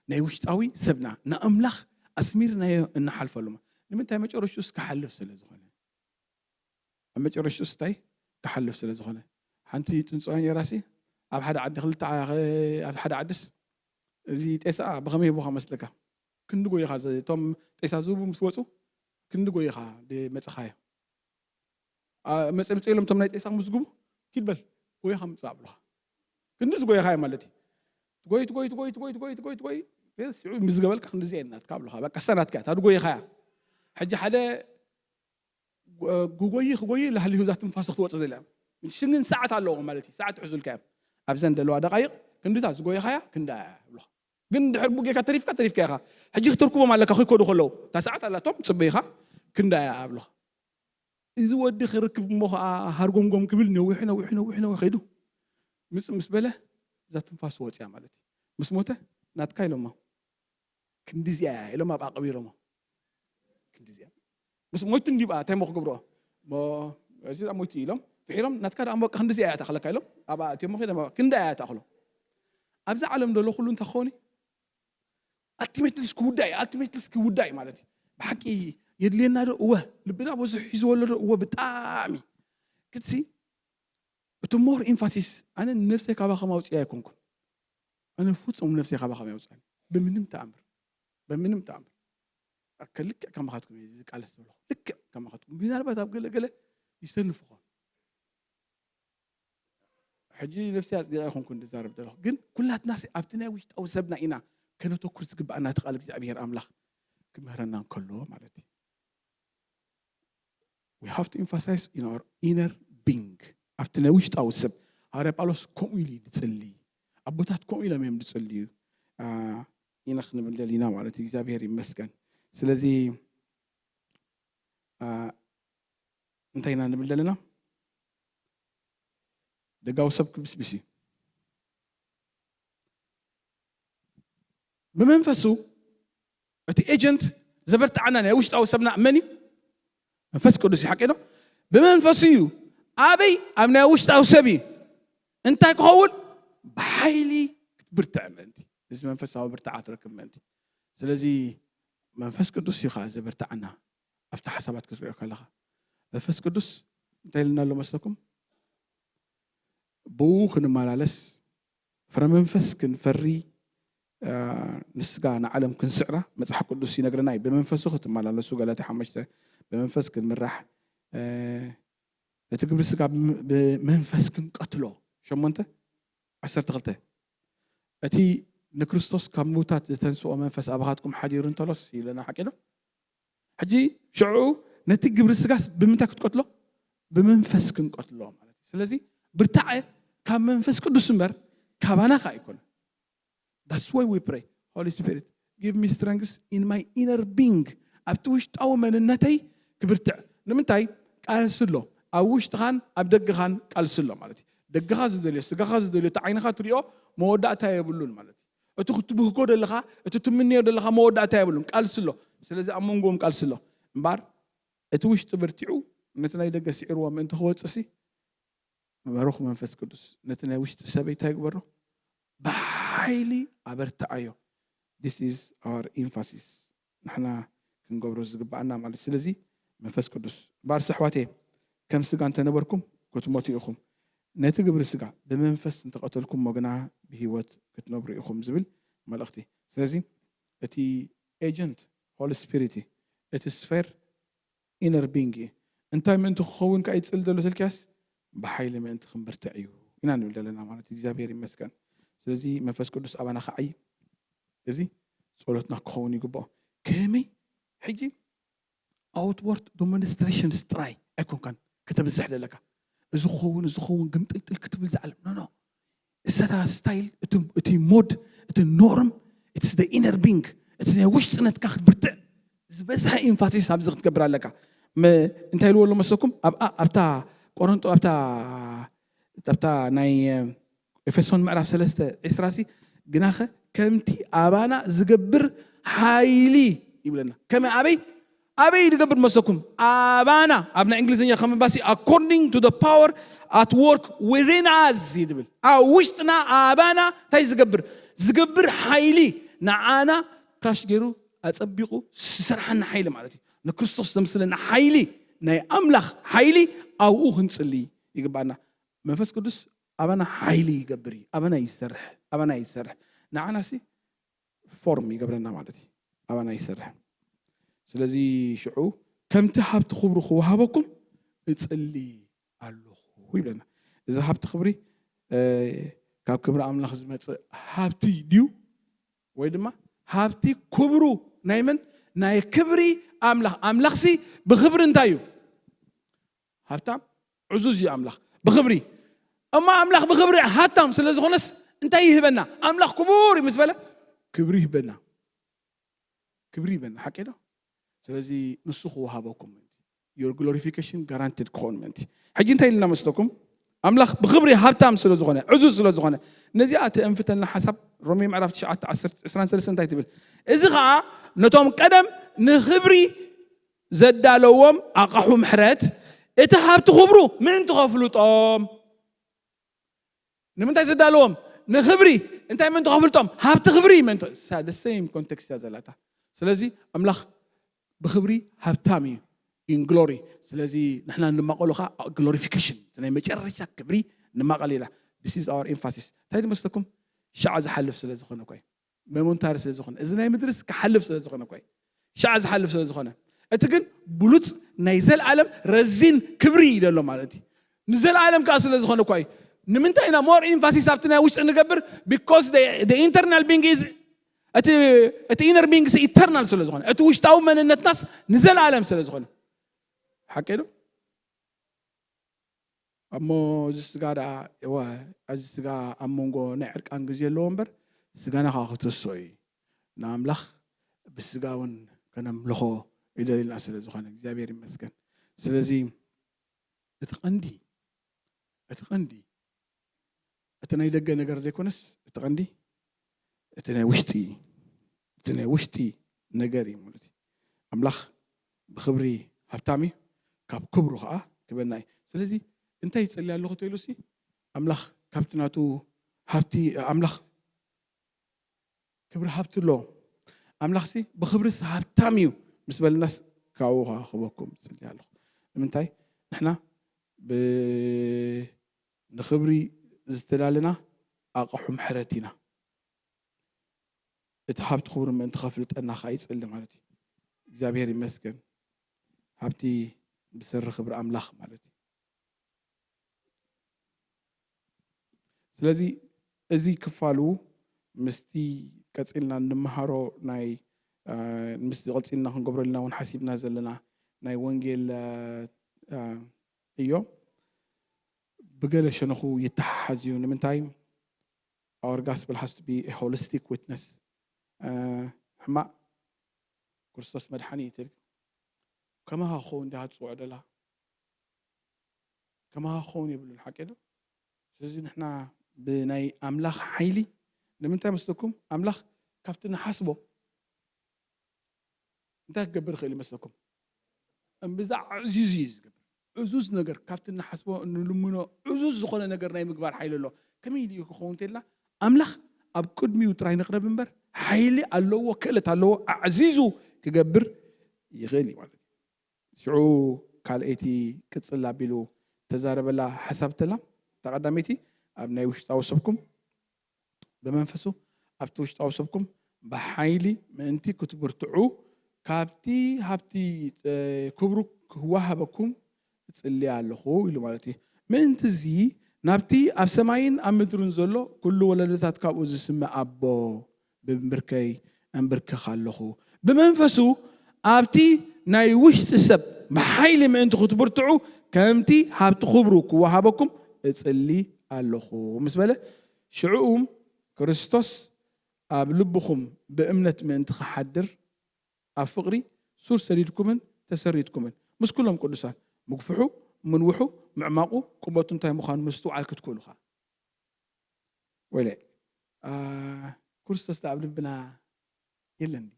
ናይ ውሽጣዊ ሰብና ንኣምላኽ ኣስሚርናዮ እንሓልፈሉማ። ንምንታይ? መጨረሽቱስ ክሓልፍ ስለ ዝኾነ። ኣብ መጨረሽቱስ እንታይ? ክሓልፍ ስለ ዝኾነ። ሓንቲ ጥንፅዋ ነራሲ ኣብ ሓደ ዓዲ ክልተ ዓ- ኣብ ሓደ ዓድስ እዚ ጤሳ ብኸመይ ህቦኻ መስለካ? ክንዲ ጎይኻ ዘ- እቶም ጤሳ ዝህቡ ምስ ወፁ ክንዲ ጎይኻ ድ- መፅኻዮ። አ- መፀ ምፀ ኢሎም እቶም ናይ ጤሳ ምስ ግቡ ኪድ በል ጎይኻ ምፃእ ኣብሉኻ። ክንዲ ዝጎይኻዮ ማለት እዩ። ትጎይ ትጎይ ትጎይ ትጎይ ትጎይ ትጎይ ትጎይ ትጎይ ሽዑ ምስ ገበልካ ክንዲ እዚኣ ናትካ ኣብሉኻ። በቃ እሳ ናትካ እያ፣ እታ ድጎይኻያ። ሕጂ ሓደ ጎ- ክጎይ ክጎይ ላህሊ ህዛ ትንፋስ ክትወፅ ዘላ ሽግን ሰዓት ኣለዎ ማለት እዩ። ሰዓት ትሕዙልካ እዮም ኣብዘን ዘለዋ ደቃይቕ ክንድታ ዝጎይኻያ ክንዳ እያ ይብሉኻ። ግን ድሕር ጌካ ተሪፍካ ተሪፍካ ኢኻ። ሕጂ ክትርክቦም ኣለካ ክይከዱ ከለዉ እታ ሰዓት ኣላቶም ፅበይኻ ክንዳ እያ ኣብሉኻ። እዚ ወዲ ክርክብ እሞ ከዓ ሃርጎምጎም ክብል ነዊሑ ነዊሑ ነዊሑ ነዊሑ ከይዱ ምፅ ምስ በለ እዛ ትንፋስ ወፅያ ማለት እዩ። ምስ ሞተ ናትካ ኢሎሞ ክንዲዚኣ እያ ኢሎም ኣብ ኣቐቢሮሞ። ክንዲዚኣ ምስ ሞይቱ እንዲብኣ እንታይ ሞ ክገብርኦ? ሞ እዚ ሞይቱ ኢሎም ፍሒሮም ናትካ ደኣ ሞ ክንዲዚኣ እያ ተኽለካ ኢሎም ኣብኣ እቲሞ ኸይዶም ክንዳ እያ ተኽሎ። ኣብዚ ዓለም ደሎ ኩሉ እንታይ ክኸውን እዩ? ኣልቲሜትሊስ ክውዳእ እዩ። ኣልቲሜትሊስ ክውዳእ እዩ ማለት እዩ። ብሓቂ የድልየና ዶ? እወ። ልብና ብዙሕ ሒዝዎ ኣሎ ዶ? እወ ብጣዕሚ። ግድሲ እቲ ሞር ኤምፋሲስ ኣነ ንነብሰይ ካባኸም ኣውፅያ ኣይኮንኩን። ኣነ ፍጹም ነብሰይ ካባኸም ያውፅኣኒ ብምንም ተኣምር። ብምንም ተኣምር ኣከ ልክዕ ከማኻትኩም እየ ዝቃለስ ዘለኹ። ልክዕ ከማኻትኩም ምናልባት ኣብ ገለ ገለ ይሰንፍ ኾን ሕጂ ነፍሲ ኣፅዲቐ ይኮንኩ ዝዛረብ ዘለኹ። ግን ኩላትና ሲ ኣብቲ ናይ ውሽጣዊ ሰብና ኢና ከነተኩር ዝግባኣና እቲ ቃል እግዚኣብሔር ኣምላኽ ክምህረና እንከሎ ማለት እዩ። We have to emphasize in our inner being ኣብቲ ናይ ውሽጣዊ ሰብ። ሃዋርያ ጳውሎስ ከምኡ ኢሉ እዩ ዝፅሊ። ኣቦታት ከምኡ ኢሎም እዮም ዝፅልዩ ኢና ክንብል ደሊና ማለት እዩ። እግዚኣብሔር ይመስገን። ስለዚ እንታይ ኢና ንብል ዘለና? ደጋዊ ሰብ ክብስብስ እዩ። ብመንፈሱ እቲ ኤጀንት ዘበርትዓና ናይ ውሽጣዊ ሰብና መን እዩ? መንፈስ ቅዱስ እዩ። ሓቂ ዶ? ብመንፈሱ እዩ። ኣበይ? ኣብ ናይ ውሽጣዊ ሰብ እዩ። እንታይ ክኸውን? ብሓይሊ ክትብርትዕ ምእንቲ። እዚ መንፈሳዊ ብርትዓ ትረክብ ምእንቲ። ስለዚ መንፈስ ቅዱስ እዩ ከዓ ዘበርትዓና። ኣብቲ ሓሳባት ክትሪኦ ከለኻ መንፈስ ቅዱስ እንታይ ኢልና ኣሎ መስለኩም? ብኡ ክንመላለስ ፍረ መንፈስ ክንፈሪ ንስጋ ንዓለም ክንስዕራ መፅሓፍ ቅዱስ ይነግረና እዩ። ብመንፈሱ ክትመላለሱ ገላትያ ሓሙሽተ ብመንፈስ ክንምራሕ ነቲ ግብሪ ስጋ ብመንፈስ ክንቀትሎ ሸሞንተ ዓሰርተ ክልተ እቲ ንክርስቶስ ካብ ምውታት ዝተንስኦ መንፈስ ኣባኻትኩም ሓዲሩ እንተሎስ ይብለና ሓቂ ዶ? ሕጂ ሽዑ ነቲ ግብሪ ስጋስ ብምንታይ ክትቀትሎ? ብመንፈስ ክንቀትሎ ማለት እዩ። ስለዚ ብርታዐ ካብ መንፈስ ቅዱስ እምበር ካባና ከ ኣይኮነ። That's why we pray, Holy Spirit, give me strength in my inner being. ኣብቲ ውሽጣዊ መንነተይ ክብርትዕ። ንምንታይ? ቃልሲ ኣሎ። ኣብ ውሽጥኻን ኣብ ደገኻን ቃልሲ ኣሎ ማለት እዩ። ደገኻ ዝደልዮ፣ ስጋኻ ዝደልዮ፣ እቲ ዓይንኻ ትሪኦ መወዳእታ የብሉን ማለት እዩ። እቲ ክትብህጎ ዘለኻ፣ እቲ ትምንዮ ዘለኻ መወዳእታ የብሉን። ቃልሲ ኣሎ። ስለዚ ኣብ መንጎኦም ቃልሲ ኣሎ። እምበኣር እቲ ውሽጢ በርቲዑ ነቲ ናይ ደገ ስዒርዎ ምእንቲ ክወፅእሲ መበረኹ መንፈስ ቅዱስ ነቲ ናይ ውሽጢ ሰበይ እንታይ ግበሮ? ብሓይሊ ኣበርትዓዮ። This is our emphasis ንሕና ክንገብሮ ዝግባኣና ማለት። ስለዚ መንፈስ ቅዱስ ባርሲ ኣሕዋተየ ከም ስጋ እንተነበርኩም ክትሞቱ ኢኹም፣ ነቲ ግብሪ ስጋ ብመንፈስ እንተቐተልኩሞ ግና ብህይወት ክትነብሩ ኢኹም ዝብል መልእኽቲ። ስለዚ እቲ ኤጀንት ሆሊ ስፒሪት እዩ። እቲ ስፌር ኢነር ቢንግ እዩ። እንታይ ምእንቲ ክኸውን ከኣ ይጽል ዘሎ ተልክያስ ብሓይሊ ምእንቲ ክንብርትዕ እዩ ኢና ንብል ዘለና ማለት እዩ። እግዚኣብሔር ይመስገን። ስለዚ መንፈስ ቅዱስ ኣባና ከዓይ እዚ ጸሎትና ክኸውን ይግብኦ። ከመይ ሕጂ ኣውትወርድ ዶሞንስትሬሽንስ ጥራይ ኣይኮንካን ከተብዝሕ ዘለካ። እዚ ክኸውን እዚ ክኸውን ግምጥልጥል ክትብል ዝዓለም ኖ ኖ እሰታ ስታይል እቲ ሞድ እቲ ኖርም ኢትስ ኢነር ቢንግ እቲ ናይ ውሽጥነትካ ክትብርትዕ ዝበዝሐ ኢንፋሲስ ኣብዚ ክትገብር ኣለካ። እንታይ ኢልዎ ኣሎ መስለኩም? ኣብታ ቆሮንጦ ኣብታ ኣብታ ናይ ኤፌሶን ምዕራፍ ሰለስተ ዕስራ ሲ ግናኸ ከምቲ ኣባና ዝገብር ሓይሊ ይብለና። ከመይ ኣበይ ኣበይ ዝገብር መስለኩም? ኣባና ኣብ ናይ እንግሊዝኛ ከም ባሲ according to the power at work within us ይብል። ኣብ ውሽጥና ኣባና እንታይ ዝገብር? ዝገብር ሓይሊ ንዓና ክራሽ ገይሩ ኣጸቢቑ ዝሰርሓና ሓይሊ ማለት እዩ። ንክርስቶስ ዘምስለና ሓይሊ፣ ናይ ኣምላኽ ሓይሊ ኣብኡ ክንጽሊ ይግባና። መንፈስ ቅዱስ ኣባና ሓይሊ ይገብር እዩ። ኣባና ይሰርሕ፣ ኣባና ይሰርሕ። ንዓና ሲ ፎርም ይገብረና ማለት እዩ። ኣባና ይሰርሕ። ስለዚ ሽዑ ከምቲ ሃብቲ ክብሩ ክወሃበኩም እጽሊ ኣለኹ ይብለና። እዚ ሃብቲ ክብሪ ካብ ክብሪ ኣምላኽ ዝመጽእ ሃብቲ ድዩ? ወይ ድማ ሃብቲ ክብሩ ናይ መን? ናይ ክብሪ ኣምላኽ። ኣምላኽሲ ብክብሪ እንታይ እዩ? ሃብታም፣ ዕዙዝ እዩ ኣምላኽ ብክብሪ። እሞ ኣምላኽ ብክብሪ ሃብታም ስለ ዝኾነስ እንታይ ይህበና? ኣምላኽ ክቡር እዩ ምስ በለ ክብሪ ይህበና። ክብሪ ይህበና። ሓቂ ዶ? ስለዚ ንሱ ክወሃበኩም ምእንቲ፣ your glorification guaranteed ክኸውን ምእንቲ። ሕጂ እንታይ ኢልና መስለኩም? ኣምላኽ ብክብሪ ሃብታም ስለ ዝኾነ፣ ዕዙዝ ስለ ዝኾነ፣ ነዚኣ ተእንፍተልና ሓሳብ ሮሜ ምዕራፍ ትሽዓተ፣ ዕስራን ሰለስተን እንታይ ትብል? እዚ ኸኣ ነቶም ቀደም ንክብሪ ዘዳለዎም ኣቕሑ ምሕረት እቲ ሃብቲ ክብሩ ምእንቲ ከፍልጦም። ንምንታይ ዘዳለዎም? ንክብሪ። እንታይ ምእንቲ ከፍልጦም? ሃብቲ ክብሪ ምእንቲ። ሴም ኮንቴክስት እያ ዘላታ። ስለዚ ኣምላኽ ብክብሪ ሃብታም እዩ፣ ኢን ግሎሪ። ስለዚ ንሕና ንማቐሉ ከዓ ግሎሪፊኬሽን፣ ናይ መጨረሻ ክብሪ ንማቐል ኢና። This is our emphasis። እንታይ ዝመስለኩም? ሻዕ ዝሓልፍ ስለ ዝኾነ እኮ እዩ። መሞንታሪ ስለ ዝኾነ፣ እዚ ናይ ምድርስ ክሓልፍ ስለ ዝኾነ እኮ እዩ። ሻዕ ዝሓልፍ ስለ ዝኾነ፣ እቲ ግን ብሉፅ ናይ ዘለኣለም ረዚን ክብሪ እዩ ዘሎ ማለት እዩ። ንዘለኣለም ከዓ ስለ ዝኾነ እኳ እዩ። ንምንታይ ኢና ሞር ኢንፋሲስ ኣብቲ ናይ ውሽጢ ንገብር? Because the internal being is፣ እቲ ኢነር ቢንግ ኢተርናል ስለ ዝኾነ፣ እቲ ውሽጣዊ መንነትናስ ንዘለኣለም ስለ ዝኾነ። ሓቂ ዶ? እሞ እዚ ስጋ ደኣ፣ እወ፣ እዚ ስጋ ኣብ መንጎ ናይ ዕርቃን ግዜ ኣለዎ እምበር፣ ስጋና ከዓ ክተስኦ እዩ። ንኣምላኽ ብስጋ እውን ከነምልኾ ይደልየና ስለ ዝኾነ፣ እግዚኣብሔር ይመስገን። ስለዚ እቲ ቀንዲ፣ እቲ ቀንዲ፣ እቲ ናይ ደገ ነገር ዘይኮነስ፣ እቲ ቀንዲ፣ እቲ ናይ ውሽጢ፣ እቲ ናይ ውሽጢ ነገር እዩ ማለት እዩ። ኣምላኽ ብክብሪ ሃብታም እዩ፣ ካብ ክብሩ ከዓ ክበና እዩ። ስለዚ እንታይ ይጸሊ ኣለኹ ተይሉሲ፣ ኣምላኽ ካብቲ ናቱ ሃብቲ፣ ኣምላኽ ክብሪ ሃብቲ ኣሎ። ኣምላኽሲ ብክብርስ ሃብታም እዩ ምስ በልናስ፣ ካብኡ ከዓ ክበኩም እጽሊ ኣለኹ። ንምንታይ? ንሕና ብ-፣ ንክብሪ ዝተዳለና ኣቕሑ ምሕረት ኢና። እቲ ሃብቲ ክብሪ ምእንቲ ከፍልጠና ከዓ ይጽሊ ማለት እዩ። እግዚኣብሔር ይመስገን። ሃብቲ ብስሪ ክብሪ ኣምላኽ ማለት እዩ። ስለዚ እዚ ክፋሉ ምስቲ ቀጺልና እንመሃሮ ናይ፣ አ፣ ምስቲ ቀጺልና ክንገብረልና እውን ሓሲብና ዘለና ናይ ወንጌል፣ አ፣ አ፣ እዮ ብገለ ሸነኹ ይተሓሓዝ እዩ። ንምንታይ? Our gospel has to be a holistic witness። አ፣ ሕማቕ ክርስቶስ መድሓኒ እዩ ትብል። ከማኻ ክኸውን ዲኻ ትጽውዖ ደላ? ከማኻ ክኸውን የብሉን፣ ሓቂ ዶ? ስለዚ ንሕና ብናይ ኣምላኽ ሓይሊ ንምንታይ መስለኩም? ኣምላኽ ካብቲ ንሓስቦ እንታይ ክገብር ይኽእል ይመስለኩም? እምብዛ ኣዕዚዙ እዩ ዝገብር። ዕዙዝ ነገር ካብቲ ንሓስቦ እንልምኖ ዕዙዝ ዝኾነ ነገር ናይ ምግባር ሓይሊ ኣሎ። ከመይ ኢሉ ክኸውን እንተኢልና፣ ኣምላኽ ኣብ ቅድሚኡ ጥራይ ንቕረብ እምበር፣ ሓይሊ ኣለዎ፣ ክእለት ኣለዎ፣ ኣዕዚዙ ክገብር ይኽእል እዩ ማለት እዩ። ሽዑ ካልኣይቲ ቅጽል ኣቢሉ ተዛረበላ ሓሳብ ተላ፣ እታ ቀዳመይቲ ኣብ ናይ ውሽጣዊ ሰብኩም ብመንፈሱ ኣብቲ ውሽጣዊ ሰብኩም ብሓይሊ ምእንቲ ክትብርትዑ ካብቲ ሃብቲ፣ እ፣ ክብሩ ክወሃበኩም እጽሊ ኣለኹ ኢሉ ማለት እዩ። ምእንቲ እዚ ናብቲ ኣብ ሰማይን ኣብ ምድርን ዘሎ ኩሉ ወለዶታት ካብኡ ዝስመ ኣቦ ብብርክይ ኣንብርክኽ ኣለኹ። ብመንፈሱ ኣብቲ ናይ ውሽጢ ሰብ ብሓይሊ ምእንቲ ክትብርትዑ ከምቲ ሃብቲ ክብሩ ክወሃበኩም እጽሊ ኣለኹ ምስ በለ፣ ሽዑ ክርስቶስ ኣብ ልብኹም ብእምነት ምእንቲ ክሓድር፣ ኣብ ፍቕሪ ሱር ሰዲድኩምን ተሰሪትኩምን ምስ ኩሎም ቅዱሳን፣ ምግፍሑ፣ ምንውሑ፣ ምዕማቑ፣ ቁመቱ እንታይ ምዃኑ ምስትውዓል ክትክእሉ ኸኣ። ወይለ፣ አ፣ ክርስቶስ ደኣ ኣብ ልብና የለን ድዩ?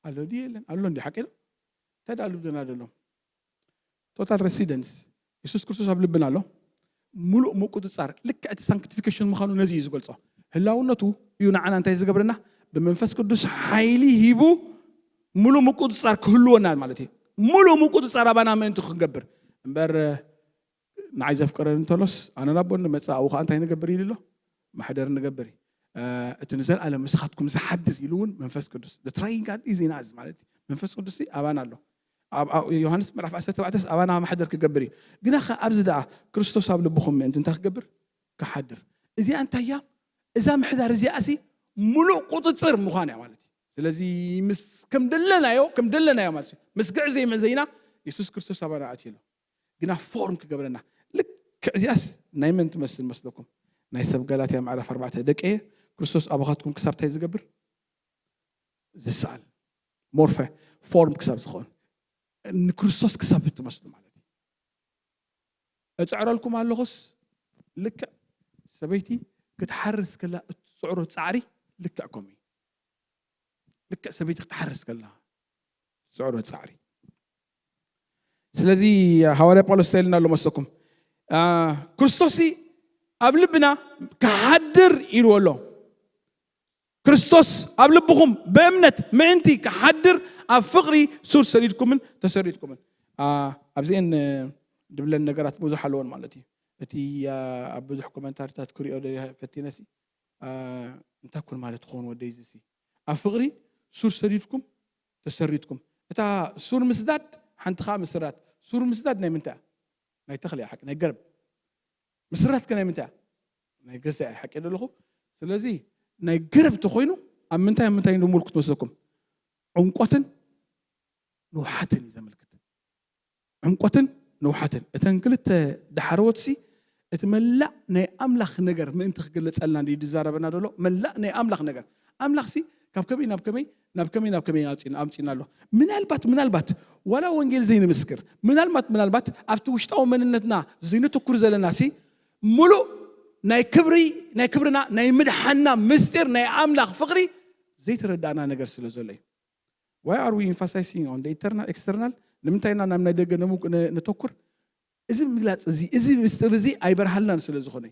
ኣሎ ድዩ የለን? ኣሎ እንዲ፣ ሓቂ ዶ? እንታይ ደኣ ኣብ ልብና ዘሎ? ቶታል ሬሲደንስ የሱስ ክርስቶስ ኣብ ልብና ኣሎ። ሙሉእ ምቁጽጻር፣ ልክዕ እቲ ሳንክቲፊኬሽን ምዃኑ ነዚ እዩ ዝገልጾ። ህላውነቱ እዩ ንዓና እንታይ ዝገብረና? ብመንፈስ ቅዱስ ሓይሊ ሂቡ ሙሉ ምቁፅፃር ክህልወና ማለት እዩ። ሙሉ ምቁፅፃር ኣባና ምእንቲ ክንገብር እምበር፣ ንዓይ ዘፍቀረኒ እንተሎስ ኣነ ናቦ ንመፅእ ኣብኡ ከዓ እንታይ ንገብር ኢሉ ኣሎ? ማሕደር ንገብር እዩ። እቲ ንዘለኣለም ምሳኻትኩም ዝሓድር ኢሉ እውን መንፈስ ቅዱስ ትራይን ጋድ ኢዚናዝ ማለት እዩ። መንፈስ ቅዱስ ኣባና ኣሎ። ኣብ ዮሃንስ ምዕራፍ ዓሰርተ ኣርባዕተ ኣባና ማሕደር ክገብር እዩ። ግና ከ ኣብዚ ደኣ ክርስቶስ ኣብ ልብኹም ምእንቲ እንታይ ክገብር? ክሓድር። እዚኣ እንታይ እያ? እዛ ምሕዳር እዚኣ ሲ ሙሉእ ቁፅፅር ምዃን እያ ማለት እዩ። ስለዚ ምስ ከም ደለናዮ ከም ደለናዮ ማለት እዩ። ምስ ግዕዘይ ምዕዘይና የሱስ ክርስቶስ ኣባና ኣትዩ ኣሎ። ግና ፎርም ክገብረና። ልክዕ እዚኣስ ናይ መን ትመስል መስለኩም? ናይ ሰብ ጋላትያ ምዕራፍ ኣርባዕተ ደቀየ ክርስቶስ ኣባኻትኩም ክሳብ እንታይ ዝገብር? ዝሰኣል። ሞርፈ ፎርም ክሳብ ዝኸውን ንክርስቶስ ክሳብ ትመስሉ ማለት እዩ። እፅዕረልኩም ኣለኹስ ልክዕ ሰበይቲ ክትሓርስ ከላ እትፅዕሮ ፃዕሪ ልክዕ ከምኡ እዩ። ልክዕ ሰበይቲ ክትሓርስ ከላ እትፅዕሮ ፃዕሪ። ስለዚ ሃዋርያ ጳውሎስ እንታይ ኢልና ኣሎ መስለኩም? ክርስቶስ ኣብ ልብና ክሓድር ኢልዎ ኣሎ። ክርስቶስ ኣብ ልብኹም ብእምነት ምእንቲ ክሓድር ኣብ ፍቕሪ ሱር ሰዲድኩምን ተሰሪድኩምን። ኣብዚአን ድብለን ነገራት ብዙሕ ኣለዎን ማለት እዩ። እቲ ኣብ ብዙሕ ኮመንታሪታት ክሪኦ ፈቲነሲ እንታይ ኩን ማለት ትኸውን ወደይ ዝሲ ኣብ ፍቕሪ ሱር ሰዲድኩም ተሰሪድኩም። እታ ሱር ምስዳድ ሓንቲ ከዓ ምስራት። ሱር ምስዳድ ናይ ምንታይ? ናይ ተኽሊ ሓቂ ናይ ገረብ። ምስራት ከ ናይ ምንታይ? ናይ ገዛ ሓቂ ኣለኹ። ስለዚ ናይ ገረብ ተኮይኑ ኣብ ምንታይ ምንታይ ንምልኩት መስለኩም? ዕምቆትን ንውሓትን እዩ ዘመልክት። ዕምቆትን ንውሓትን እተን ክልተ ዳሕረዎት ሲ እቲ መላእ ናይ ኣምላኽ ነገር ምእንቲ ክግለጸልና እንዲ ዝዛረበና ዘሎ መላእ ናይ ኣምላኽ ነገር ኣምላኽ ሲ ካብ ከመይ ናብ ከመይ ናብ ከመይ ናብ ከመይ ኣምፂና ኣሎ። ምናልባት ምናልባት ዋላ ወንጌል ዘይንምስክር ምናልባት ምናልባት ኣብቲ ውሽጣዊ መንነትና ዘይንትኩር ዘለና ሲ ሙሉእ ናይ ክብሪ ናይ ክብርና ናይ ምድሓና ምስጢር ናይ ኣምላኽ ፍቕሪ ዘይተረዳእና ነገር ስለ ዘሎ እዩ። Why are we emphasizing on the eternal external? ንምንታይ ኢና ናብ ናይ ደገ ነተኩር? እዚ ምግላፅ እዚ እዚ ምስጢር እዚ ኣይበርሃልናን ስለ ዝኾነ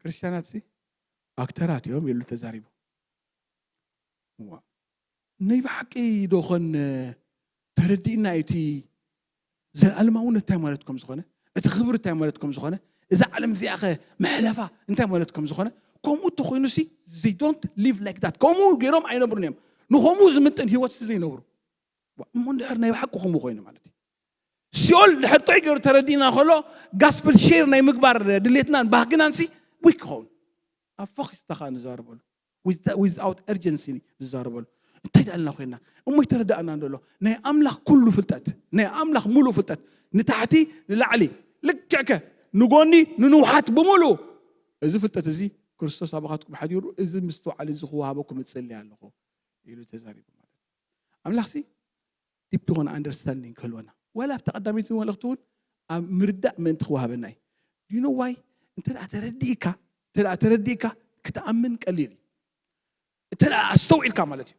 ክርስቲያናት ሲ ኣክተራት እዮም ኢሉ ተዛሪቡ። ናይ ብሓቂ ዶ ኾን ተረዲእና እቲ ዘለኣለማውነት እንታይ ማለት ከም ዝኾነ እቲ ክብሪ እንታይ ማለት ከም ዝኾነ እዛ ዓለም እዚኣ ኸ መሕለፋ እንታይ ማለት ከም ዝኾነ ከምኡ እንተኮይኑ ሲ they don't live like that። ከምኡ ገይሮም ኣይነብሩን እዮም። ንከምኡ ዝምጥን ህይወት ሲ ዘይነብሩ እሞ እንድሕር ናይ ብሓቂ ከምኡ ኮይኑ ማለት እዩ። ሲኦል ድሕር ጥዑይ ገይሩ ተረዲእና ከሎ ጋስፕል ሼር ናይ ምግባር ድሌትናን ባህግናን ሲ ዊክ ክኸውን ኣብ ፎኪስታ ከዓ ንዛረበሉ without urgency ዝዛረበሉ እንታይ ዳልና ኮይና እሞ ይተረዳእና እንደሎ ናይ ኣምላኽ ኩሉ ፍልጠት ናይ ኣምላኽ ሙሉእ ፍልጠት ንታሕቲ ንላዕሊ ልክዕከ ንጎኒ ንንውሓት ብምሉእ እዚ ፍልጠት እዚ ክርስቶስ ኣባኻትኩም ሓዲሩ እዚ ምስትውዓል እዚ ክወሃበኩም እጽሊ ኣለኹ ኢሉ ተዛሪቡ ማለት ኣምላኽ ሲ ዲፕ ዝኾነ ኣንደርስታንዲንግ ክህልወና ዋላ ኣብቲ ቀዳመይቲ መልእኽቲ እውን ኣብ ምርዳእ ምእንቲ ክወሃበና እዩ። ዲኖ ዋይ እንተ ተረዲእካ እንተ ተረዲእካ ክትኣምን ቀሊል እዩ። እተ ኣስተውዒልካ ማለት እዩ።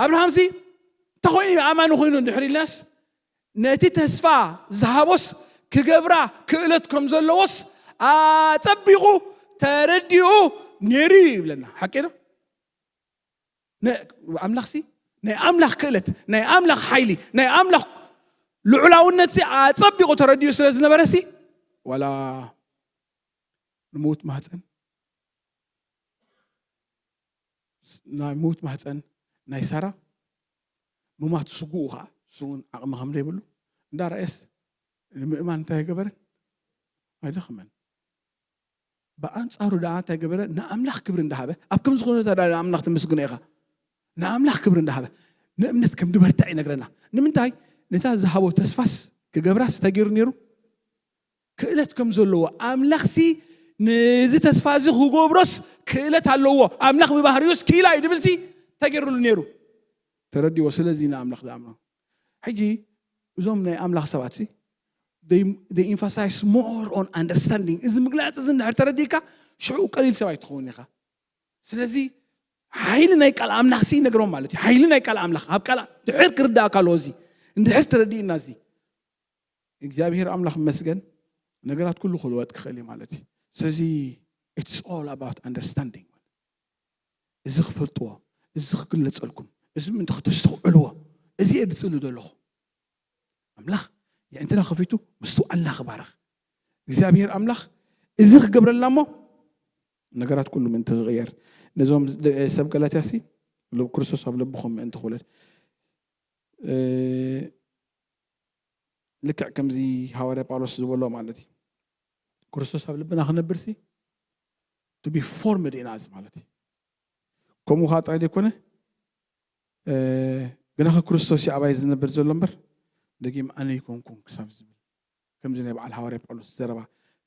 ኣብርሃምሲ እንተኮይኑ ኣማኒ ኮይኑ እንድሕር ኢልናስ ነቲ ተስፋ ዝሃቦስ ክገብራ ክእለት ከም ዘለዎስ ኣጸቢቑ ተረዲኡ ነይሩ እዩ ይብለና። ሓቂ ዶ? ኣምላኽሲ ናይ ኣምላኽ ክእለት ናይ ኣምላኽ ሓይሊ ናይ ኣምላኽ ልዑላውነትሲ ኣጸቢቑ ተረዲኡ ስለ ዝነበረሲ ዋላ ንምውት ማህፀን ናይ ምውት ማህፀን ናይ ሳራ ምማት ስጉኡ ከዓ እሱ እውን ዓቕሚ ከም ዘይብሉ እንዳረኣየስ ንምእማን እንታይ ኣይገበረን ኣይደኸመን። ብኣንፃሩ ደኣ እንታይ ገበረ ንኣምላኽ ክብሪ እንዳሃበ ኣብ ከምዚ ኩነታ ደኣ ንኣምላኽ ተመስግኖ ኢኻ ንኣምላኽ ክብሪ እንዳሃበ ንእምነት ከም ድበርትዕ ይነግረና። ንምንታይ ነታ ዝሃቦ ተስፋስ ክገብራስ እንታይ ገይሩ ነይሩ ክእለት ከም ዘለዎ ኣምላኽሲ ነዚ ተስፋ እዚ ክገብሮስ ክእለት ኣለዎ። ኣምላኽ ብባህሪኡስ ክኢላ እዩ ድብልሲ እንታይ ገይሩሉ ነይሩ ተረዲዎ። ስለዚ ንኣምላኽ ዝኣምኖ ሕጂ እዞም ናይ ኣምላኽ ሰባት ሲ they emphasize more on understanding እዚ ምግላፅ እዚ እንድሕር ተረዲእካ ሽዑ ቀሊል ሰብ ኣይትኸውን ኢኻ። ስለዚ ሓይሊ ናይ ቃል ኣምላኽ ሲ ይነግሮም ማለት እዩ። ሓይሊ ናይ ቃል ኣምላኽ ኣብ ቃል ድሕር ክርዳእካ ኣለዎ። እዚ እንድሕር ተረዲእና እዚ እግዚኣብሔር ኣምላኽ መስገን ነገራት ኩሉ ክልወጥ ክኽእል እዩ ማለት እዩ። ስለዚ it's all about understanding። እዚ ክፈልጥዎ፣ እዚ ክግለጸልኩም፣ እዚ ምእንቲ ክተስተውዕልዎ፣ እዚ እየ ዝጽሊ ዘለኹ። ኣምላኽ የዕንትና ከፊቱ ምስትውዓልና ክባርኽ እግዚኣብሔር ኣምላኽ እዚ ክገብረልና እሞ ነገራት ኩሉ ምእንቲ ክቕየር ነዞም ሰብ ገላትያ ሲ ክርስቶስ ኣብ ልብኹም ምእንቲ ክውለድ ልክዕ ከምዚ ሃዋርያ ጳውሎስ ዝበሎ ማለት እዩ። ክርስቶስ ኣብ ልብና ክነብር ሲ to be formed in us ማለት እዩ። ከምኡ ከዓ ጥራይ ዘይኮነ ግናኸ ክርስቶስ እዩ ኣባይ ዝነብር ዘሎ እምበር ደጊም ኣነ ይኮንኩን ክሳብ ዝብል ከምዚ ናይ በዓል ሃዋርያ ጳውሎስ ዘረባ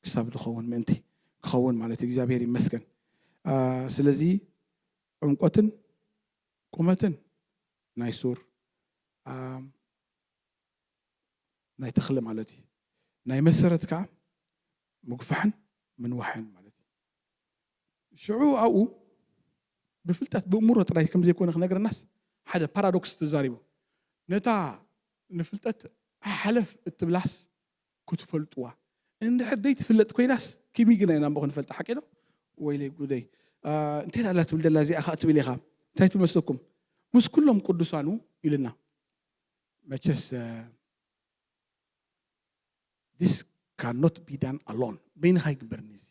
ክሳብ ዝኸውን ምእንቲ ክኸውን ማለት እዩ። እግዚኣብሔር ይመስገን። ስለዚ ዕምቆትን ቁመትን ናይ ሱር ናይ ተኽሊ ማለት እዩ። ናይ መሰረት ከዓ ምግፋሕን ምንዋሕን ማለት እዩ። ሽዑ ኣብኡ ብፍልጠት ብእምሮ ጥራይ ከም ዘይኮነ ክነግረናስ ሓደ ፓራዶክስ ተዛሪቡ። ነታ ንፍልጠት ሓለፍ እትብላስ ክትፈልጥዋ እንድሕር ደይትፍለጥ ኮይናስ ኪሚ ግና ኢና እሞ ክንፈልጣ ሓቂ ዶ? ወይለይ ጉደይ እንታይ ዳላ ትብል ደላ እዚኣ ከዓ ትብል ኢኻ እንታይ ትመስለኩም? ምስ ኩሎም ቅዱሳኑ ኢልና መቸስ this cannot be done alone በይንኻ ይግበርኒ እዚ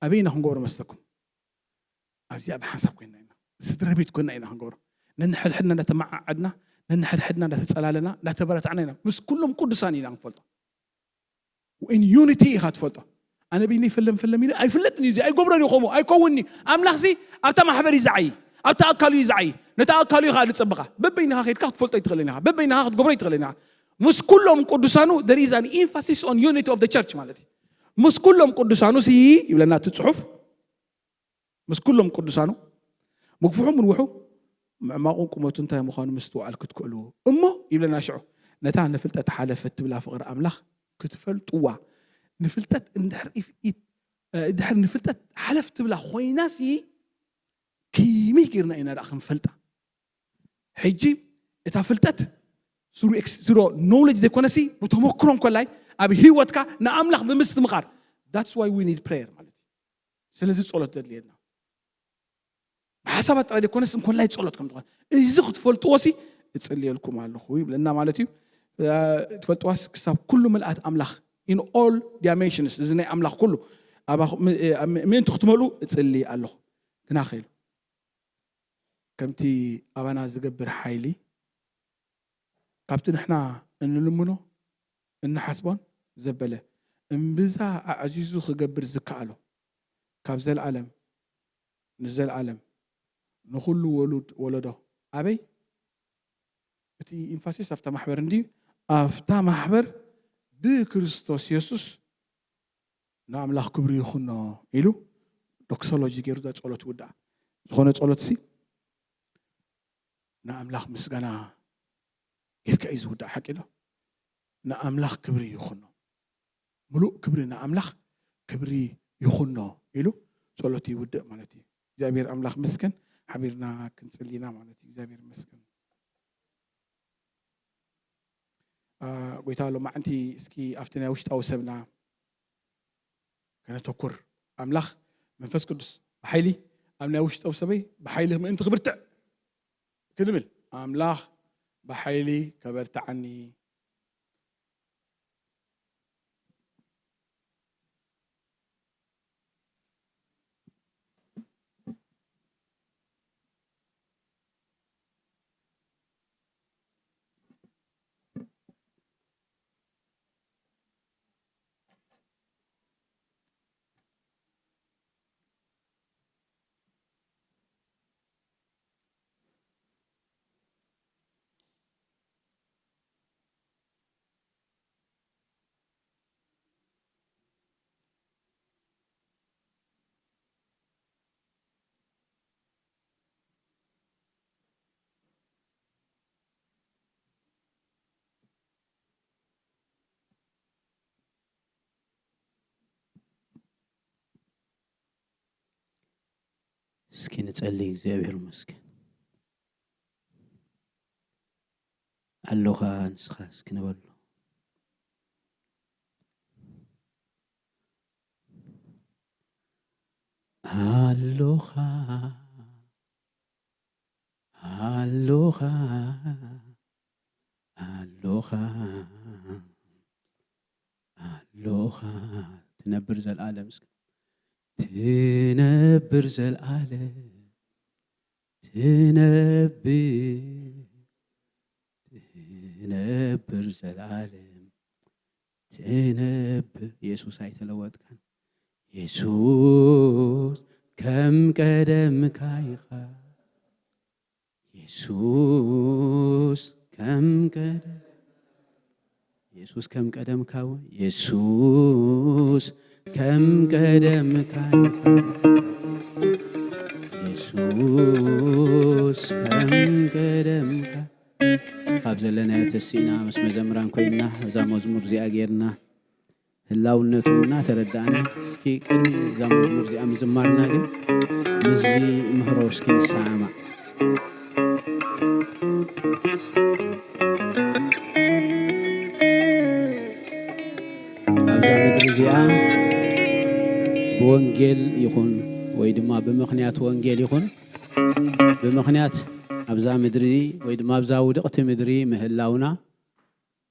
ኣበይ ኢና ክንገብሮ መስለኩም ኣብዚኣ ብሓንሳብ ኮይና ኢና ስድራ ቤት ኮይና ኢና ክንገብሮ ነንሕድሕድና እንዳተመዓዓድና ነንሕድሕድና እንዳተፀላለና እንዳተበረታዕና ኢና ምስ ኩሎም ቅዱሳን ኢና ክንፈልጦ in unity ኢኻ ትፈልጦ ኣነ በይነይ ፈለም ፈለም ኢለ ኣይፍለጥን እዩ ኣይገብሮን እዩ ከምኡ ኣይከውንኒ ኣምላኽ ሲ ኣብታ ማሕበር እዩ ዝዓይ ኣብታ ኣካሉ እዩ ዝዓይ ነታ ኣካሉ እዩ ከዓ ዝፀብቓ በበይንኻ ከድካ ክትፈልጦ ይትኽእልን ኢኻ በበይንኻ ክትገብሮ ይትኽእልን ኢኻ ምስ ኩሎም ቅዱሳኑ there is an emphasis on unity of the church ማለት እዩ ምስ ኩሎም ቅዱሳኑ ሲ ይብለና እቲ ፅሑፍ ምስ ኩሎም ቅዱሳኑ ምግፍሑ ምንውሑ ምዕማቑን ቁመቱ እንታይ ምዃኑ ምስትውዓል ክትክእሉ እሞ ይብለና ሽዑ ነታ ንፍልጠት ሓለፈት ትብላ ፍቕሪ ኣምላኽ ክትፈልጥዋ ንፍልጠት እንድሕር ድሕር ንፍልጠት ሓለፍ ትብላ ኮይናሲ ከመይ ጌርና ኢና ደኣ ክንፈልጣ ሕጂ እታ ፍልጠት ስሮ ኖውለጅ ዘይኮነሲ ብተመክሮ እንኮላይ ኣብ ህይወትካ ንኣምላኽ ብምስትምኻር that's why we need prayer ማለት እዩ ስለዚ ጸሎት ዘድልየና ብሓሳባት ጥራይ ዘይኮነስ እንኮላይ ጸሎት ከም ዝኾነ እዚ ክትፈልጥዎ ሲ እጽልየልኩም ኣለኹ ይብለና ማለት እዩ ትፈልጥዋስ ክሳብ ኩሉ ምልኣት ኣምላኽ in all dimensions እዚ ናይ ኣምላኽ ኩሉ ምእንቲ ክትመልኡ እጽሊ ኣለኹ ግና ኸኢሉ ከምቲ ኣባና ዝገብር ሓይሊ ካብቲ ንሕና እንልምኖ እንሓስቦን ዘበለ እምብዛ ኣዕዚዙ ክገብር ዝከኣሎ ካብ ዘለኣለም ንዘለኣለም ንኹሉ ወሉድ ወለዶ ኣበይ እቲ ኢንፋሲስ ኣብታ ማሕበር እንዲ ኣብታ ማሕበር ብክርስቶስ የሱስ ንኣምላኽ ክብሪ ይኹኖ ኢሉ ዶክሶሎጂ ገይሩ ጸሎት ይውዳእ ዝኾነ ጸሎት ሲ ንኣምላኽ ምስጋና ኢልካ እዩ ዝውዳእ ሓቂ ዶ ንኣምላኽ ክብሪ ይኹኖ ምሉእ ክብሪ ንኣምላኽ ክብሪ ይኹኖ ኢሉ ጸሎት ይውድእ ማለት እዩ እግዚኣብሔር ኣምላኽ መስገን ሓቢርና ክንጽሊና ማለት እዩ እግዚኣብሔር መስገን ጎይታ ሎማዓንቲ እስኪ ኣብቲ ናይ ውሽጣዊ ሰብና ከነተኩር ኣምላኽ መንፈስ ቅዱስ ብሓይሊ ኣብ ናይ ውሽጣዊ ሰበይ ብሓይሊ ምእንቲ ክብርትዕ ክንብል ኣምላኽ ብሓይሊ ከበርትዓኒ እስኪ ንጸሊ እግዚኣብሔር መስገን ኣሎኻ ንስኻ እስኪ ንበሎ ኣሎኻ ኣሎኻ ኣሎኻ ኣሎኻ ትነብር ዘልኣለም እስከ ትነብር ዘልኣለም ትነብር ትነብር ዘልኣለም ትነብር። የሱስ ኣይተለወጥካን። የሱስ ከም ቀደምካ ኢኻ። የሱስ ከም ቀደም የሱስ ከም ቀደምካ እውን የሱስ ከም ቀደምካ ኢኻ። የሱስ ከም ቀደምካ እስኻብ ዘለናዮ ተሲእና ምስ መዘምራን ኮይንና እዛ መዝሙር እዚኣ ጌርና ህላውነቱ እናተረዳእና እስኪ ቅድሚ እዛ መዝሙር እዚኣ ምዝማርና ግን ምስዚ ምህሮ እስኪ ንሰማማዕ። ኣብዛ ምድሪ እዚኣ ብወንጌል ይኹን ወይ ድማ ብምኽንያት ወንጌል ይኹን ብምኽንያት ኣብዛ ምድሪ ወይ ድማ ኣብዛ ውድቕቲ ምድሪ ምህላውና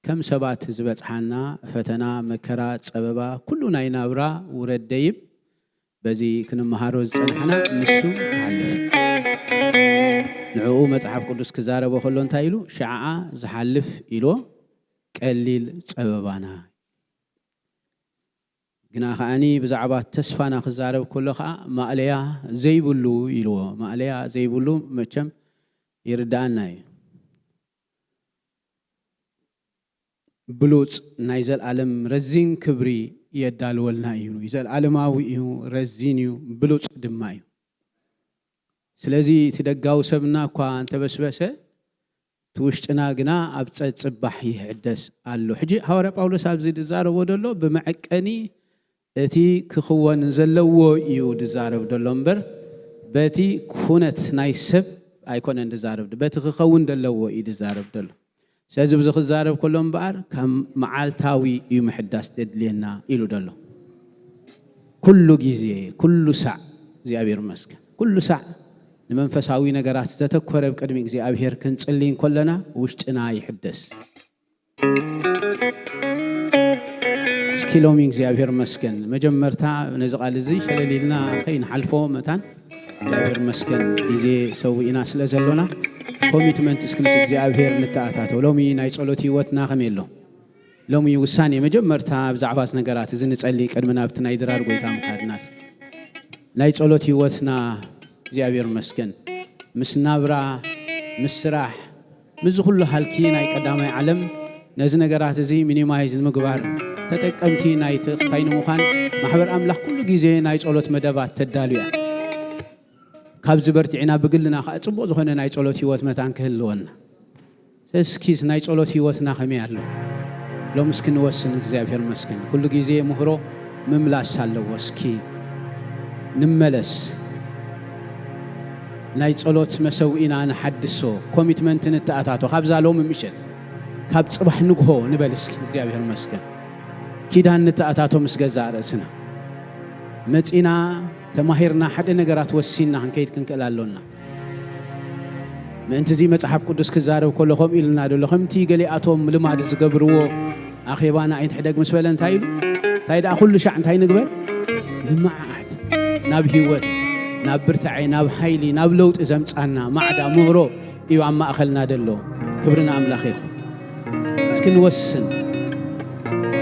ከም ሰባት ዝበጽሓና ፈተና፣ መከራ፣ ጸበባ፣ ኩሉ ናይ ናብራ ውረድ ደይብ በዚ ክንመሃሮ ዝጸናሕና ንሱ ክሓልፍ እዩ። ንዕኡ መጽሓፍ ቅዱስ ክዛረቦ ከሎ እንታይ ኢሉ? "ሸዓዓ ዝሓልፍ" ኢሎ፣ "ቀሊል ጸበባና" ግና ከዓኒ ብዛዕባ ተስፋና ክዛረብ ከሎ ከኣ ማእለያ ዘይብሉ ኢልዎ። ማእለያ ዘይብሉ መቸም ይርድኣና እዩ። ብሉጽ ናይ ዘልኣለም ረዚን ክብሪ የዳልወልና እዩ። ዘልኣለማዊ እዩ፣ ረዚን እዩ፣ ብሉጽ ድማ እዩ። ስለዚ እቲ ደጋዊ ሰብና እኳ እንተበስበሰ እቲ ውሽጥና ግና ኣብ ጸጽባሕ ይሕደስ ኣሎ። ሕጂ ሃዋርያ ጳውሎስ ኣብዚ ዝዛረቦ ዘሎ ብመዐቀኒ እቲ ክኽወን ዘለዎ እዩ ዝዛረብ ዘሎ እምበር በቲ ኩነት ናይ ሰብ ኣይኮነን ዝዛረብ፣ በቲ ክኸውን ዘለዎ እዩ ዝዛረብ ዘሎ። ስለዚ ብዚ ክዛረብ ከሎ እምበኣር ከም መዓልታዊ እዩ ምሕዳስ ዘድልየና ኢሉ ዘሎ። ኩሉ ግዜ፣ ኩሉ ሳዕ እግዚኣብሔር ይመስገን፣ ኩሉ ሳዕ ንመንፈሳዊ ነገራት ዘተኮረ ኣብ ቅድሚ እግዚኣብሔር ክንጽሊ እንከለና ውሽጥና ይሕደስ። እስኪ ሎሚ እግዚኣብሔር መስገን መጀመርታ ነዚ ቃል እዚ ሸለል ኢልና ከይንሓልፎ መታን እግዚኣብሔር መስገን ግዜ ሰዊእና ስለ ዘሎና ኮሚትመንት እስኪ ምስ እግዚኣብሔር ንተኣታተው። ሎሚ ናይ ጸሎት ህይወትና ከመይ ኣሎ? ሎሚ ውሳኔ መጀመርታ ብዛዕባ እዚ ነገራት እዚ ንጸሊ ቅድሚ ናብቲ ናይ ድራር ጎይታ ምኻድናስ ናይ ጸሎት ህይወትና እግዚኣብሔር መስገን ምስ ናብራ ምስ ስራሕ ምስዚ ኩሉ ሃልኪ ናይ ቀዳማይ ዓለም ነዚ ነገራት እዚ ሚኒማይዝ ንምግባር ተጠቀምቲ ናይ ተክስታይ ንምዃን ማሕበር ኣምላኽ ኩሉ ግዜ ናይ ጸሎት መደባት ተዳሉ እያ። ካብዚ በርቲዕና ብግልና ከዓ ጽቡቕ ዝኾነ ናይ ጸሎት ህይወት መታን ክህልወና። እስኪ ናይ ጸሎት ህይወትና ከመይ ኣሎ? ሎም እስኪ ንወስን። እግዚኣብሔር መስገን ኩሉ ግዜ ምህሮ ምምላስ ኣለዎ። እስኪ ንመለስ። ናይ ጸሎት መሰውኢና ንሓድሶ፣ ኮሚትመንት ንተኣታቶ። ካብዛ ሎሚ ምሸት፣ ካብ ጽባሕ ንግሆ ንበል እስኪ። እግዚኣብሔር መስገን ኪዳን ንተኣታቶ ምስ ገዛእ ርእስና መጺና ተማሂርና ሓደ ነገራት ወሲንና ክንከይድ ክንክእል ኣሎና። ምእንቲ እዚ መጽሓፍ ቅዱስ ክዛረብ ከሎ ከምኡ ኢልና ደሎ ከምቲ ገሊኣቶም ልማድ ዝገብርዎ ኣኼባና ኣይንሕደግ ምስ በለ እንታይ ኢሉ? እንታይ ደኣ ኩሉ ሻዕ እንታይ ንግበር? ንመዓዓድ። ናብ ህይወት፣ ናብ ብርታዐ፣ ናብ ሓይሊ፣ ናብ ለውጢ ዘምጻና ማዕዳ ምህሮ እዩ ኣብ ማእኸልና ደሎ። ክብሪ ንኣምላኽ ይኹን። እስኪ ንወስን።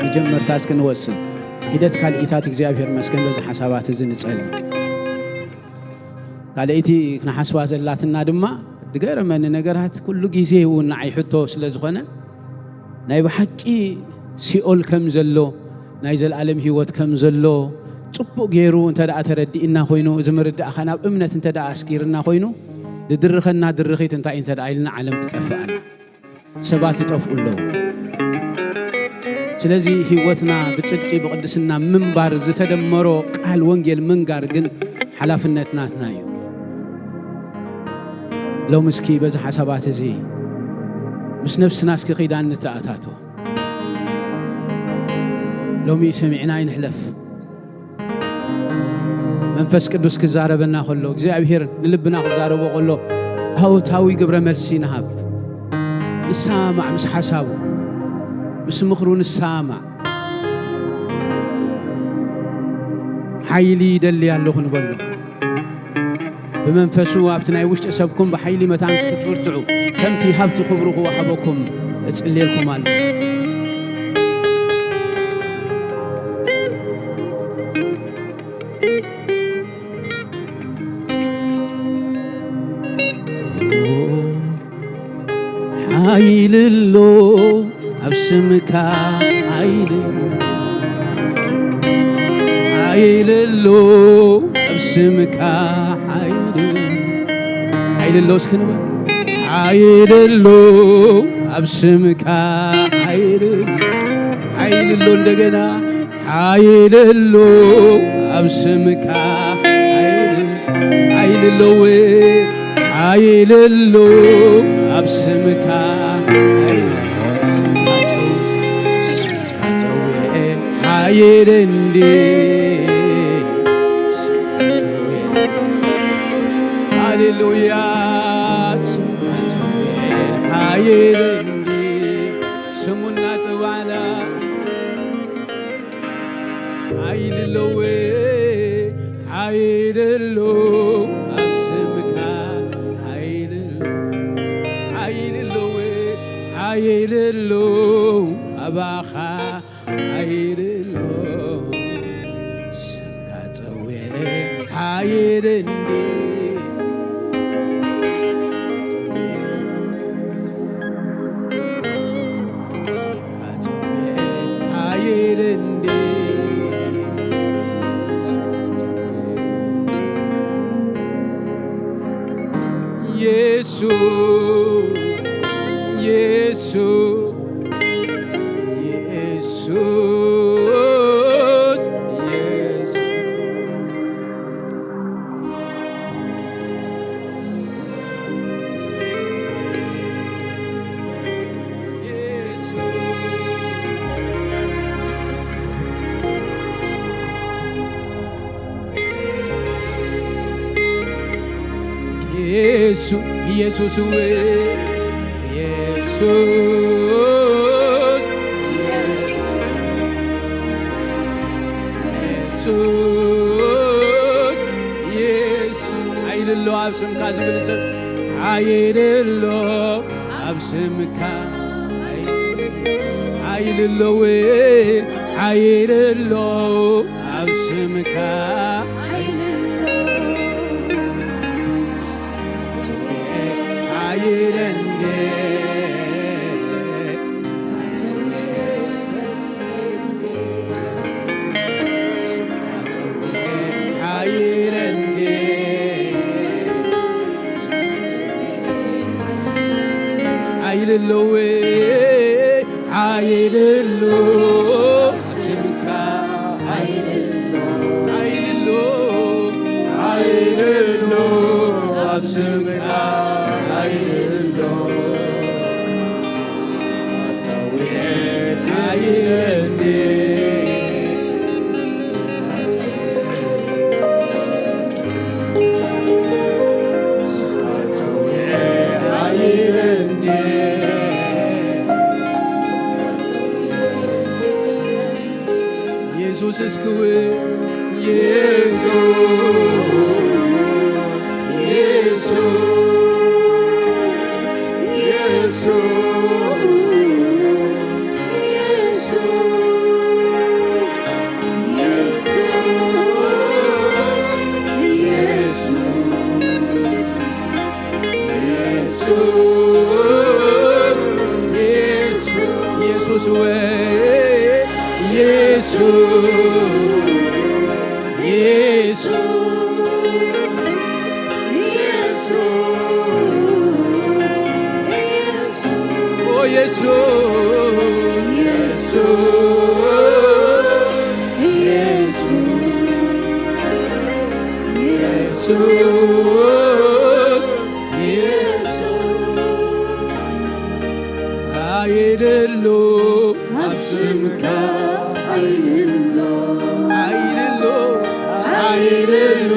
መጀመርታ እስኪ ንወስን። ሂደት ካልኢታት እግዚኣብሔር መስገን በዚ ሓሳባት እዚ ንጸሊ። ካልኣይቲ ክንሓስባ ዘላትና ድማ ዝገረመኒ ነገራት ኩሉ ግዜ እውን ንዓይ ሕቶ ስለ ዝኾነ ናይ ብሓቂ ሲኦል ከም ዘሎ ናይ ዘለኣለም ህይወት ከም ዘሎ ጽቡቕ ገይሩ እንተ ደኣ ተረዲእና ኮይኑ እዚ ምርዳእኻ ናብ እምነት እንተ ደኣ ኣስጊርና ኮይኑ ዝድርኸና ድርኺት እንታይ እንተ ደኣ ኢልና ዓለም ትጠፍኣና። ሰባት ይጠፍኡ ኣለዉ። ስለዚ ህይወትና ብጽድቂ ብቕድስና ምንባር ዝተደመሮ ቃል ወንጌል ምንጋር ግን ሓላፍነት ናትና እዩ። ሎም እስኪ በዚ ሓሳባት እዚ ምስ ነፍስና እስኪ ኺዳን ንተኣታቶ። ሎሚ ሰሚዕና ይንሕለፍ። መንፈስ ቅዱስ ክዛረበና ከሎ፣ እግዚኣብሔር ንልብና ክዛረቦ ከሎ፣ ኣወታዊ ግብረ መልሲ ንሃብ። ንሰማዕ፣ ምስ ሓሳቡ፣ ምስ ምኽሩ ንሰማዕ። ሓይሊ ይደሊ ኣለኹ ንበሎ። ብመንፈሱ ኣብቲ ናይ ውሽጢ ሰብኩም ብሓይሊ መታን ክትብርትዑ፣ ከምቲ ሃብቲ ክብሩ ክወሃበኩም እጽልየልኩም ኣሎ። ሓይሊ ኣሎ ኣብ ስምካ፣ ሓይሊ፣ ሓይሊ ኣሎ ኣብ ስምካ፣ ሓይሊ፣ ሓይሊ ኣሎ። እስኪ ንበል። ሓይሊ ኣሎ ኣብ ስምካ፣ ሓይሊ፣ ሓይሊ ኣሎ እንደገና። ሓይሊ ኣሎ ኣብ ስምካ፣ ሓይሊ፣ ሓይሊ ኣለወ፣ ሓይሊ ኣሎ ኣብ ስምካ፣ ሓይሊ፣ ስምካ ጸው-፣ ስምካ ጸውዐ፣ ሓይሊ እንዲ፣ ስምካ ጸውዐ። ሃሌሉያ፣ ስምካ ጸውዐ፣ ሓይሊ እንዲ፣ ስሙ እናጸዋዕና ሓይሊ ኣለወ፣ ሓይሊ ኣሎ ኣብ ስምካ፣ ሓይሊ ኣሎ፣ ሓይሊ ኣለወ፣ ሓይሊ ኣሎ ኣባኻ፣ ሓይሊ ኣሎ ስምካ ጸውዐ፣ ሓይሊ እንዲ ኢየሱስ፣ ኢየሱስ፣ ኢየሱስ፣ ኢየሱስ። ኢየሱስ፣ ኢየሱስ፣ ኢየሱስ፣ ኢየሱስ፣ ኢየሱስ። ሓይሊ ኣሎ ኣብ ስምካ ዝብል ሰብ፣ ሓይሊ ኣሎ ኣብ ስምካ፣ ሓይሊ ኣለወ፣ ሓይሊ ኣሎ ኣብ ስምካ፣ ሓይሊ እንዴ ሓይሊ እንዴ ሓይሊ ኣለወ፣ ሓይሊ ኣሎ ስምካ፣ ሓይሊ ኣሎ፣ ሓይሊ ኣሎ፣ ሓይሊ ኣሎ ኣብ ስምካ፣ ሓይሊ ኣሎ። ጸዊዐ ሓይሊ እንዴ ኢየሱስ እስክው ኢየሱስ ኢየሱስ ኢየሱስ ኢየሱስ ኢየሱስ ኢየሱስ ኢየሱስ ወይ ኢየሱስ ኢየሱስ ኢየሱስ ኦ ኢየሱስ ኢየሱስ ኢየሱስ ኢየሱስ ሓይሊ ኣሎ ኣብ ስምካ ሓይሊ ኣሎ ሓይሊ ኣሎ ሓይሊ ኣሎ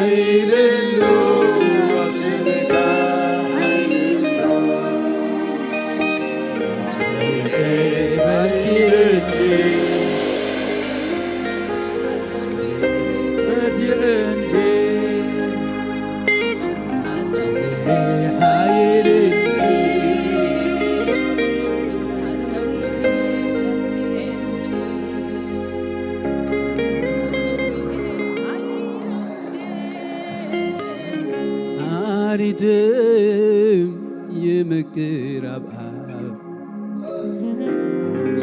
ሓይሊ ኣሎ፣ ኣብ ስምካ ሓይሊ ኣሎ። ኣሪድም ይምቅር ኣብ ኣብ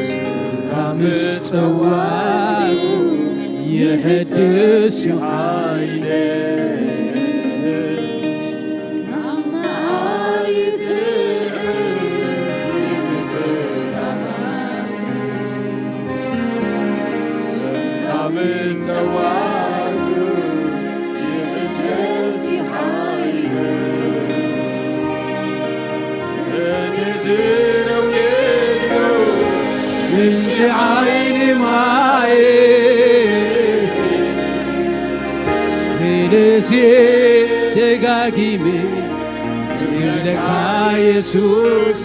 ስምካ ምስ ጸዋዕኩ ይሕድስ እዩ ሓይለ። ምንጪ ዓይኒ ማይ። ስለዚ ደጋጊመ ዝብለካ የሱስ